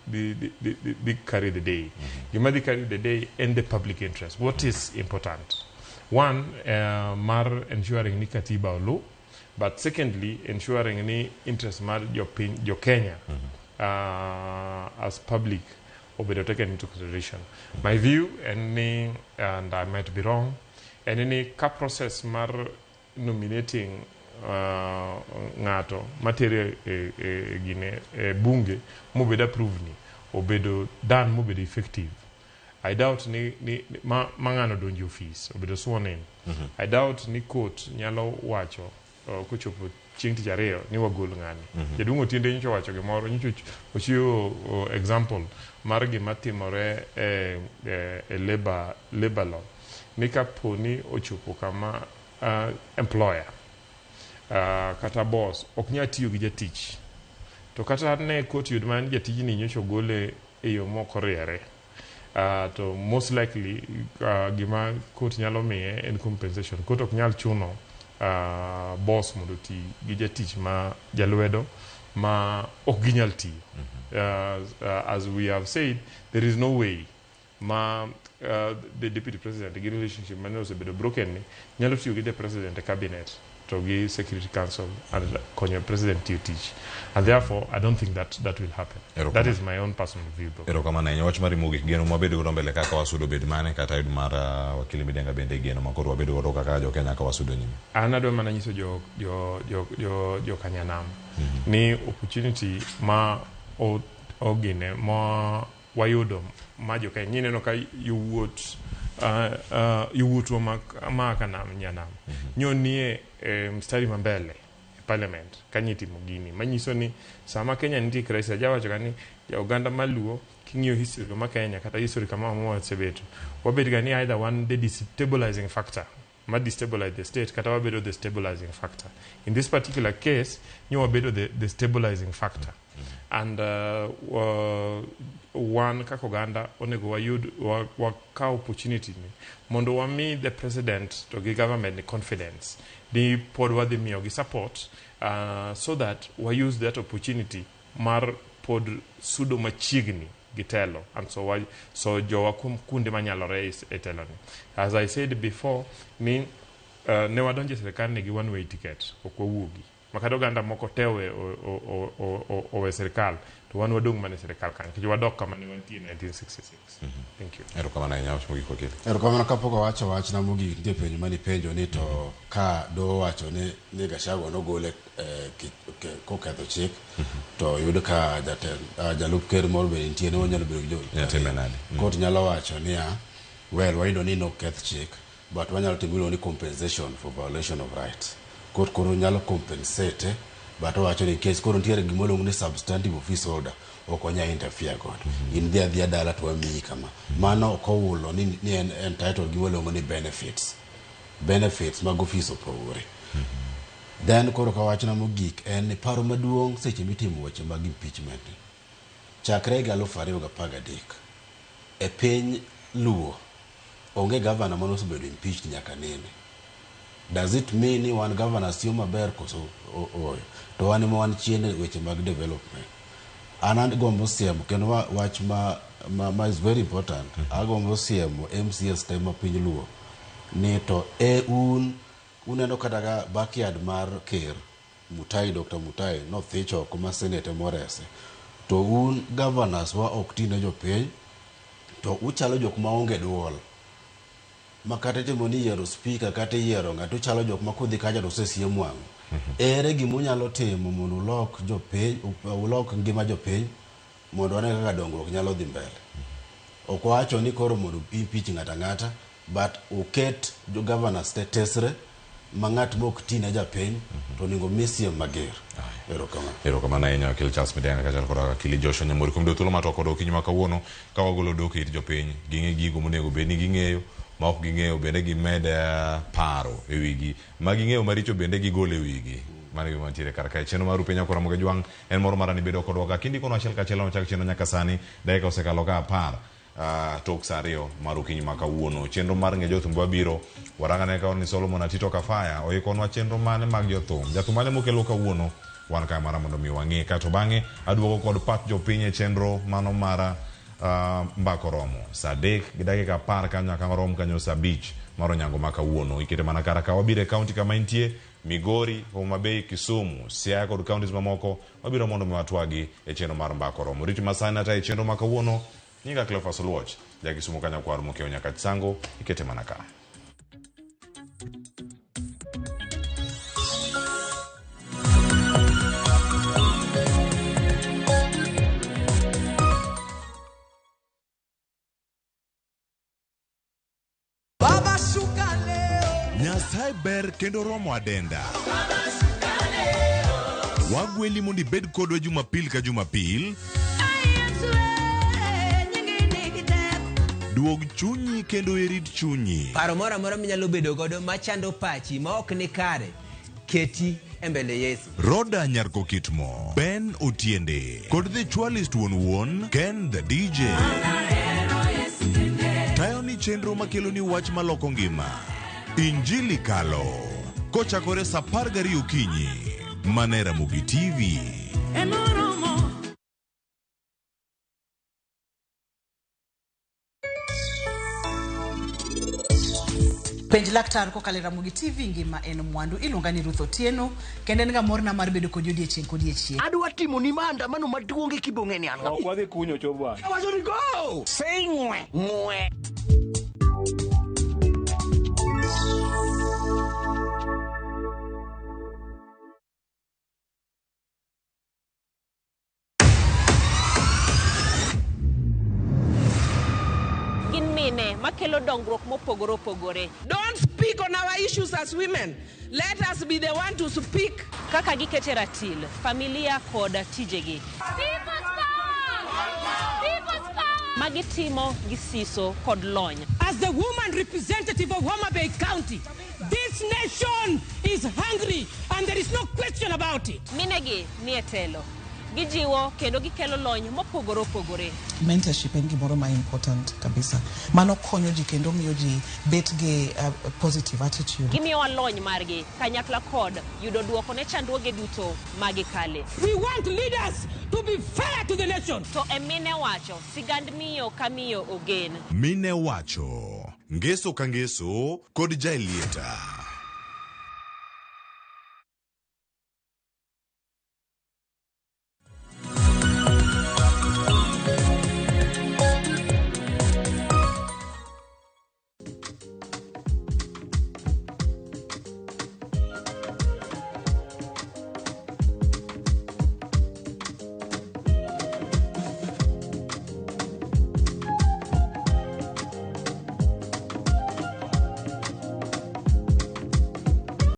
carry the day. Gima dhi carry the day en the public interest. What is important? One, mar ensuring ni katiba olu, but secondly, ensuring ni interest mar jopiny, jo Kenya, as public obedo taken into consideration. My view, en ni, and I might be wrong, en ni ka process mar nominating ng'ato matere e gine e bunge mobedo approved ni obedo done mobedo effective, I doubt ni ma ng'ano donjo office obedo sworn in. I doubt ni court nyalo wacho kochopo chieng' tich ariyo ni wagol ng'ani. Jaduong' Otiende nyocha owacho gimoro, nyocha ochiwo example mar gima timore e labor law ni kapo ni ochopo kama employer kata boss ok nyal tiyo gi jatich to kata ne court yud mana ni jatijni nyocha ogole e yo mok oriere, to most likely gima court nyalo miye en compensation. Court ok nyal chuno boss mondo oti gi jatich ma jalwedo ma ok ginyal tiyo. As we have said, there is no way ma the deputy president gi relationship mane osebedo broken ni nyalo tiyo gi the president e cabinet to gi security council and konyo president tiyo tich, and therefore I don't think that that will happen. That is my own personal view though. Erokamano ahinya. Wach mari mogik, geno mwabedo godo mbele kaka wasudo bed mane kata yud mar wakili Midenga bende geno ma koro wabedo godo kaka jo Kenya ka wasudo nyime? An adwa mana nyiso jo Kanyanam ni opportunity ma ogine ma wayudo ma jo Kenya ineno ka yowuotwa ma ka nam nyanam nyonie e mstari ma mbele e parliament kanyo itimo gini manyiso ni sama Kenya nitie crisis, ajawacho ga ni oganda maluo king'iyo history ma Kenya kata history kama wasebeto wabet ga ni either one the destabilizing factor ma destabilize the state kata wabedo the stabilizing factor. In this particular case nyo wabedo the stabilizing factor and wan kaka oganda onego wayud wakaw opportunity ni mondo wami the president to gi government ni confidence ni pod wadhi miyogi support, so that wa use that opportunity mar pod sudo machiegni gi telo and so jowa kuom kuonde manyalore e telo ni. As I said before ni ne wadonjo e sirikal ni gi one way ticket, ok wawuogi makata oganda moko te owe sirikal to wan wadong' mana e sirikal kanyo nikech wadok kama ne wantie 1966. Thank you. Erokamano ahinya. Wach mogik, wakili? Erokamano. Kapok awacho wachna mogik, nitie penjo manipenjo ni to ka doho wacho ni Gachagua nogole koketho chik to yud ka jatend jalup ker moro be nitie ne wanyalo bedo gi Nyatime nade? Court nyalo wacho niya Well, wayudo ni noketh chik, but wanyalo timo iluongo ni compensation for violation of rights. Court koro nyalo compensate, but owacho ni case koro nitiere gima iluongo ni substantive office order, ok wanyal interfere godo. In dhi adhiya dala to wamiyi kama. Mano ok owulo ni, ni en entitled gima iluongo ni benefits. Benefits mag ofis opogore. Then koro ka wachna mogik en ni paro maduong' seche mitimo weche mag impeachment ni. Chakre higa 2013 e piny Luo onge gavana mane osebedo impeached nyaka nene. Does it mean ni wan governors tiyo maber koso ooyo? To wan ema wan chien e weche mag development. An agombo siemo kendo wach ma is very important. Agombo siemo MCAs te ma piny Luo ni to e un uneno kata ka backyard mar ker Mutai, Dr. Mutai nothich oko ma senate morese. To un governors wa ok ti ne jopiny to uchalo jok maonge duol ma kata itimo ni yiero speaker kata iyiero ng'ato uchalo jok ma kodhi kacha to osesiem wang'u. Ere gima unyalo timo mondo ulok jopiny, ulok ngima jopiny mondo wane kaka dongruok nyalo dhi mbele. Ok wawacho ni koro mondo impeach ng'ato ang'ata, but uket jo governors te tesre ma ng'at ma ok ti ne japiny to onego mi siem mager. Erokamano. Erokamano ahinya Wakil Charles Midenga kaachiel kod Wakili Joshua Nyamori kuom yudo thuolo mar twak kodwa okinyi ma kawuono ka wagolo dok e it jopiny ging'e gigo monego bed ni ging'eyo ma ok ging'eyo bende gimed paro e wigi ma ging'eyo maricho bende gigol e wigi. Mano e gima nitiere kar kae. Chenro mar Rupe Nyakwar Ramogi Ajwang' en moro mara ni bedo kodwa ka. Kindikonwa achiel kachiel wachak chenro nyaka sani dakika osekalo ka 10 tok saa 2 mar okinyi ma kawuono. Chenro mar ng'e jothum wabiro warangane ka ni Solomon Atito Kafaya oikonwa chenro mane mag jothum. Jathum mane mokelo kawuono wan ka mana mondo mi wang'e. Kato bang'e aduogo kod pach jopiny e chenro mano mar mbako romo saa 3 gi dakika 10 kanyo nyaka rom kanyo saa 5 mar onyango ma kawuono. Ikete mana kara ka wabiro e kaunti kama intie Migori, Homa Bay, Kisumu, Siaya kod counties mamoko wabiro mondo mi watwagi e chenro mar mbako romo. Rit masani ata e chenro ma kawuono nyinga Cleophas Oluoch, ja Kisumu ka nyakwar mokiewo nyaka Chisango, ikete mana ka. Baba shuka leo. Nyasaye ber kendo romo adenda. Wagweli mondo ibed kodwa Jumapil ka Jumapil. Duog chunyi kendo irit chunyi. Paro moro amora minyalo bedo godo machando pachi ma ok ni kare, keti e mbele Yesu. Roda Nyarkokitmo, Ben Otiende, kod The Chwalist wuon wuon, Ken the DJ. Tayo ni chenro makelo ni wach maloko ngima. Injili Kalo. Kochakore saa 12 okinyi. Mana e Ramogi TV. Penj laktar kokalo e Ramogi TV ngima en mwandu. Iluonga ni Ruth Otieno kendo en ga morna mar bedo kodi odiechieng' kodiechieng'. Adwa timo ni maandamano maduong' e Kibong'e ni an. Ok wadhi kunyo cho bwana. Awacho ni go! Say ng'we, ng'we. Gin mine makelo dongruok mopogore opogore. Don't speak on our issues as women. Let us be the one to speak. Kaka gikete ratil, familia kod tijegi. Magitimo gi siso kod lony. As the woman representative of Homa Bay County, this nation is hungry and there is no question about it. Minegi nie telo. Gijiwo kendo gikelo lony mopogore opogore. Mentorship en gimoro ma important kabisa. Mano konyo ji kendo miyo ji bet gi positive attitude. Gimiyowa lony margi kanyakla kod yudo duoko ne chandruoge duto magikale. We want leaders to be fair to the nation. To e mine wacho, sigand miyo ka miyo ogen. Mine wacho, ngeso ka ngeso kod Jaelieta.